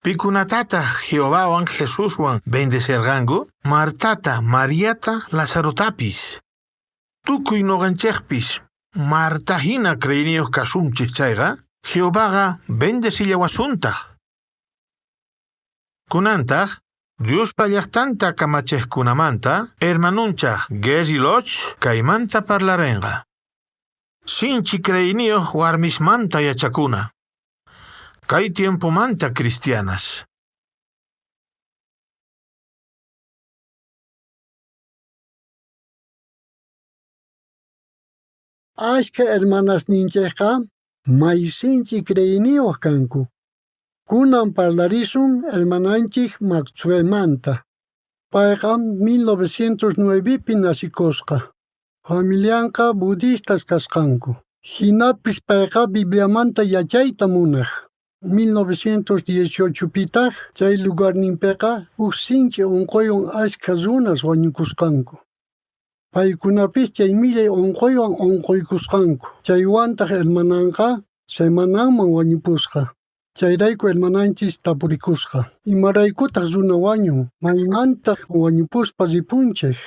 S11: Pikunatataq Jehovawan Jesuswan bendecirqanku? Martata, Mariata, Lazarotapis. Tukuy nuqanchikpis Marta hina creeyniyuq kasunchik chayqa Jehovaqa bendecillawasuntaq. Kunantaq Diospa llaqtanta kamachiqkunamanta hermanunchaq Gary Lodge kaymanta parlarinqa. Sinchi creeyniyoj warmismanta yachakuna. Kay tiempomanta cristianas.
S3: Ashka hermanasninchikqa may sinchi creeyniyuq kanku. Kunan parlarisun hermananchik Matsuemanta. Payqa 1909pi nacikusqa. Familianqa budistas kasqanku. Hinapis payqa Bibliamanta yachayta munaq. 1918pitaq chay lugarninpiqa huk sinchi unquywan ashkha runas wañukusqanku. Paykunapis chay millay unquywan unquykusqanku. Chaywantaq hermananqa semananman wañupusqa. Chayrayku hermananchis tapurikusqa. Imaraykutaq runa wañun? Maymantaq wañupuspa ripunchik?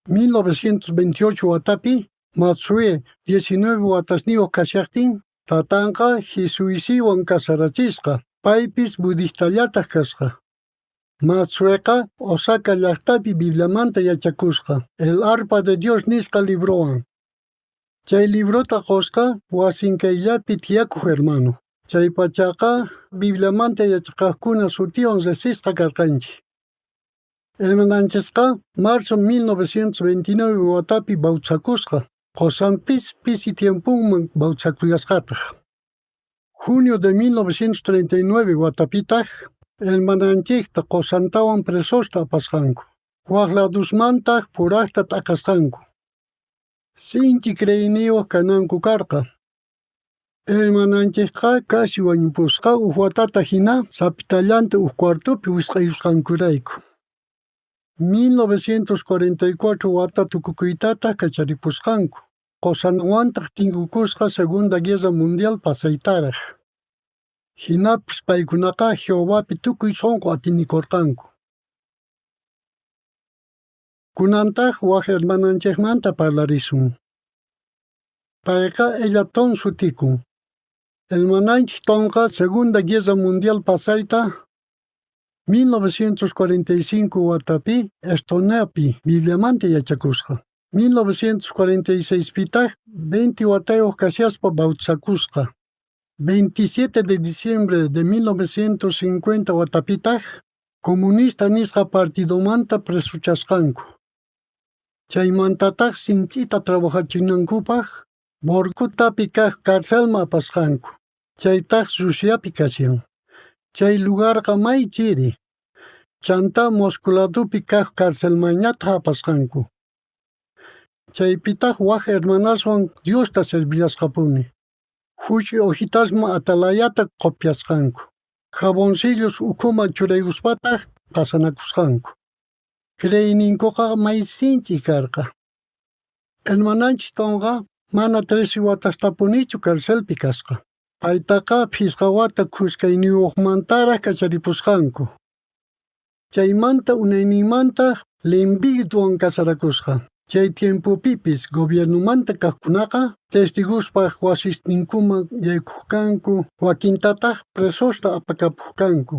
S3: 1928 watapi Matsue 19 watasniyuq kashaqtin tatanqa Hisuisiwan kasarachisqa. Paypis budistallataq kasqa. Matsueqa Osaka llaqtapi Bibliamanta yachakusqa. El Arpa de Dios nisqa librowan. Chay librota qusqa wasinkayllapi tiyakuq hermano. Chay pachaqa Bibliamanta yachaqaqkuna sutiwan riqsisqa karqanchik. Hermananchisqa marzo 1929 watapi bautizakusqa. Qusanpis pisi tiemponman bautizakullasqataq. Junio de 1939 watapitaq hermananchikta qusantawan presosta apasqanku. Wak ladusmantaq puraqta t'aqasqanku. Sinchi creeyniyuq kananku karqa. Hermananchikqa casi wañupusqa huk watata hina sapitallanta huk cuartopi wisq'ayusqankurayku. 1944 wata tukukuytataq kacharipusqanku. Qusanwantaq tinkukusqa Segunda Guerra Mundial pasaytaraq. Hinapis paykunaqa Jehovapi tukuy sunqu atinikurqanku. Kunantaq wak hermananchikmanta parlarisun. Payqa Ella Toom sutikun. Hermananchik Toomqa Segunda Guerra Mundial pasayta 1945 watapi Estoniapi Bibliamanta yachakusqa. 1946pitaq 20 watayuq kashaspa bautizakusqa. 27 de diciembre de 1950 watapitaq comunista nisqa partidomanta presuchasqanku. Chaymantataq sinch'ita trabajachinankupaq Vorkutapi kaq carcelman apasqanku. Chaytaq Rusiapi kashan. Chay lugarqa may chiri. Chantá Moscú ladopi kaq carcelmanñataq apasqanku. Chaypitaq wak hermanaswan Diosta servillasqapuni. Huch'uy hojitasman atalayata copiasqanku. Jaboncillos ukhuman churaykuspataq pasanakusqanku. Creeyninkuqa may sinch'i karqa. Hermananchik Toomqa mana 13 watastapunichu carcelpi kasqa. Paytaqa phisqa wata khuskayniyuqmantaraq kacharipusqanku. Chaymanta unayninmantaq Lembitwan kasarakusqa. Chay tiempopipis gobiernomanta kaqkunaqa testigospaq wasisninkuman yaykuq kanku, wakintataq presosta apakapuq kanku.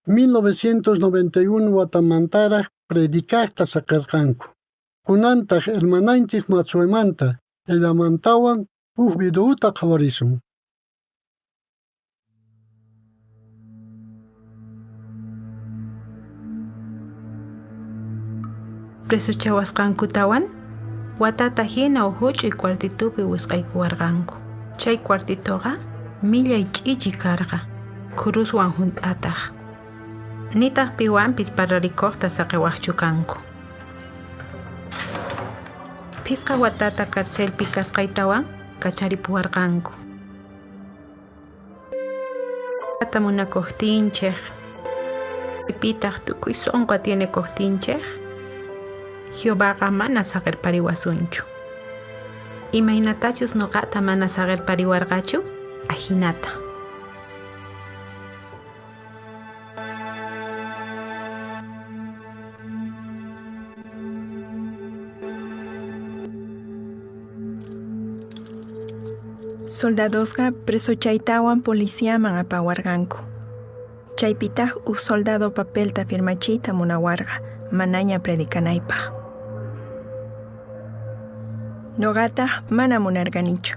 S3: 1991 watamantaraq predicaqta saqirqanku. Kunantaq hermananchik Matsuemanta, Ellamantawan huk videota qhawarisun.
S15: Presuchawasqankutawan watata hina uj huch'uy cuartitupi wisq'aykuwarqanku. Chay cuartitoqa millay ch'ichi karqa, khuruswan hunt'ataq. Nitaq piwanpis parlarikuqta saqiwaqchu kanku. Phisqa watata carcelpi kasqaytawan kacharipuwarqanku. Munakuqtinchik, pitaq tukuy sunqu atienekuqtinchik, Jehovaqa mana saqirpariwasunchu. Imaynatachus nuqata mana saqirpariwarqachu, ajinata.
S20: Soldadosqa presochaytawan policiaman apawarqanku. Chaypitaq huk soldado papelta firmachiyta munawarqa manaña predicanaypaq.
S15: Noqataq mana munarqanichu.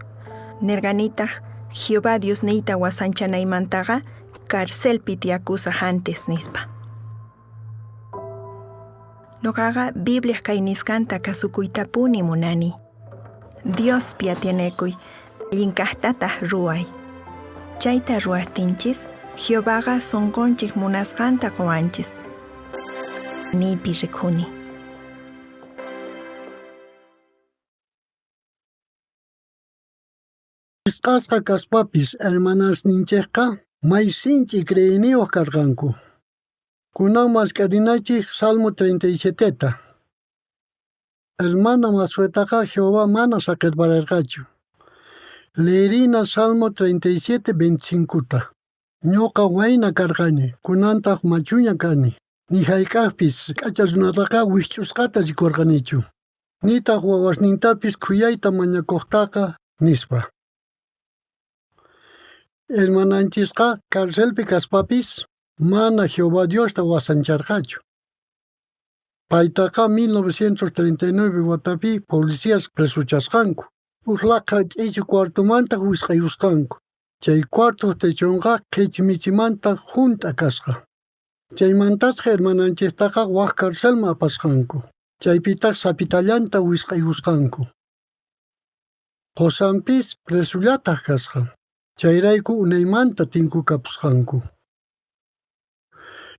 S15: Nirqanitaq Jehová Diosniyta wasanchanaymantaqa carcelpi tiyakusaq antes nispa. Noqaqa Bibliaq kay nisqanta kasukuytapuni munani. Diospi atienekuy, allin kaqtataq ruway. Chayta ruwaqtinchis, Jehovaqa sunqunchik munasqanta quwanchis. Nipi rikhuni.
S3: Wisq'asqa kaspapis hermanasninchejqa may sinch'i creeyniyoj karqanku. Kunan mask'arinachej Salmo 37-ta. Hermana Matsuetaqa Jehová mana saqerpararqachu. Leerina Salmo 37, 25-ta. Ñuqa wayna karqani, kunantaq machuña kani. Ni hayk'aqpis k'acha runataqa wikch'usqata rikurqanichu. Nitaq wawasnintapis khuyayta mañakuqtaqa, nispa. Hermananchisqa carcelpi kaspapis mana Jehová Diosta wasancharqachu. Paytaqa 1939 watapi policías presochasqanku. Uj laqha ch'ichi cuartomantaq wisq'ayusqanku. Chay cuartoq techonqa qhichmichimanta hunt'a kasqa. Chaymantataq hermananchistaqa wak carcelman apasqanku. Chaypitaq sapitallanta wisq'ayusqanku. Qusanpis presullataq kasqa. Chayrayku unaymanta tinkukapusqanku.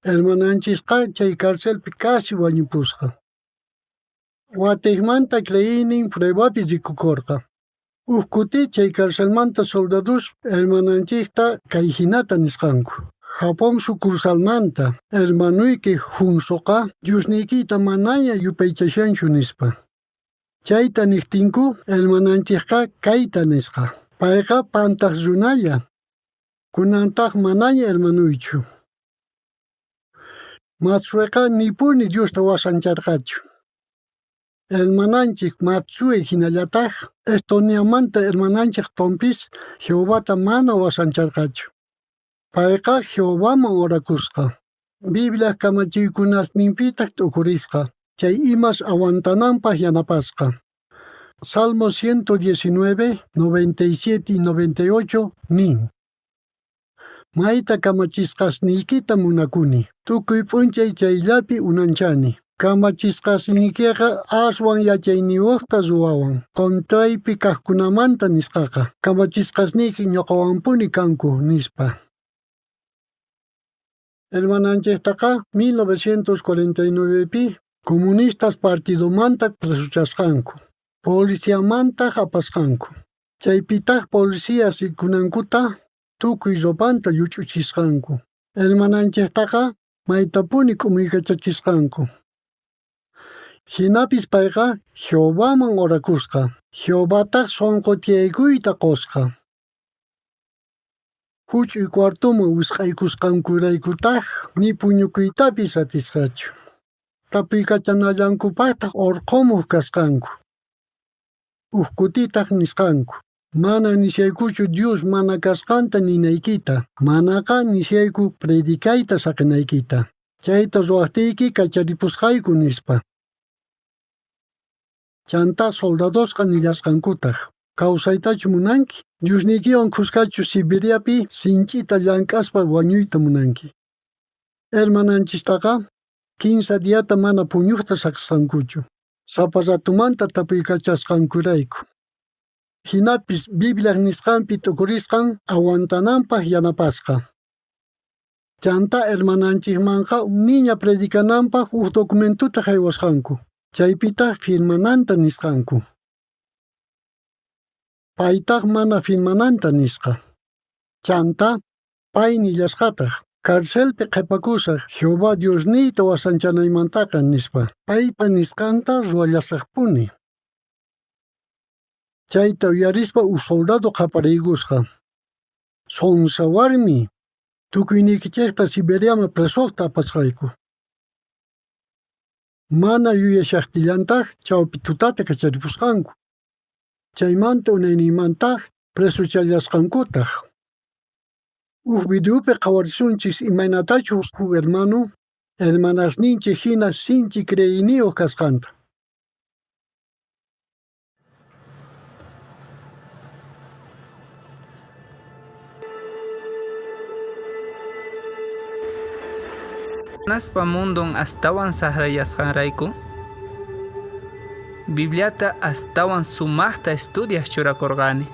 S3: Hermananchisqa chay carcelpi casi wañupusqa. Watiqmanta creeynin pruebapi rikukurqa. Uj kuti chay carcelmanta soldados hermananchikta kayhinata nisqanku. Japón sucursalmanta hermanuyki Junsoqa Diosniykita manaña yupaychashanchu nispa. Chayta niqtinku hermananchikqa kayta nisqa. Payqa pantaq runalla. Kunantaq manaña hermanuychu. Matsueqa nipuni Diosta wasancharqachu. Hermananchik Matsue hinallataq Estoniamanta hermananchik Tompis Jehovata mana wasancharqachu. Payqa Jehovaman orakusqa. Bibliaq kamachiykunasninpitaq t'ukurisqa. Chay imas aguantananpaq yanapasqa. Salmo 119, 97 y 98 nin. Mayta kamachisqasniykita munakuni. Tukuy p'unchay chayllapi unanchani. Kamachisqasniykiqa aswan yachayniyuqta ruwawan. Contraypi kaqkunamanta nisqaqa. Kamachisqasniyki ñuqawanpuni kanku nispa. Hermananchiktaqa 1949pi comunistas partidomanta presochasqanku. Policiamantaq apasqanku. Chaypitaq policías rikunankuta tukuy ropanta lluch'uchisqanku. Hermananchiktaqa maytapuni k'umuykachachisqanku. Hinapis payqa Jehovaman orakusqa. Jehovataq sunqu tiyaykuyta qusqa. Huch'uy cuartoman wisq'aykusqankuraykutaq ni puñukuytapis atisqachu. Tapuykachanallankupaqtaq urqumuq kasqanku. Uj kutitaq nisqanku. Mana nishaykuchu Dios mana kasqanta ninaykita, manaqa nishayku predicayta saqinaykita. Chayta ruwaqtiyki kacharipusqayku nispa. Chantá soldadosqa nillasqankutaq. Kawsaytachu munanki? Diosniykiwan kuskachu Siberiapi sinch'ita llank'aspa wañuyta munanki. Hermananchistaqa kinsa diyata mana puñuqta saqisqankuchu. Sapa ratumanta tapuykachasqankurayku. Hinapis Bibliaq nisqanpi t'ukurisqan aguantananpaq yanapasqa. Chantá hermananchikmanqa niña predicananpaq huk documentuta haywasqanku. Chaypitaq firmananta nisqanku. Paytaq mana firmananta nisqa. Chantá pay nillasqataq carcelpi qhipakusaq Jehová Diosniyta wasanchanaymantaqa nispa. Paypa nisqanta ruwallasaqpuni. Chayta uyarispa uj soldado qapariykusqa. Sonsa warmi, tukuyniykichikta Siberiaman presoqta apasqayku. Mana yuyashaqtillantaq chawpi tutata kacharipusqanku. Chaymanta unayninmantaq presochallasqankutaq. Uj videopi qhawarisunchis imaynatachus huk hermano hermanasninchik hina sinchi creeyniyuq kasqanta.
S5: Satanaspa mundon astawan saqrayasqanrayku, Bibliata astawan sumaqta estudiaq churakurqani.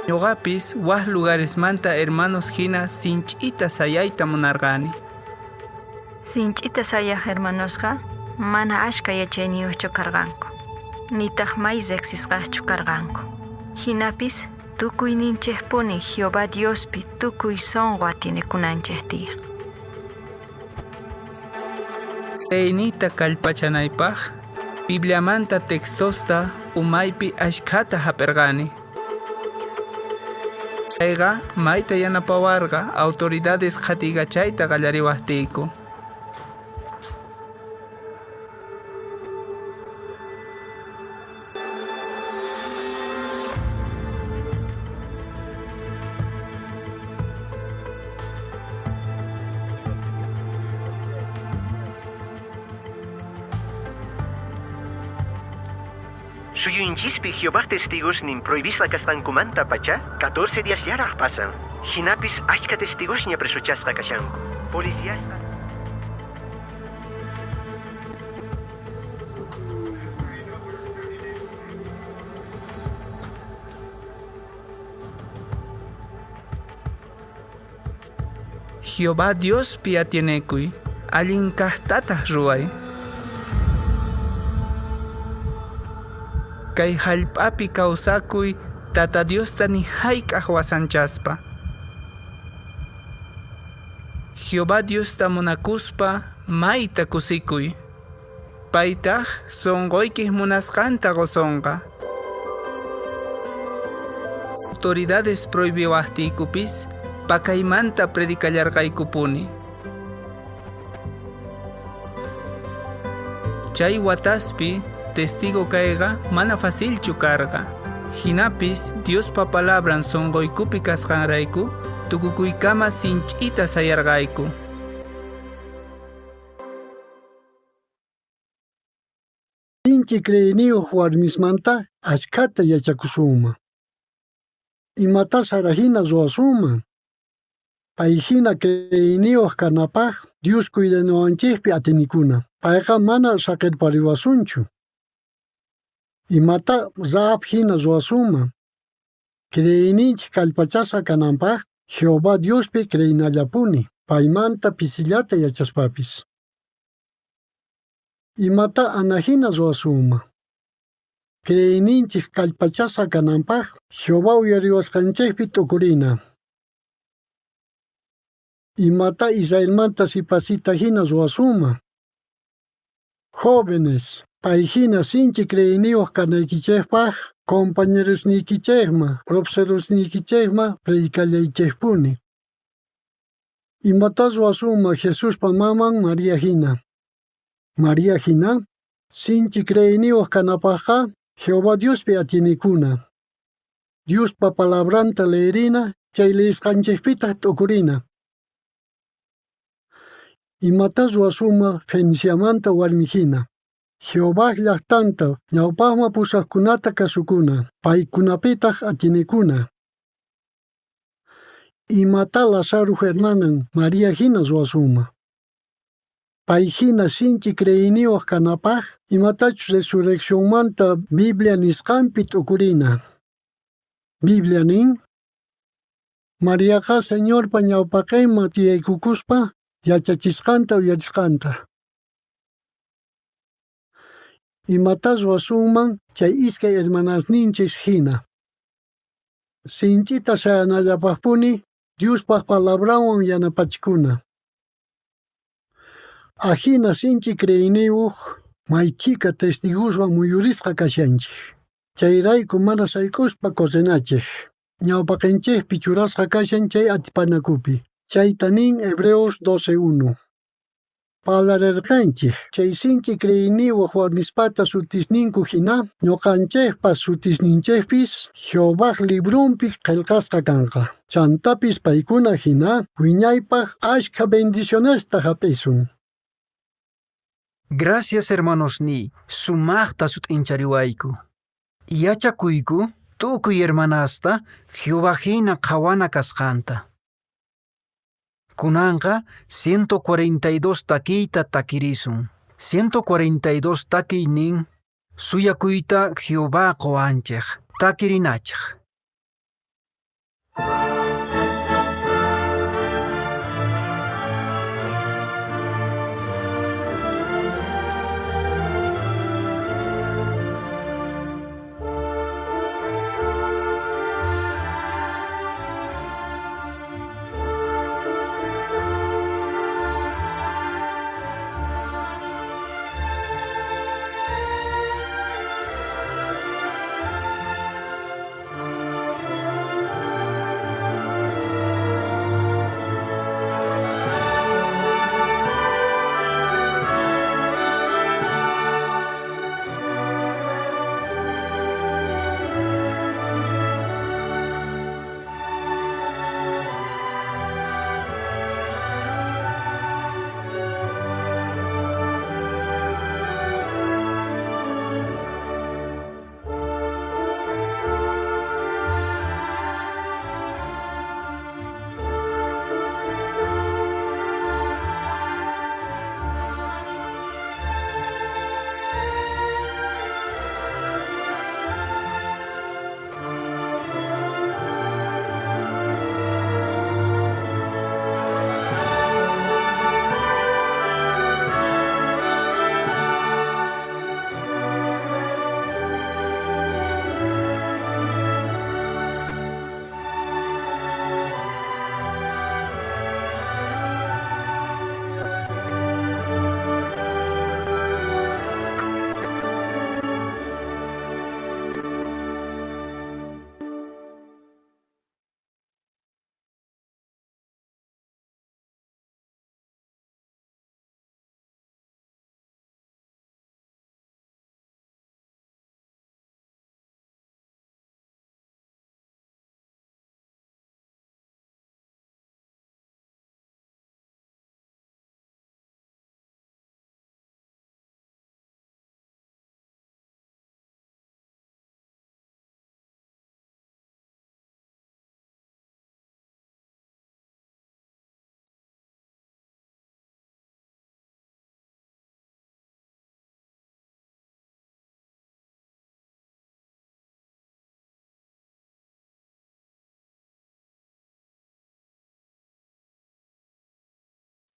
S5: Ñuqapis wak lugaresmanta hermanos hina sinch'ita sayayta munarqani.
S20: Sinch'ita sayaq hermanosqa mana ashka yachayniyuqchu karqanku, nitaq may riqsisqaschu karqanku. Hinapis tukuyninchikpuni Jehová Diospi tukuy sunqu atienekunanchik tiyan.
S5: Creeyniyta kallpachanaypaq Bibliamanta textosta umaypi ashkhata hap'irqani. Chayqa mayta yanapawarqa autoridades qhatiykachayta qallariwaqtiyku.
S13: Suyunchispi Jehová testigosnin prohibisqa kasqankumanta pacha 14 días llaraq pasan. Hinapis achka testigosña presochasqa kashanku. Policiasqa
S5: Jehová Diospi atienekuy, allin kaqtataq ruway. Kay hallp'api kawsakuy Tata Diosta ni hayk'aq wasanchaspa. Jehová Diosta munakuspa mayta kusikuy. Paytaq sunquykiq munasqanta qusonqa. Autoridades prohibiwaqtiykupis pakaymanta predicallarqaykupuni. Chay wataspi testigo kayqa mana facilchu karqa. Hinapis Diospa palabran sunquykupi kasqanrayku tukukuykama sinch'ita sayarqayku.
S3: Sinchi creeyniyuq warmismanta ashkhata yachakusunman. Imatá Sarahina ruwasunman? Payhina creeyniyuq kanapaq Dios cuidanawanchikpi atinikuna. Payqa mana saqirpariwasunchu. Imata Rahab hina ruwasunman? Creeyninchik kallpachasqa kananpaq Jehová Diospi creynallapuni, paymanta pisillata yachaspapis. Imata Anahina ruwasunman? Creeyninchik kallpachasqa kananpaq Jehová uyariwasqanchikpi t'ukurina. Imata Israelmanta sipasita hina ruwasunman? Jóvenes, payhina sinchi creeyniyuq kanaykichikpaq compañerosniykichikman, profesorosniykichikman predicallaychikpuni. Imata ruwasunman Jesuspa maman María hina? María hina, sinchi creeyniyuq kanapaqqa Jehová Diospi atienikuna. Diospa palabranta leerina, chay leesqanchikpitaq t'ukurina. Imata ruwasunman Feniciamanta warmi hina? Jehová llaqtanta ñawpaqman pusaqkunata kasukuna, paykunapitaq atienikuna. Imata Lázaro hermanan María hina ruwasunman? Payhina sinchi creeyniyuq kanapaq imatachus resurreccionmanta Biblia nisqanpi t'ukurina. Biblia nin, Mariaqa Señorpa ñawpaqinman tiyaykukuspa yachachisqanta uyarisqanta. Imata ruwasunman chay iskay hermanasninchis hina? Sinch'ita sayanallapaqpuni Diospaq palabranwan yanapachikuna. Ajina sinchi creeyniyuq maychika testigoswan muyurisqa kashanchik. Chayrayku mana sayk'uspa correnachik. Ñawpaqinchikpi churasqa kashan chay atipanakupi. Chayta nin Hebreos 12:1. Parlarerqanchej chay sinch'i creeyniyoj warmispata sutisninku jina, ñoqanchejpa sutisninchejpis Jehovaj libronpi qhelqasqa kanqa. Chantapis paykuna jina wiñaypaj ashkha bendicionesta jap'isun.
S7: Gracias hermanosniy, sumaqta sut'inchariwayku. Yachakuyku tukuy hermanasta Jehová hina qhawana kasqanta. Kunanqa 142 takiyta takirisun. 142 takiy nin suyakuyta Jehová qowanchej. Takirinachej.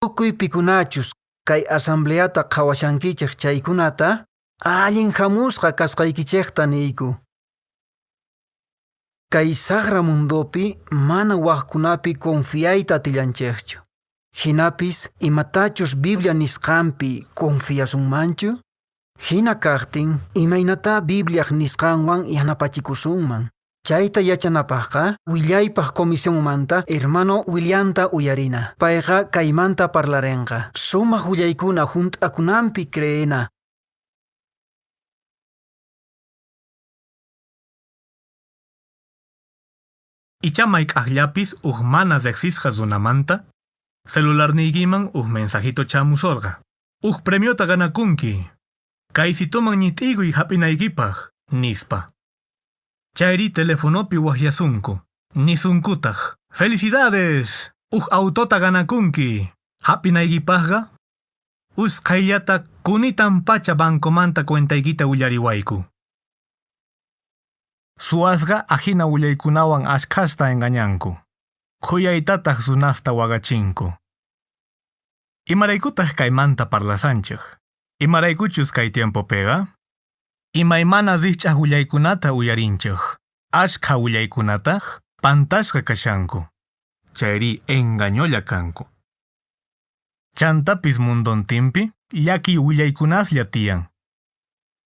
S7: Tukuy pikunachus kay asambleata qhawashankichej chaykunata allin hamusqa kasqaykichejta niyku. Kay saqra mundopi mana wajkunapi confiayta atillanchejchu. Hinapis imatachus Biblia nisqanpi confiasunmanchu? Hina kaqtin imaynata Bibliaq nisqanwan yanapachikusunman. Chayta yachanapaqqa willaypaq comisionmanta hermano Williamta uyarina. Payqa kaymanta parlarenqa. Sumaq willaykuna hunt'akunanpi creena.
S19: Icha mayk'aqllapis uj mana riqsisqa runamanta celularniykiman uj mensajito chamusorqa. Uj premiota ganakunki. Kaysituman ñit'iykuy hap'inaykipaq, nispa. Chayri telefonopi waqyasunku. Nisunkutaq. ¡Felicidades! Uj autota ganakunki. Hap'inaykipaqqa usqhayllata kunitan pacha bancomanta cuentaykita willariwayku. Suwasqa ahina willaykunawan ashkhasta engañanku. Khuyaytataq runasta waqachinku. Imaraykutaq kaymanta parlasanchik? Imaraykuchus kay tiempopiqa? Imaymana rikch'aq willaykunata uyarinchik. Ashkha willaykunataq pantasqa kashanku. Chayri engañolla kanku. Chantapis mundontinpi llakiy willaykunaslla tiyan.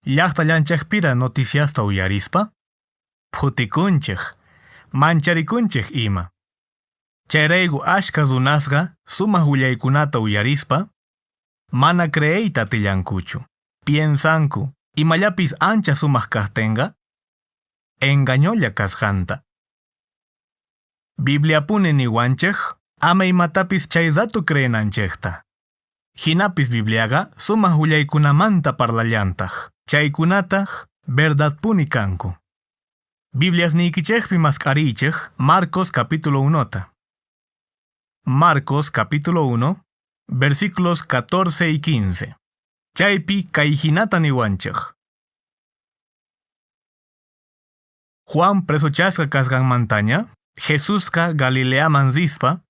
S19: Llaqtallanchikpira noticiasta uyarispa phutikunchik, mancharikunchik ima. Chayrayku ashkha runasqa sumaq willaykunata uyarispa mana creeyta atillankuchu. Piensanku, imallapis ancha sumaq kaqtinqa, engañolla kasqanta. Bibliapuni niwanchik, ama imatapis chay rato creenanchikta. Hinapis Bibliaqa sumaq willaykunamanta parlallantaq. Chaykunataq verdadpuni kanku. Bibliasniykichikpi mask'ariychik Marcos capítulo 1. Marcos capítulo 1, versículos 14 y 15. Chaypi kayhinata niwanchik. Juan presochasqa kasqanmantaña, Jesusqa Galileaman rispa,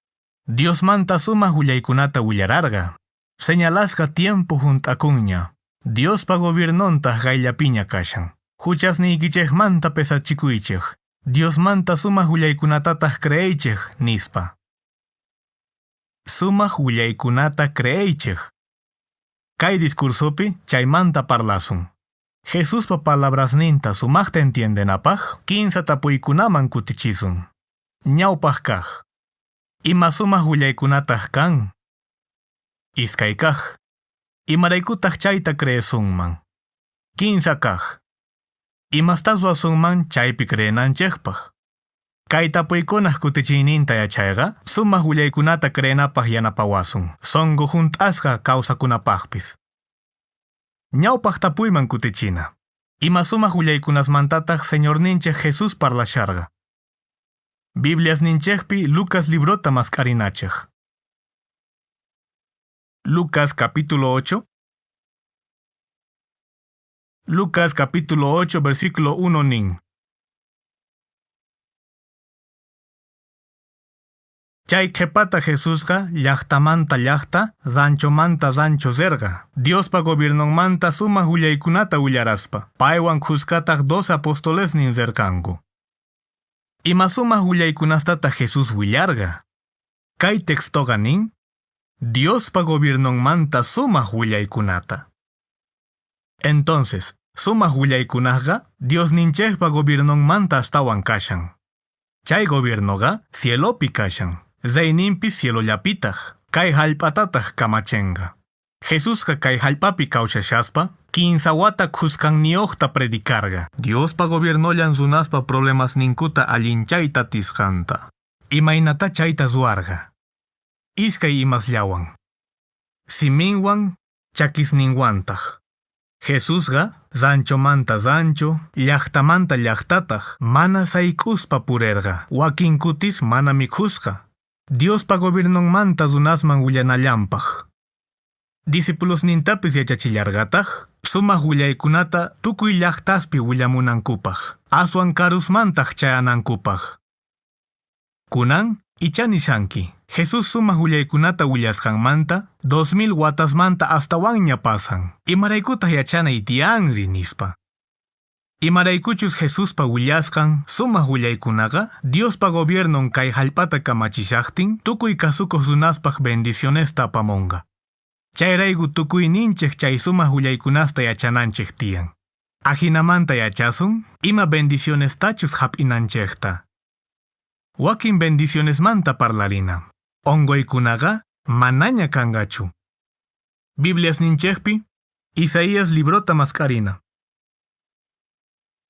S19: Diosmanta sumaq willaykunata willararqa. Señalasqa tiempo hunt'akunña. Diospa gobiernontaq qayllapiña kashan. Huchasniykichikmanta pesachikuychik. Diosmanta sumaq willaykunatataq creeychik, nispa. Sumaq willaykunata creeychik. Kay discursopi chaymanta parlasun. Jesuspa palabrasninta sumaqta entiendenapaq, kinsa tapuykunaman kutichisun. Ñawpaq kaq. Ima sumaq willaykunataq kan? Iskay kaq. Imaraykutaq chayta creesunman? Kinsa kaq. Imastá ruwasunman chaypi creenanchikpaq? Kay tapuykunaq kutichiyninta yachayqa, sumaq willaykunata creenapaq yanapawasun, sunqu hunt'asqa kawsakunapaqpis. Ñawpaq tapuyman kutichina. Ima sumaq willaykunasmantataq Señorninchik Jesús parlasharqa? Bibliasninchikpi Lucas librota mask'arinachik. Lucas capítulo 8. Lucas capítulo 8, versículo 1 nin. Chay qhipata Jesusqa llaqtamanta llaqta, ranchomanta rancho rirqa. Diospa gobiernonmanta sumaq willaykunata willaraspa. Paywan khuskataq 12 apostolesnin rirqanku. Ima sumaq willaykunastataq Jesús willarqa? Kay textoqa nin, Diospa gobiernonmanta sumaq willaykunata. Entonces, sumaq willaykunaqqa Diosninchikpa gobiernonmanta astawan kashan. Chay gobiernoqa cielopi kashan. Reyninpis cielollapitaq, kay hallp'atataq kamachinqa. Jesusqa kay hallp'api kawsashaspa, kinsa wata khuskanniyuqta predicarqa. Diospa gobiernollan runaspa problemasninkuta allinchayta atisqanta. Imaynatá chayta ruwarqa? Iskay imasllawan. Siminwan, chakisninwantaq. Jesusqa ranchomanta rancho, llaqtamanta llaqtataq, mana sayk'uspa purerqa, wakin kutis mana mikhusqa. Diospa gobiernonmanta runasman willanallanpaq. Discipulosnintapis yachachillarqataq, sumaq willaykunata tukuy llaqtaspi willamunankupaq, aswan karusmantaq chayanankupaq. Kunan, ichá nishanki, Jesús sumaq willaykunata willasqanmanta 2000 watasmanta astawanña pasan. Imaraykutaq yachanay tiyanri nispa. Imaraykuchus Jesuspa willasqan sumaq willaykunaqa Diospa gobiernon kay hallp'ata kamachishaqtin tukuy kasukuq runaspaq bendicionesta apamunqa. Chayrayku tukuyninchik chay sumaq willaykunasta yachananchik tiyan. Ajinamanta yachasun ima bendicionestachus hap'inanchikta. Wakin bendicionesmanta parlarina. Onquykunaqa manaña kanqachu. Bibliasninchikpi Isaías librota mask'arina.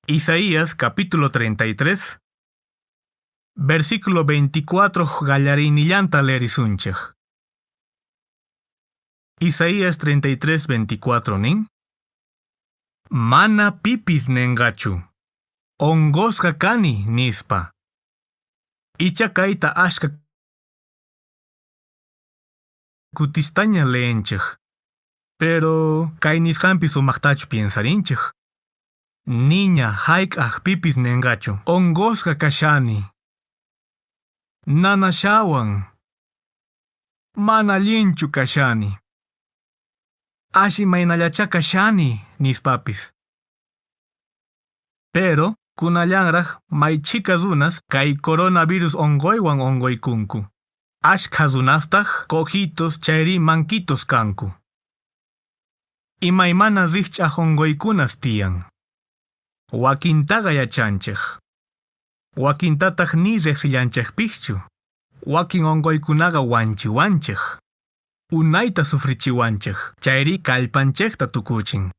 S19: Isaías capítulo 33, versículo 24 qallariynillanta leerisunchik. Isaías 33, 24 nin. Mana pipis nenqachu. Onqosqa kani nispa. Icha kayta ashka kutistaña leenchik. Pero kay nisqanpi sumaqtachu piensarinchik. Niña hayk'aq pipis nenqachu. Onqosqa kashani. Nanashawan. Mana allinchu kashani. Ashi maynallachá kashani nispapis. Pero kunallanraq may chhika runas kay coronavirus onquywan onquykunku. Ashkha runastaq cojitos chayri manquitos kanku. Imaymana rikch'aq onquykunas tiyan. Wakintaqa yachanchik. Wakintataq ni riqsillanchikpischu. Wakin onquykunaqa wanchiwanchik. unayta sufrichiwanchej, chayri kallpanchejta tukuchin.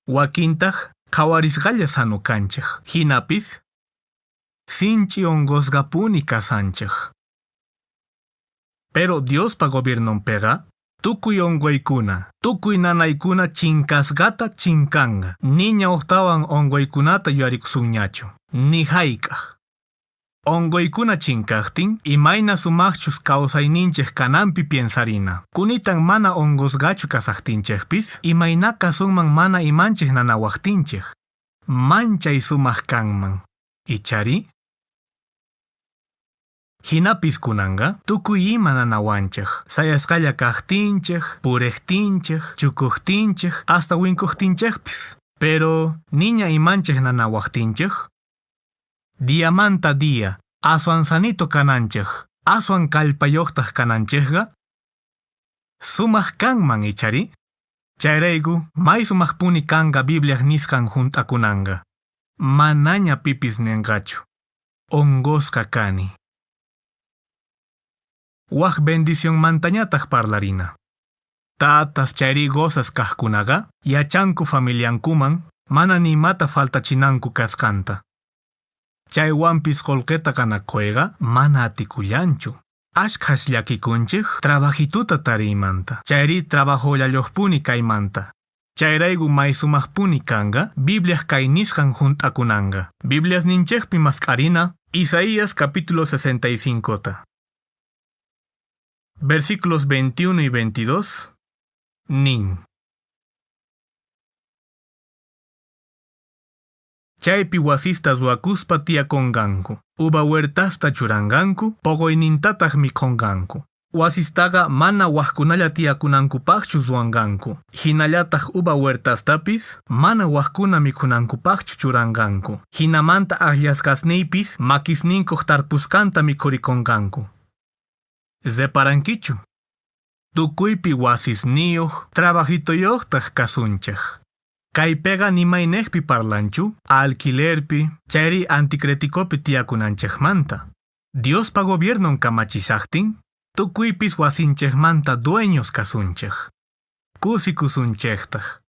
S19: Wakintaq qhawarisqalla sano kanchej, hinapis sinchi onqosqapuni kasanchej. Pero Diospa gobiernonpiqa tukuy onqoykuna, tukuy nanaykuna chinkasqata chinkanqa. Niña ujtawan onqoykunata yuyarikusunñachu, ni hayk'aq. Onqoykuna chinkaqtin, imayna sumaqchus kawsayninchej kananpi piensarina. Kunitan mana onqosqachu kasaqtinchejpis, imayna kasunman mana imanchej nanawaqtinchej. Manchay sumaq kanman. Ichari? Hinapis kunanqa tukuy ima nanawanchej, sayasqalla kaqtinchej, purejtinchej, chukuqtinchej, hasta winkuqtinchejpis. Pero niña imanchej nanawaqtinchej, diamanta día, aswan sanito kananchej, aswan kallpayuqtaq kananchejqa, sumaq kanman ichari? Chayrayku may sumaqpuni kanqa Bibliaq nisqan hunt'akunanqa. Manaña pipis ninqachu, onqosqa kani. Waj bendicionmantañataq parlarina. Tatas chayri qosas kaqkunaqa yachanku familiankuman mana ni imata faltachinanku kasqanta. Chaywanpis qullqita ganakuyqa mana atikullanchu. Ashkhas llakikunchej trabajituta tariymanta, chayri trabajollalluqpuni kaymanta. Chayrayku may sumaqpuni kanqa Bibliaq kay nisqan hunt'akunanqa. Bibliasninchejpi mask'arina Isaías capítulo 65ta. Versículos 21 y 22. Nin. Chaypi wasista ruwakuspa tiyakunqanku, uva huertasta churanqanku, poqoynintataq mikhunqanku. Wasistaqa mana wajkunalla tiyakunankupaqchu ruwanqanku, hinallataq uva huertastapis mana wajkuna mikhunankupaqchu churanqanku. Hinamanta akllasqasniypis makisninkuq tarpusqanta mikhurikunqanku. Reparankichu? Tukuypi wasisniyuq, trabajitoyuqtaq kasunchej. Kaypiqa nimaynejpi parlanchu, alquilerpi, chayri anticreticopi tiyakunanchejmanta. Diospa gobiernon kamachishaqtin, tukuypis wasinchejmanta dueños kasunchej. Kusikusunchejtaq.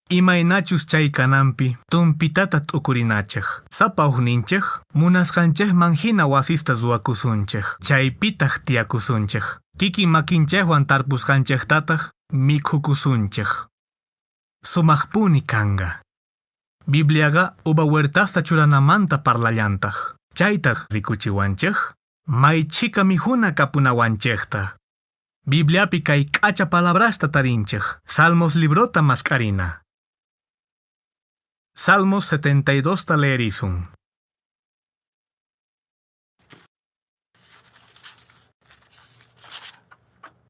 S19: Imaynachus chay kananpi tumpitata t'ukurinachej. Sapa ujninchej munasqanchejman hina wasista ruwakusunchej, chaypitaq tiyakusunchej. Kikin makinchejwan tarpusqanchejtataq mikhukusunchej. Sumaqpuni kanqa. Bibliaqa uva huertasta churanamanta parlallantaq. Chaytaq rikuchiwanchej, may chhika mikhuna kapunawanchejta. Bibliapi kay k'acha palabrasta tarinchej. Salmos librota mask'arina. Salmos 72 ta leerisun.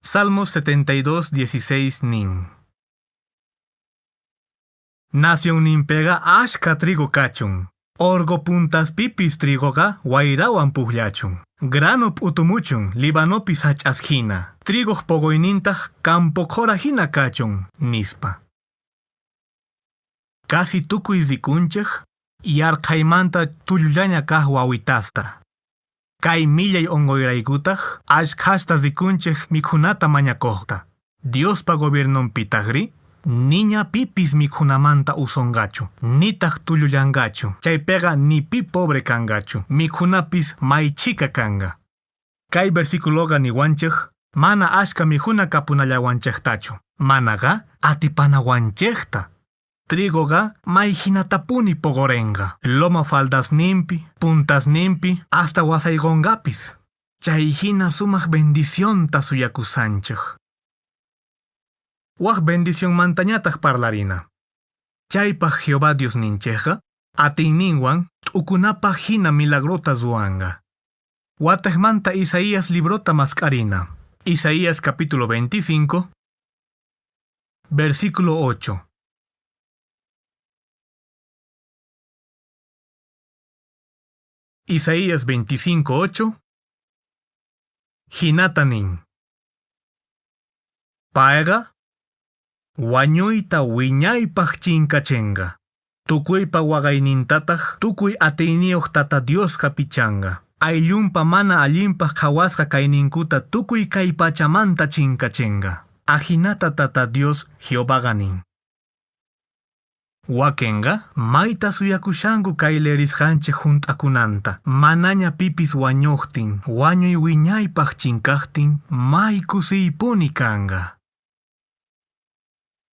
S19: Salmos 72, 16 nin. Nacionninpiqa ashka trigo kachun. Orqo puntaspipis trigoqa wayrawan pukllachun. Grano p'utumuchun Libanopi sach'as hina. Trigoq poqoynintaq campo qhora hina kachun, nispa. Casi tukuy rikunchej yarqhaymanta tullullaña kaq wawitasta. Kay millay onqoyraykutaq ashkhasta rikunchej mikhunata mañakuqta. Diospa gobiernonpitaqri niña pipis mikhunamanta usonqachu, nitaq tullullanqachu. Chaypiqa ni pi pobre kanqachu, mikhunapis may chhika kanqa. Kay versiculoqa niwanchej mana ashka mikhuna kapunallawanchejtachu, manaqa atipanawanchejta. Trigoqa may hinatapuni poqorenqa, loma faldasninpi, puntasninpi, hasta wasayqonqapis. Chay hina sumaq bendicionta suyakusanchej. Waj bendicionmantañataq parlarina. Chaypaq Jehová Diosninchejqa atiyninwan t'ukunapaq hina milagrota ruwanqa. Watejmanta Isaías librota mask'arina. Isaías capítulo 25, versículo 8. Isaías 25, 8. Hinata nin. Payqa wañuyta wiñaypaq chinkachenqa. Tukuypa waqaynintataq tukuy atiyniyuq Tata Diosqa pichanqa. ayllunpa mana allinpaj qhawasqa kayninkuta tukuy kay pachamanta chinkachenqa. Ajinata Tata Dios Jehovaqa nin. Wakenqa mayta suyakushanku kay leerisqanchej junt'akunanta. Manaña pipis wañuqtin, wañuy wiñaypaq chinkaqtin, may kusiypuni kanqa.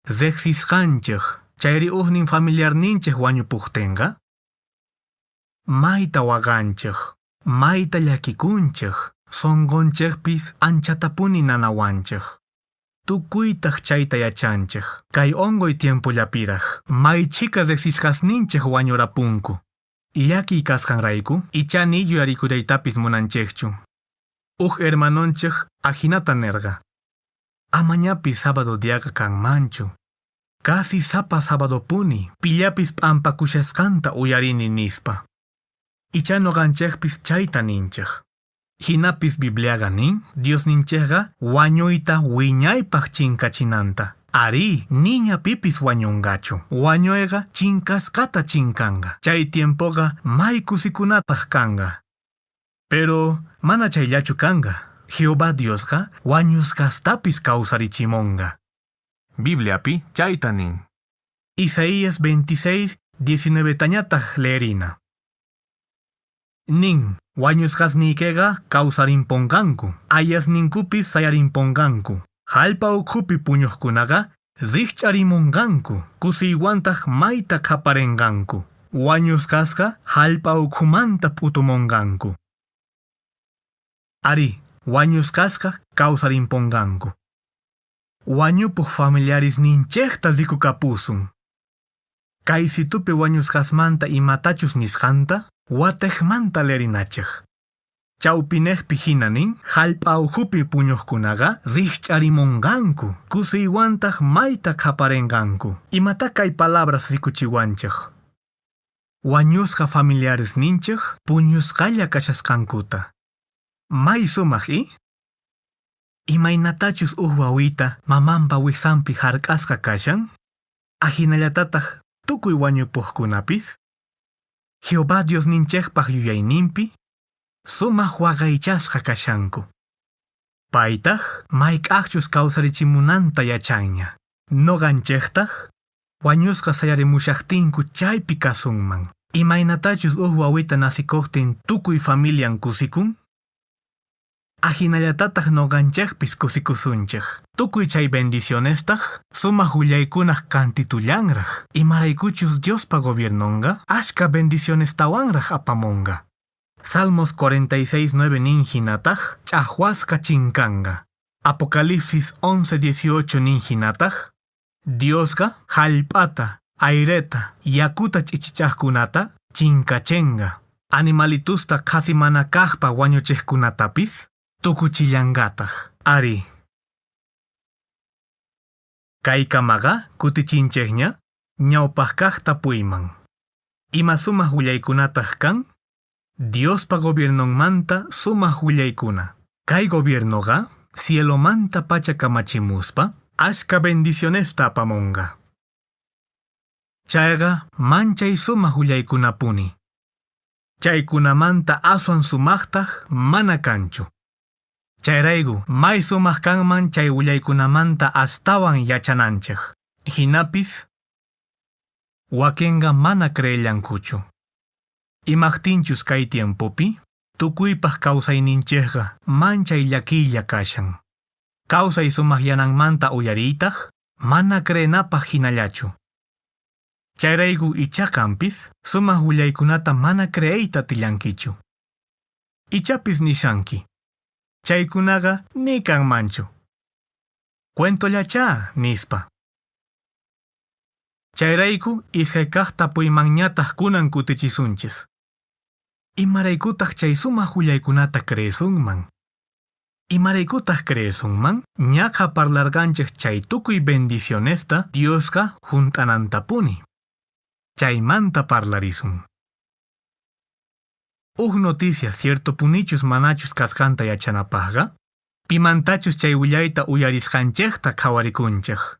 S19: Riqsisqanchej, chayri ujnin familiarninchej wañupuqtinqa, mayta waqanchej, mayta llakikunchej, sunqunchejpis anchatapuni nanawanchej. Tukuytaq chayta yachanchej. Kay unquy tiempollapiraj, may chhika riqsisqasninchej wañurapunku. Llakiy kasqanrayku, ichá ni yuyarikuraytapis munanchejchu. Uj hermanonchej ajinata nerqa: Amañapis sábado diaqa kanmanchu. Casi sapa sabadopuni, pillapis p'ampakushasqanta uyarini nispa. Ichá ñuqanchejpis chayta ninchej. Jinapis Bibliaqa nin, Diosninchejqa wañuyta wiñaypaq chinkachinanta. Arí, niña pipis wañunqachu. Wañuyqa chinkasqata chinkanqa. Chay tiempoqa may kusikunapaq kanqa. Pero mana chayllachu kanqa. Jehová Diosqa wañusqastapis kawsarichimonqa. Bibliapi chayta nin. Isaías 26, 19 tañataq leerina. Nin, wañusqasniykeqa kawsarimponqanku, ayasninkupis sayarimponqanku. Jallp'a ukhupi puñuqkunaqa rikch'arimunqanku, kusiywantaq mayta qhaparinqanku. Wañusqasqa jallp'a ukhumanta p'utumunqanku. Arí, wañusqasqa kawsarimponqanku. Wañupuq familiaresninchejta rikukapusun. Kaysitupi wañusqasmanta imatachus nisqanta, watejmanta leerinachej. Chawpinejpi hina nin, jallp'a ukhupi puñuqkunaqa rikch'arimunqanku, kusiywantaq mayta qhaparinqanku. Imata kay palabras rikuchiwanchej? Wañusqa familiaresninchej puñusqalla kashasqankuta. May sumaq i? Imaynatachus uj wawita mamanpa wijsanpi hark'asqa kashan, ajinallatataq tukuy wañupuqkunapis, Jehová Diosninchejpaq yuyayninpi sumaq waqaychasqa kashanku. Paytaq mayk'aqchus kawsarichimunanta yachanña. Ñuqanchejtaq wañusqa sayarimushaqtinku chaypi kasunman. Imaynatachus uj wawita nasikuqtin tukuy familian kusikun, ajinallatataq ñuqanchejpis kusikusunchej. Tukuy chay bendicionestaq sumaq willaykunaq kantitullanraq. Imaraykuchus Diospa gobiernonqa ashka bendicionestawanraq apamunqa. Salmos 46, 9 nin hinataq ch'aqwasqa chinkanqa. Apocalipsis 11, 18 nin hinataq Diosqa jallp'ata, aireta, yakuta ch'ichichaqkunata chinkachenqa. Animalitusta qhasi mana kaqpa wañuchiqkunatapis tukuchillanqataq. Ari. Kaykamaqa kutichinchejña ñawpaq kaq tapuyman. Ima sumaq willaykunataq kan? Diospa gobiernonmanta sumaq willaykuna. Kay gobiernoqa cielomanta pacha kamachimuspa ashka bendicionesta apamunqa. Chayqa manchay sumaq willaykunapuni. Chaykunamanta aswan sumaqtaq mana kanchu. Chayrayku may sumaq kanman chay willaykunamanta astawan yachananchej. Hinapis wakenqa mana creellankuchu. Imaqtinchus kay tiempopi tukuypaq kawsayninchejqa manchay llakiylla kashan. Kawsay sumaqyananmanta uyariytaq mana creenapaq hinallachu. Chayrayku icha qampis sumaq willaykunata mana creeyta atillankichu. Ichapis nishanki. Chaykunaqa ni kanmanchu. Cuentollachá nispa. Chayrayku iskay kaq tapuymanñataq kunan kutichisunchis. Imaraykutaq chay sumaq willaykunata creesunman? Imaraykutaq creesunman? Ñaqa parlarqanchej chay tukuy bendicionesta Diosqa junt'anantapuni. Chaymanta parlarisun. Uj noticia cierto punichus manachus kasqanta yachanapaqqa, pimantachus chay willayta uyarisqanchejta qhawarikunchej.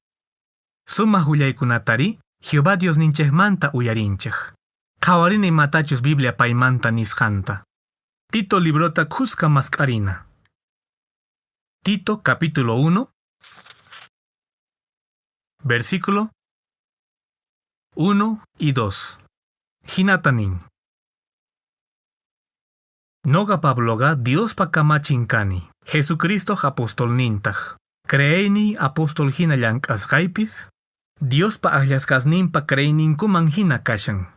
S19: Sumaq willaykunatari Jehová Diosninchejmanta uyarinchej. Qhawarina imatachus Biblia paymanta nisqanta. Tito librota khuska mask'arina. Tito capítulo 1, versículo 1 y 2. Jinata nin. Noqa Pabloqa Diospa kamachin kani, Jesucristo apostolnintaj. Creeyniy apóstol hina llank'asqaypis, Diospa akllasqasninpa creeyninkuman hina kashan.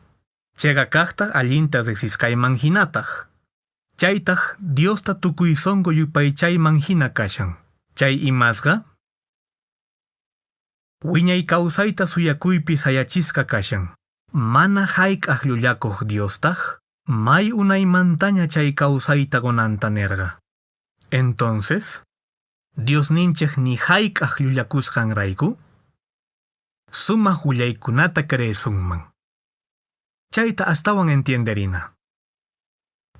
S19: Cheqa kaqta allinta riqsisqayman hinataq. Chaytaq Diosta tukuy sonqo yupaychayman hina kashan. Chay imasqa wiñay kawsayta suyakuypi sayachisqa kashan. Mana hayk'aq llullakuq Diostaq may unaymantaña chay kawsayta qunanta nerqa. Entonces, Diosninchik ni hayk'aq llullakusqanrayku, sumaq willaykunata creesunman. Chayta astawan entienderina.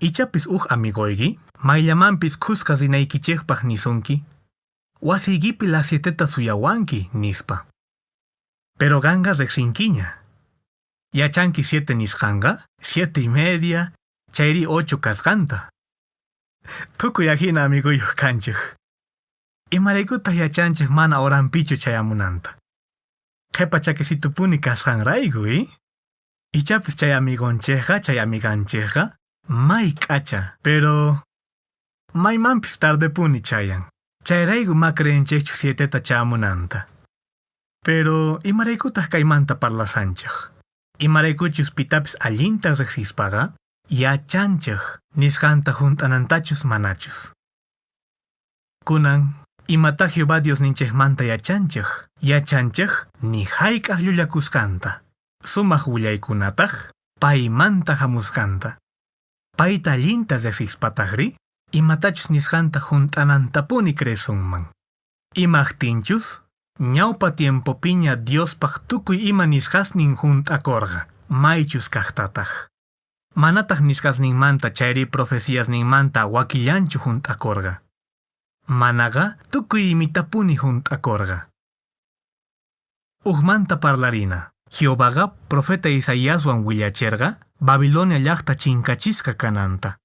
S19: Ichapis uj amigoyki, mayllamanpis khuska rinaykichikpaq nisunki, wasiykipi las sieteta suyawanki, nispa. Pero qanqa riqsinkiña. Yachanki 7 nisqanqa, 7:30, chayri 8 kasqanta. Tukuy ajina amiguyuq kanchik. Imaraykutaq yachanchik mana horanpichu chayamunanta. Qhipa chakisitupuni kasqanrayku, ¿eh? Ichapis chay amigonchikqa, chay amiganchikqa, may k'acha, pero maymanpis tardepuni chayan. Chayrayku ma creenchikchu 7ta chamunanta. Pero imaraykutaq kaymanta parlasanchik. Imaraykuchus pitapis allinta riqsispaqa, yachanchik nisqanta hunt'anantachus manachus. Kunan, imata Jehová Diosninchikmanta yachanchik, yachanchik ni hayk'aq llullakusqanta. Sumaq willaykunataq paymanta hamusqanta. Payta allinta riqsispataqri, imatachus nisqanta hunt'anantapuni creesunman. Imaqtinchus, ñawpa tiempopiña Diospaq tukuy ima nisqasnin hunt'akurqa, maychus kaqtataq. Manataq nisqasninmanta chayri profeciasninmanta wakillanchu hunt'akurqa. Manaqa tukuy imitapuni hunt'akurqa. Ujmanta parlarina. Jehovaqa profeta Isaíaswan willachirqa Babilonia llaqta chinkachisqa kananta.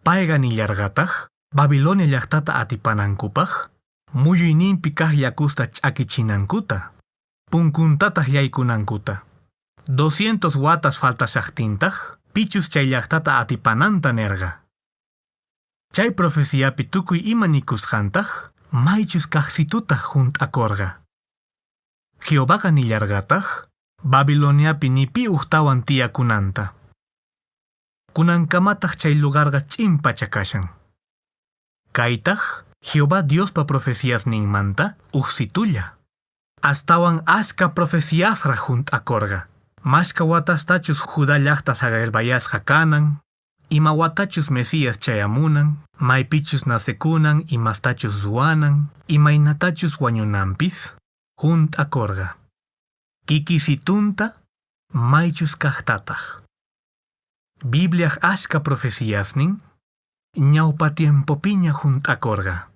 S19: Payqa nillarqataq Babilonia llaqtata atipanankupaq muyuyninpi kaq yakusta ch'akichinankuta, punkuntataq yaykunankuta. 200 watas faltashaqtintaq pichus chay llaqtata atipananta nerqa. Chay profeciapi tukuy ima nikusqantaq maychus kaqsitutaq hunt'akurqa. Jehovaqa nillarqataq Babiloniapi ni pi ujtawan tiyakunanta. Kunankamataq chay lugarqa ch'in pacha kashan. Kaytaq Jehová Diospa profeciasninmanta ujsitulla. Astawan ashka profeciasraq hunt'akurqa. Mashka watastachus Judá llaqta saqerpayasqa kanan, ima watachus Mesías chayamunan, maypichus nacekunan, imastachus ruwanan, imaynatachus wañunanpis, hunt'akurqa. Kikisitunta, maychus kaqtataq. Bibliaj ashka profeciasnin, ñawpa tiempopiña hunt'akurqa.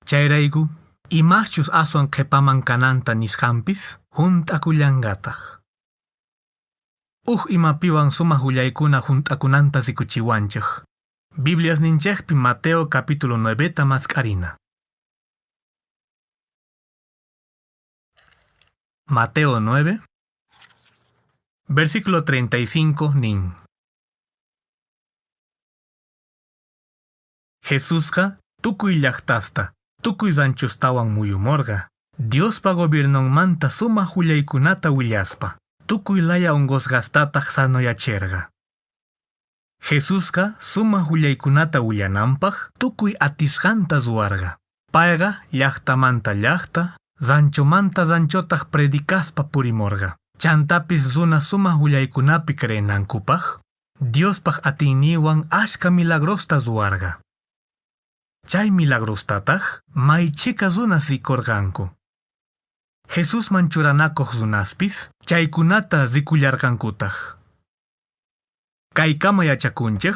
S19: Chayrayku, imachus aswan qhipaman kananta nisqanpis, hunt'akullanqataq. Uj imapiwan sumaq willaykuna hunt'akunanta rikuchiwanchik. Bibliasninchikpi Mateo capítulo 9ta mask'arina. Mateo 9, versículo 35 nin. Jesusqa tukuy llaqtasta, tukuy ranchustawan muyumurqa. Diospa gobiernonmanta sumaq willaykunata willaspa, tukuy laya unqusqastataq sanoyachirqa. Jesusqa sumaq willaykunata willananpaq tukuy atisqanta ruwarqa. Payqa llaqtamanta llaqta, ranchomanta ranchotaq predicaspa purimurqa. Chantapis runa sumaq willaykunapi creenankupaq, Diospaq atiyninwan ashka milagrosta ruwarqa. Chay milagrostataq maychika runas rikurqanku. Jesusman churanakuq runaspis chaykunata rikullarqankutaq. Kaykama yachakunchik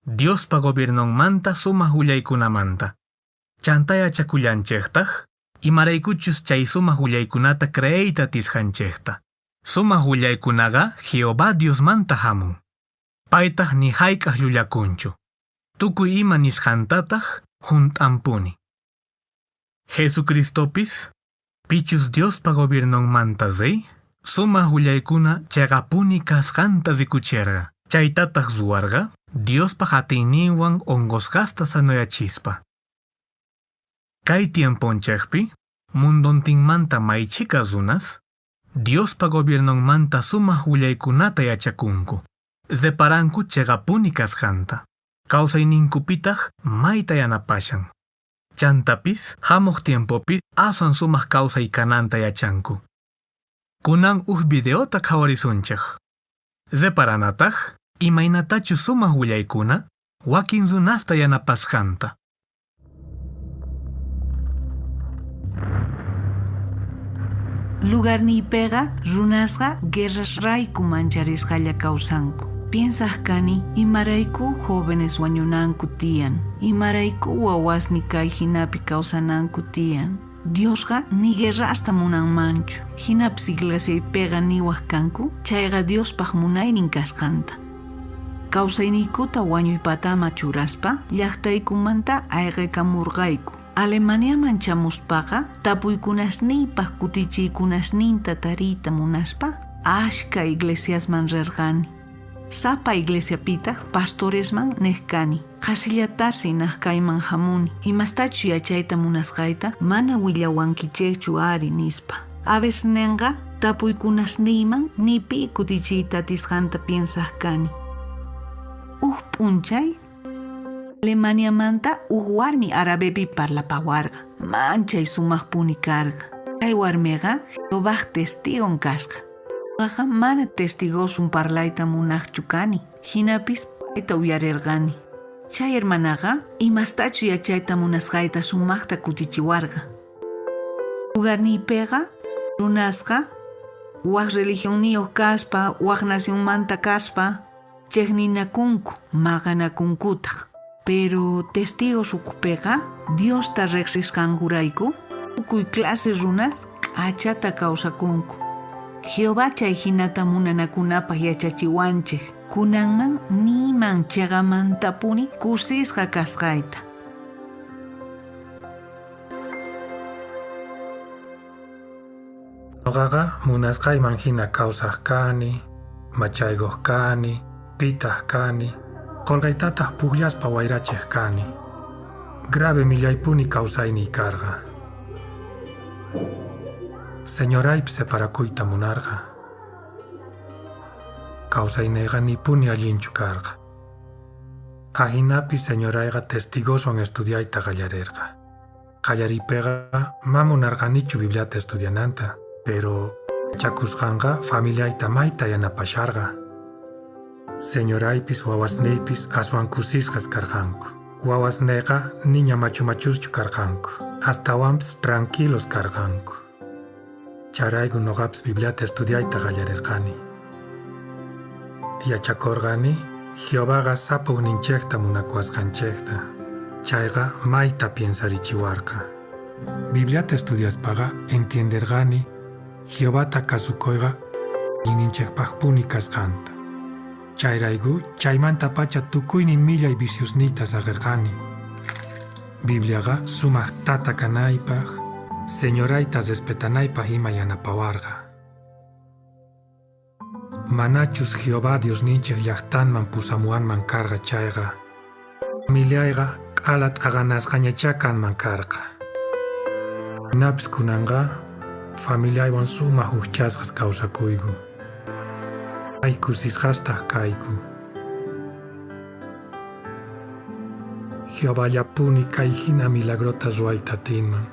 S19: Diospa gobiernonmanta sumaq willaykunamanta. Chanta yachakullanchiktaq imaraykuchus chay sumaq willaykunata creeyta atisqanchikta. Sumaq willaykunaqa Jehová Diosmanta hamun. Paytaq ni hayk'aq llullakunchu. Tukuy ima nisqantataq hunt'anpuni. Jesucristopis, pichus Diospa gobiernonmanta rey, sumaq willaykuna chiqapuni kasqanta rikucherqa. Chaytataq ruwarqa Diospa atiyninwan onqosqasta sanoyachispa. Kay tiemponchikpi, mundontinmanta maychika runas, Diospa gobiernonmanta sumaq willaykunata yachakunku. Reparanku chiqapuni kasqanta. Kawsayninkupitaq mayta yanapashan. Chantapis hamuq tiempopi aswan sumaq kawsay kananta yachanku. Kunan uj videota qhawarisunchik. Reparanataq imaynatachu sumaq willaykuna wakin runasta yanapasqanta.
S21: Lugarniypiqa runasqa guerrasrayku mancharisqalla kawsanku. Piensaq kani imarayku jóvenes wañunanku tiyan, imarayku wawasni kay hinapi kawsananku tiyan. Diosqa ni guerrasta munanmanchu. Hinapis iglesiaypiqa niwaq kanku, chayqa Diospaq munaynin kasqanta. Kawsayniykuta wañuypatama churaspa llaqtaykumanta ayqikamurqayku. Alemaniaman chamuspaqa tapuykunasniypaq kutichiykunasninta tariyta munaspa ashka iglesiasman rirqani. Sapa iglesiapitaq pastoresman niq kani. Qhasillatasi kayman hamuni. Imastachu yachayta munasqayta mana willawankichikchu ari nispa. A veces nenqa tapuykunasniyman ni pi kutichiyta atisqanta piensaq kani. Uj p'unchay Alemaniamanta uj warmi árabepi parlapawarqa. Manchay sumaqpuni karqa. Chay warmiqa Jehovaj testigon kasqa. Ñuqaqa mana testigosun parlayta munaqchu kani. Hinapis payta uyarirqani. Chay hermanaqa imastachu yachayta munasqayta sumaqta kutichiwarqa. Lugarniypiqa runasqa wak religionniyuq kaspa, wak nacionmanta kaspa chiqninakunku, maqanakunkutaq. Pero testigos ukhupiqa Diosta riqsisqankurayku tukuy clase runas k'achata kawsakunku. Jehová chay hinata munanakunapaq yachachiwanchik. Kunanman niman chiqamantapuni kusisqa kasqayta.
S22: Noqaqa munasqayman hina kawsaq kani, machaykuq kani, pitaq kani, qolqaytataq pukllaspa wayrachiq kani. Grave millaypuni kawsayniy karqa. Señoraypis separakuyta munarqa. Kawsayniyqa nipuni allinchu karqa. Ahinapi señorayqa testigoswan estudiayta qallarirqa. Qallariypiqa ma munarqanichu Bibliata estudiananta, pero yachakusqanqa familiayta mayta yanapasharqa. Señoraypis wawasniypis aswan kusisqas karqanku. Wawasniyqa niña machu machuschu karqanku, astawanpis tranquilos karqanku. Chayrayku noqapis Bibliata estudiayta qallarirqani. Yachakurqani Jehovaqa sapa ujninchikta munakuwasqanchikta. Chayqa mayta piensarichiwarqa. Bibliata estudiaspaqa entienderqani Jehovata kasukuyqa allinninchikpaqpuni kasqanta. Chayrayku chaymantapacha tukuynin millay viciosniyta saqirqani. Bibliaqa sumaq tata kanaypaq, señorayta respetanaypaq ima yanapawarqa. Manachus Jehová Diosninchik llaqtanman pusamuwanman karqa chayqa, familiayqa q'ala t'aqanasqañachá kanman karqa. Hinapis kunanqa familiaywan sumaq hukchasqas kawsakuyku. May kusisqastaq kayku. Jehovallapuni kay hina milagrota ruwayta atinman.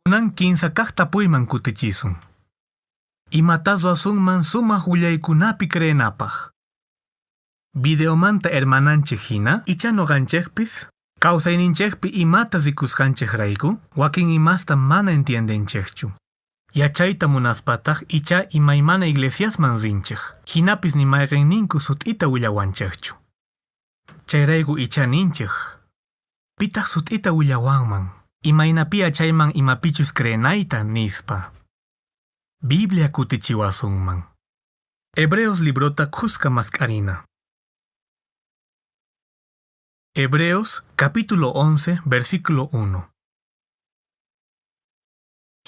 S19: Kunan kinsa kaq tapuyman kutichisun. Imata ruwasunman sumaq willaykunapi creenapaq. Videomanta hermananchik hina icha noqanchikpis kawsayninchikpi imata rikusqanchikrayku wakin imasta mana entiendenchikchu. Yachayta munaspataq icha imaymana iglesiasman rinchik. Hinapis ni mayqanninku sut'ita willawanchikchu. Chayrayku icha ninchik. Pitaq sut'ita willawanman. Imaynapi yachayman imapichus creenayta nispa. Biblia kutichiwasunman. Hebreos librota khuska mask'arina. Hebreos capítulo 11, versículo 1.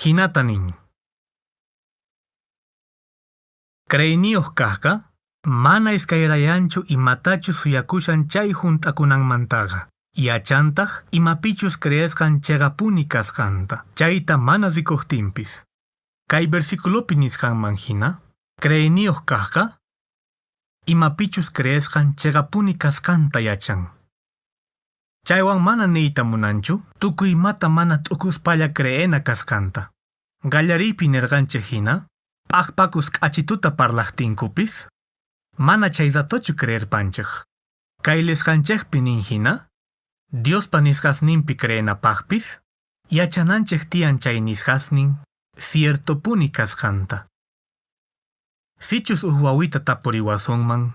S19: Jinata nin. Creeyniyoj kajqa, mana iskayrayanchu imatachus suyakushan chay junt'akunanmantaqa. Yachantaq imapichus creesqan cheqapuni kasqanta, chayta mana rikuqtinpis. Kay versiculopi nisqanman hina, creeyniyoj kajqa, imapichus creesqan cheqapuni kasqanta yachan. Chaywan mana niyta munanchu, tukuy imata mana t'ukuspalla creena kasqanta. Qallariypi nirqanchik hina, p'aqpakus k'achituta parlaqtinkupis, mana chay ratochu creerpanchik. Kay lisqanchikpi nin hina, Diospa nisqasninpi creenapaqpis, yachananchik tiyan chay nisqasnin ciertopuni kasqanta. Sichus uj wawita tapuriwasunman,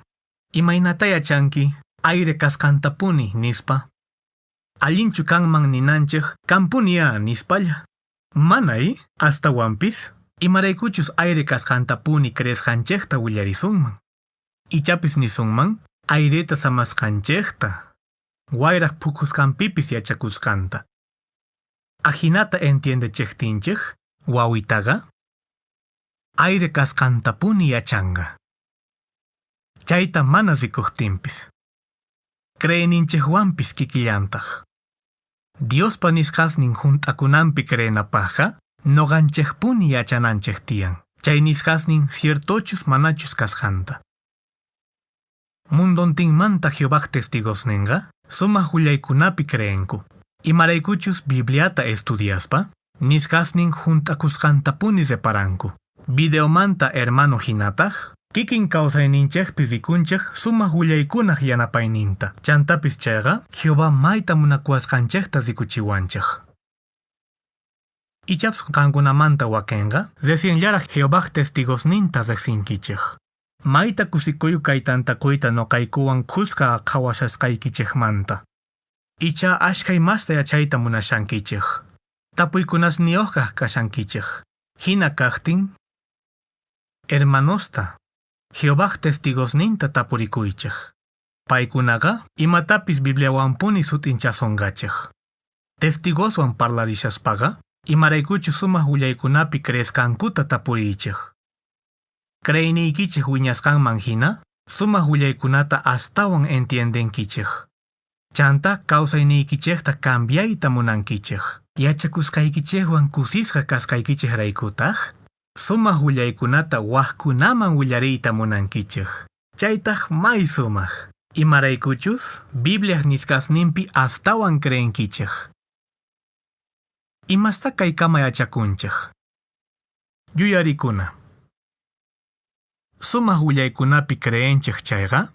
S19: imaynata yachanki aire kasqantapuni nispa, allinchu kanman ninanchik kanpuniya nispalla. Manay, astawanpis, imaraykuchus aire kasqantapuni creesqanchikta willarisunman. Ichapis nisunman, aireta samasqanchikta, wayraq phukusqanpipis yachakusqanta. Ajinata entiendechiqtinchik, wawitaqa, aire kasqantapuni yachanqa. Chayta mana rikuqtinpis. Creeyninchikwanpis kikillantaq. Diospa nisqasnin junt'akunanpi creenapaqqa, noqanchikpuni yachananchik tiyan. Chay nisqasnin ciertochus manachus kasqanta. Mundontinmanta Jehovaj testigosninqa, sumaq willaykunapi creenku. Imaraykuchus Bibliata estudiaspa, nisqasnin junt'akusqantapuni reparanku. Videomanta hermano hinataq, kikin kawsayninchikpi rikunchik sumaq willaykunaq yanapayninta. Chantapis chayqa, Jehová mayta munakuwasqanchikta rikuchiwanchik. Ichapas qankunamanta wakinqa, recienllaraq Jehovaj testigosninta riqsinkichik. Mayta kusikuyu kay tantakuyta noqaykuwan khuska qhawashasqaykichikmanta. Icha ashkha imasta yachayta munashankichik. Tapuykunasniyuqkaq kashankichik. Hina kaqtin, hermanosta, Jehovaj testigosninta tapurikuychik. Paykunaqa imatapis Bibliawanpuni sut'inchasonqachik. Testigoswan parlarishaspaqa, imaraykuchus sumaq willaykunapi creesqankuta tapuriychik. Creeyniykichik wiñasqanman hina, sumaq willaykunata astawan entiendenkichik. Chanta kawsayniykichikta cambiayta munankichik. Yachakusqaykichikwan kusisqa kasqaykichikraykutaq, sumaq willaykunata waqkunaman willariyta munankichik. Chaytaq may sumaq. Imaraykuchus Bibliaj nisqasninpi astawan creenkichik. Imasta kaykama yachakunchik. Yuyarikuna. Sumaq willaykunapi creenchik chayqa,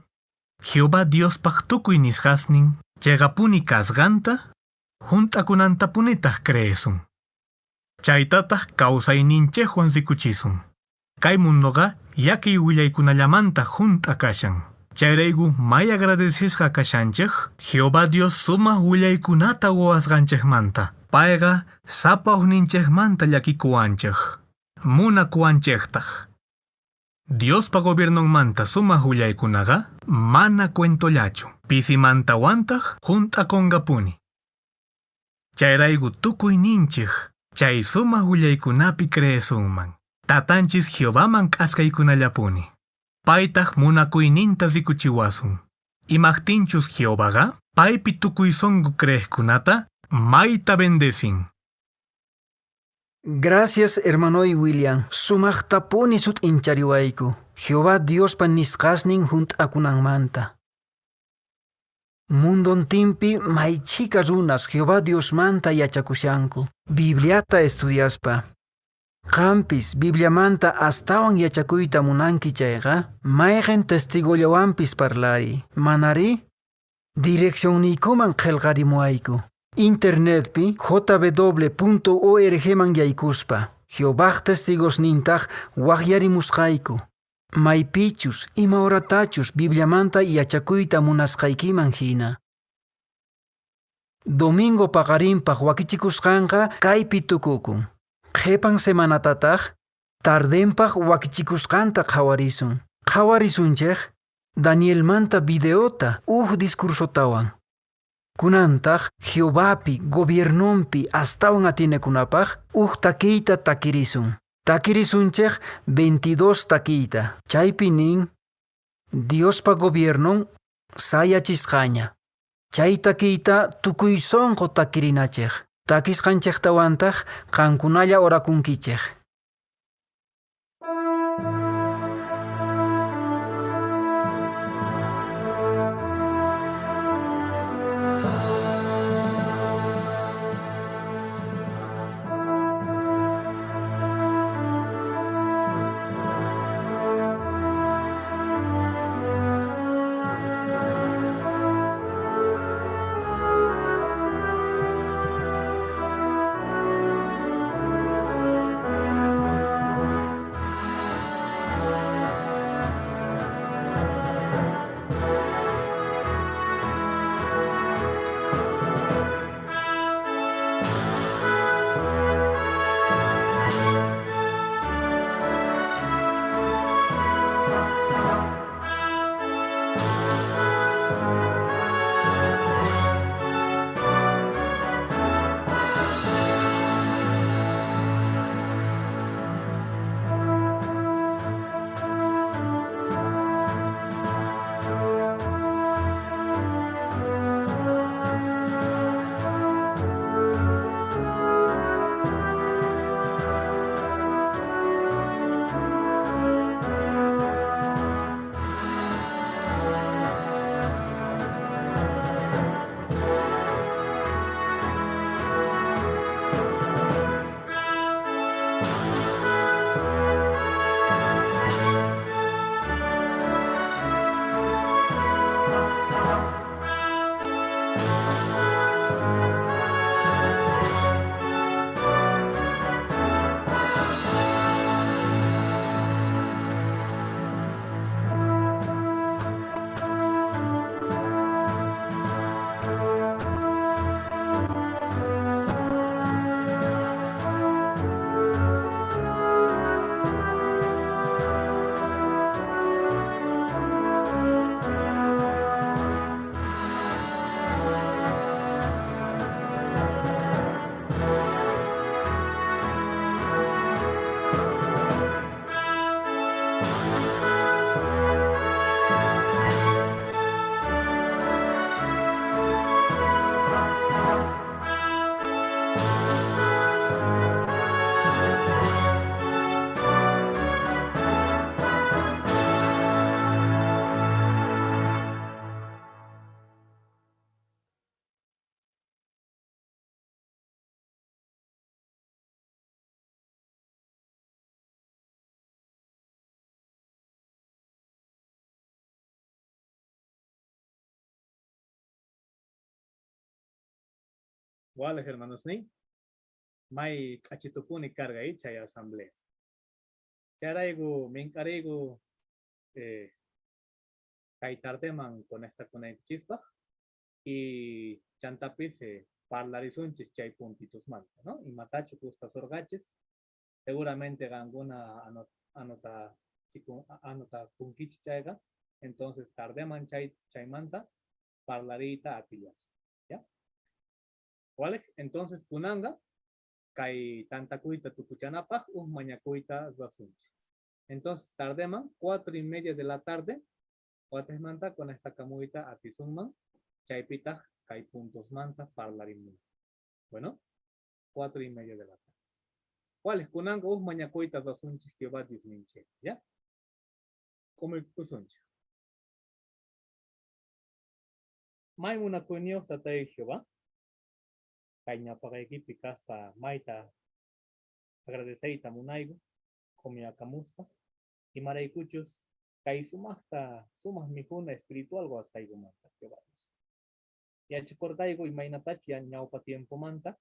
S19: Jehová Diospaq tukuy nisqasnin cheqapuni kasqanta, junt'akunantapunitaq creesun. Chaytataq kawsayninchikwan rikuchisun. Kay mundoqa llakiy willaykunallamanta junt'a kashan. Chayrayku may agradecesqa kashanchik Jehová Dios sumaq willaykunata quwasqanchikmanta. Payqa sapa ujninchikmanta llakikuwanchik, munakuwanchiktaq. Diospa gobiernonmanta sumaq willaykunaqa mana cuentollachu, pisimantawantaq junt'akunqapuni. Chayrayku tukuyninchik chay sumaq willaykunapi creesunman. Tatanchis Jehovaman k'askaykunallapuni. Paytaq munakuyninta rikuchiwasun. Imaqtinchus Jehovaqa paypi tukuy sunqu creeqkunata mayta bendecin.
S7: Gracias, hermanoy William. Sumaqtapuni sut'inchariwayku. Jehová Diospa nisqasnin hunt'akunanmanta. Mundontinpi may chhika runas Jehová Diosmanta yachakushanku. Bibliata estudiaspa. Qampis Bibliamanta astawan yachakuyta munanki chayqa, mayqin testigollawanpis parlariy. Manari? Direccionniykuman qillqarimuwayku. Internetpi jw.org man yaykuspa. Jehovaj testigosnintaq waqyarimusqayku. Maypichus, ima horatachus Bibliamanta yachakuyta munasqaykiman hina. Domingo paqarinpaq wakichikusqanqa kaypi tukukun. Qhipan semanatataq tardenpaq wakichikusqanta qhawarisun. Qhawarisunchej Danielmanta videota uj discursotawan. Kunantaq Jehovapi gobiernonpi astawan atienekunapaq uj takiyta takirisun. Takirisunchej 22 takiyta. Chaypi nin Diospa gobiernon sayachisqaña. Chay takiyta tukuy sonqo takirinachej. Takisqanchejtawantaq qankunalla orakunkichej.
S2: Wales hermanos ni may k'achitupuni karqa chay asamblea. Chayrayku mink'ariyku kay tardeman conectakunaykichispaq y chantapis parlarisunchis chay puntitosmanta, ¿no? Imatachu gustasurqachis, seguramente qankuna anotakunkichis chayqa, entonces tardeman chaymanta parlariyta atillasun, ¿ya? ¿Cuál? Entonces kunanqa kay tantakuyta tukuchanapaq uj mañakuyta ruwasunchis. Entonces tardeman 4:30 de la tarde, watejmanta conectakamuyta atisunman, chaypitaq kay puntosmanta parlarimun. Bueno, 4:30 de la tarde. ¿Cuál? Kunanqa uj mañakuyta ruwasunchis Jehová Diosninchik, ¿ya? K'umuykusunchik. May munakuyniyuq tatay Jehová, kay ñawpaqaykipi kaspa mayta agradeceyta munayku q'umiyakamuspa, imaraykuchus kay sumaqta sumaq mikhuna espiritual qowasqaykumanta Jehová Dios. Yachakurqayku imaynatachus ñawpa tiempomanta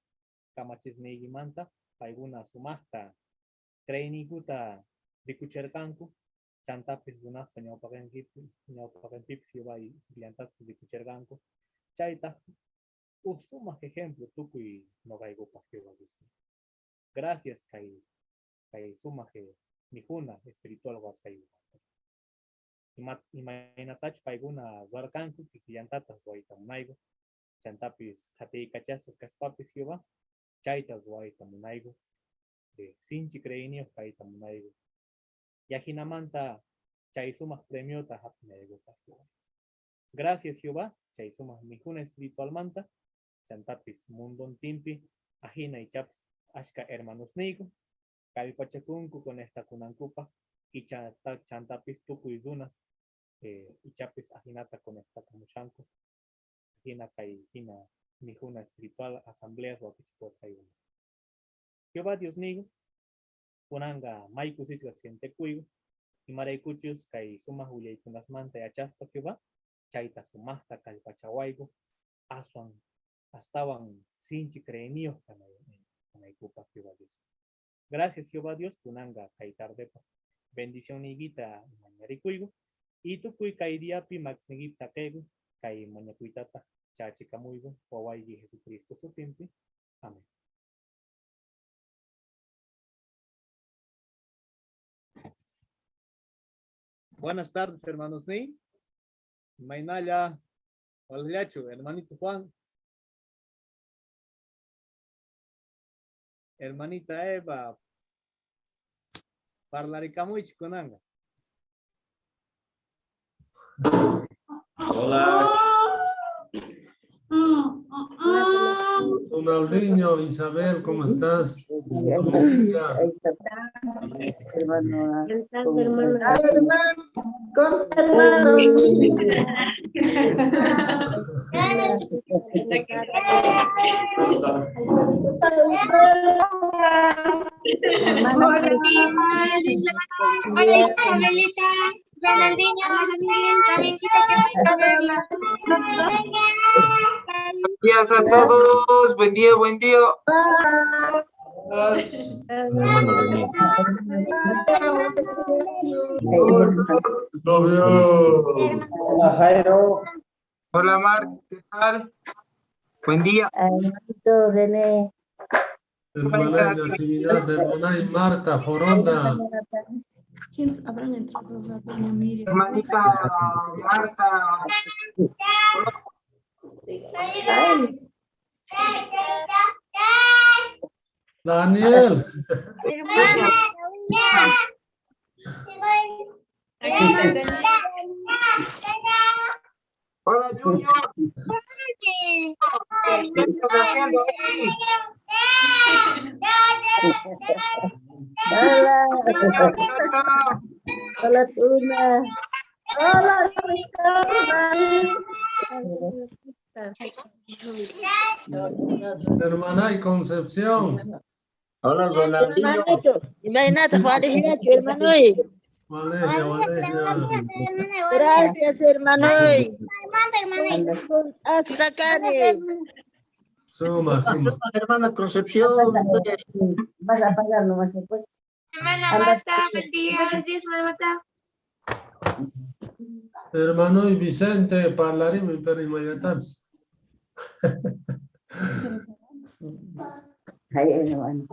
S2: kamachisniykimanta paykuna sumaqta creeyniykuta rikucherqanku, chantapis runaspa ñawpaqinpipis Jehová llantataq rikucherqanku. Chayta uj sumaq ejemplo tukuy noqaykupaq Jehová Dios. Gracias kay sumaq mikhuna espiritual qowasqaykumanta. Imaynatachus paykuna ruwarqanku, kikillantataq ruwayta munayku. Chantapis qhatiykachasqa kaspapis Jehová, chayta ruwayta munayku. Sinchi creeyniyuq kayta munayku. Y ajinamanta chay sumaq premiota hap'inaykupaq, Jehová. Gracias, Jehová, chay sumaq mikhuna espiritualmanta, chantapis mundontinpi ajina ichapas ashka hermanosniyku kallpachakunku conectakunankupaq y chantapis tukuy runas ichapis ajinata conectakamushanku, ajina kay hina mikhuna espiritual asambleas wakichipuwasqaykuna. Jehová Diosniyku, kunanqa may kusisqa sientekuyku, imaraykuchus kay sumaq willaykunasmanta yachaspa, Jehová, chayta sumaqta kallpachawayku aswan astawan sinchi creeyniyuq kanaykupaq, Jehová Dios. Gracias, Jehová Dios, kunanqa kay tardepaq bendicionniykita mañarikuyku y tukuy kay diapi makisniykipi saqeyku, kay mañakuytataq chachikamuyku wawayki Jesucristo sutinpi. Amén. Buenas tardes, hermanos ni. Maynalla, walallachu, hermanito Juan. Hermanita Eva, parlarikamuych kunanga.
S8: Hola.
S4: Ronaldinho, Isabel, ¿cómo estás?
S10: Hermano.
S23: ¿Cómo hermano?
S24: Hola, Isabelita, Ronaldinho, Dominguita, qué bueno verla.
S5: Buenos días a todos, buen día, buen día.
S25: Hola, Jairo.
S5: Hola, Marc, ¿qué tal? Buen día.
S10: Hermanito René.
S4: Hermana Natividad, hermana y Marta, Foronda.
S23: ¿Quiénes habrán entrado? La doña Miriam.
S5: Hermanita Marta.
S4: Daniel.
S5: Hola, Junior. ¿Qué estás haciendo ahí?
S10: Hola. Hola, Tuna.
S23: Hola, ¿cómo estás?
S4: Hermana y Concepción.
S25: Hola, Ronaldinho.
S10: Imagínate, hermano.
S4: Valeria, Valeria.
S10: Gracias, hermano. Hasta carne.
S4: Suma, suma.
S25: Hermana Concepción.
S10: Vas a pagar nomás después.
S24: Hermana Marta, buen día. Buenos días, hermana Marta.
S4: Hermano y Vicente, parlaremos pero imayatams.
S10: Ay, hermano.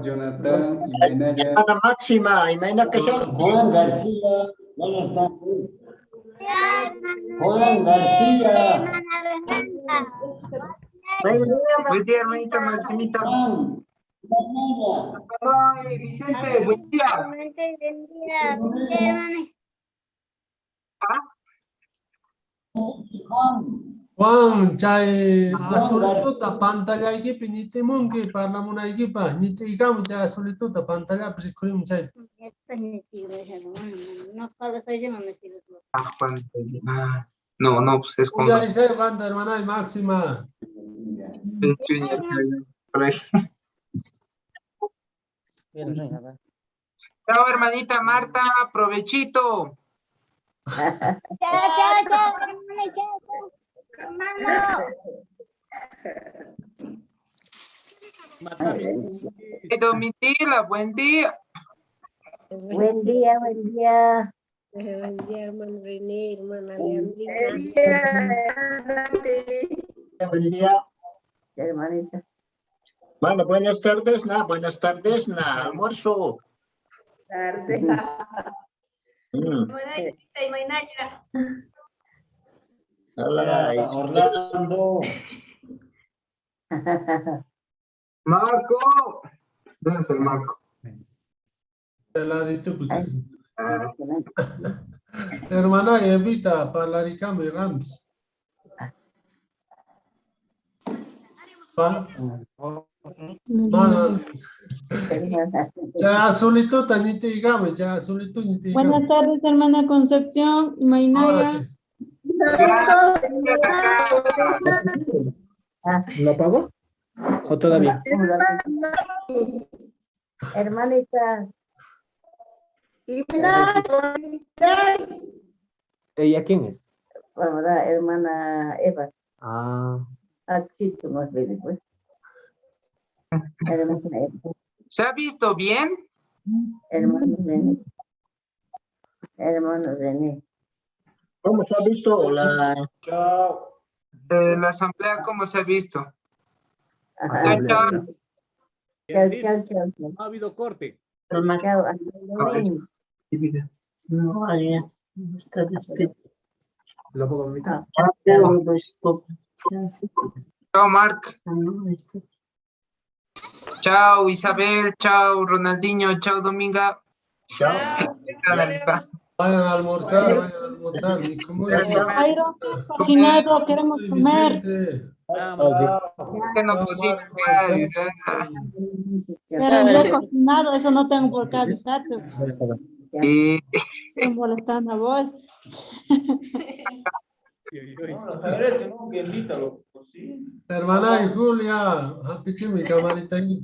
S26: Jonathan,
S25: Hermana Máxima, imagina que sea.
S26: Juan García, buenas tardes. Juan García.
S5: Buen día, hermanita Maximita. Ay, Vicente, buen día. ¿Ah?
S4: Juan, chay azulituta pantallaykipi ñitimunki parlamunaykipaq ñitiykamu chay azulituta pantallapi rikhurimun chayta.
S5: Ah, Juan, no, no, pues es Juan.
S4: Uyarisay qanta, hermana y Máxima.
S5: Por ahí. Chao, hermanita Marta, provechito.
S24: Chao, chao, chao, hermano, chao, chao. Hermano.
S5: Domitila, buen día.
S10: Buen día, buen día.
S27: Buen día, hermano René, hermana Leandrina.
S25: Buen día.
S10: Hermanita.
S25: Bueno, buenas tardes, na, buenas tardes, na, almuerzo.
S10: Tarde.
S25: Hola,
S26: Orlando.
S1: Marco. ¿Dónde está el Marco?
S4: El ladito, pues. Hermana, invita para Ricambi Rams. Pa. Mana. Ya azulito tañitigame, ya azulito ñitigame.
S23: Buenas tardes, hermana Concepción y
S4: Ahora
S23: Mainaya.
S4: sí.
S2: ¿Lo apago? ¿O todavía?
S10: Hermanita.
S2: ¿Ella quién es?
S10: Ahora, hermana Eva.
S2: Ah.
S10: Así tú más bien, pues. Hermana Eva.
S5: ¿Se ha visto bien?
S10: Hermano René. Hermano René.
S25: ¿Cómo se ha visto la
S26: Chao.
S5: La asamblea, ¿cómo se ha visto?
S10: Ajá.
S5: Chao, chao.
S10: Chao, chao, chao.
S2: No ha habido corte.
S10: Chao, hasta luego.
S9: No, Adrián, no está despedido.
S2: ¿Lo apago, mamita?
S5: Chao, Marc.
S9: No, está.
S5: Chao, Isabel. Chao, Ronaldinho. Chao, Dominga.
S25: Chao.
S5: Está,
S4: Vayan a almorzar, vayan a almorzar. Mi comunica.
S23: Jairo, cocinado, queremos comer.
S4: Vicente.
S5: Que no cocinas, ya, dice.
S23: Pero yo he cocinado, eso no tengo por qué avisarte. pues.
S5: Y
S23: Estoy molestando a vos.
S4: Hermana y Julia, hapichimi camarita.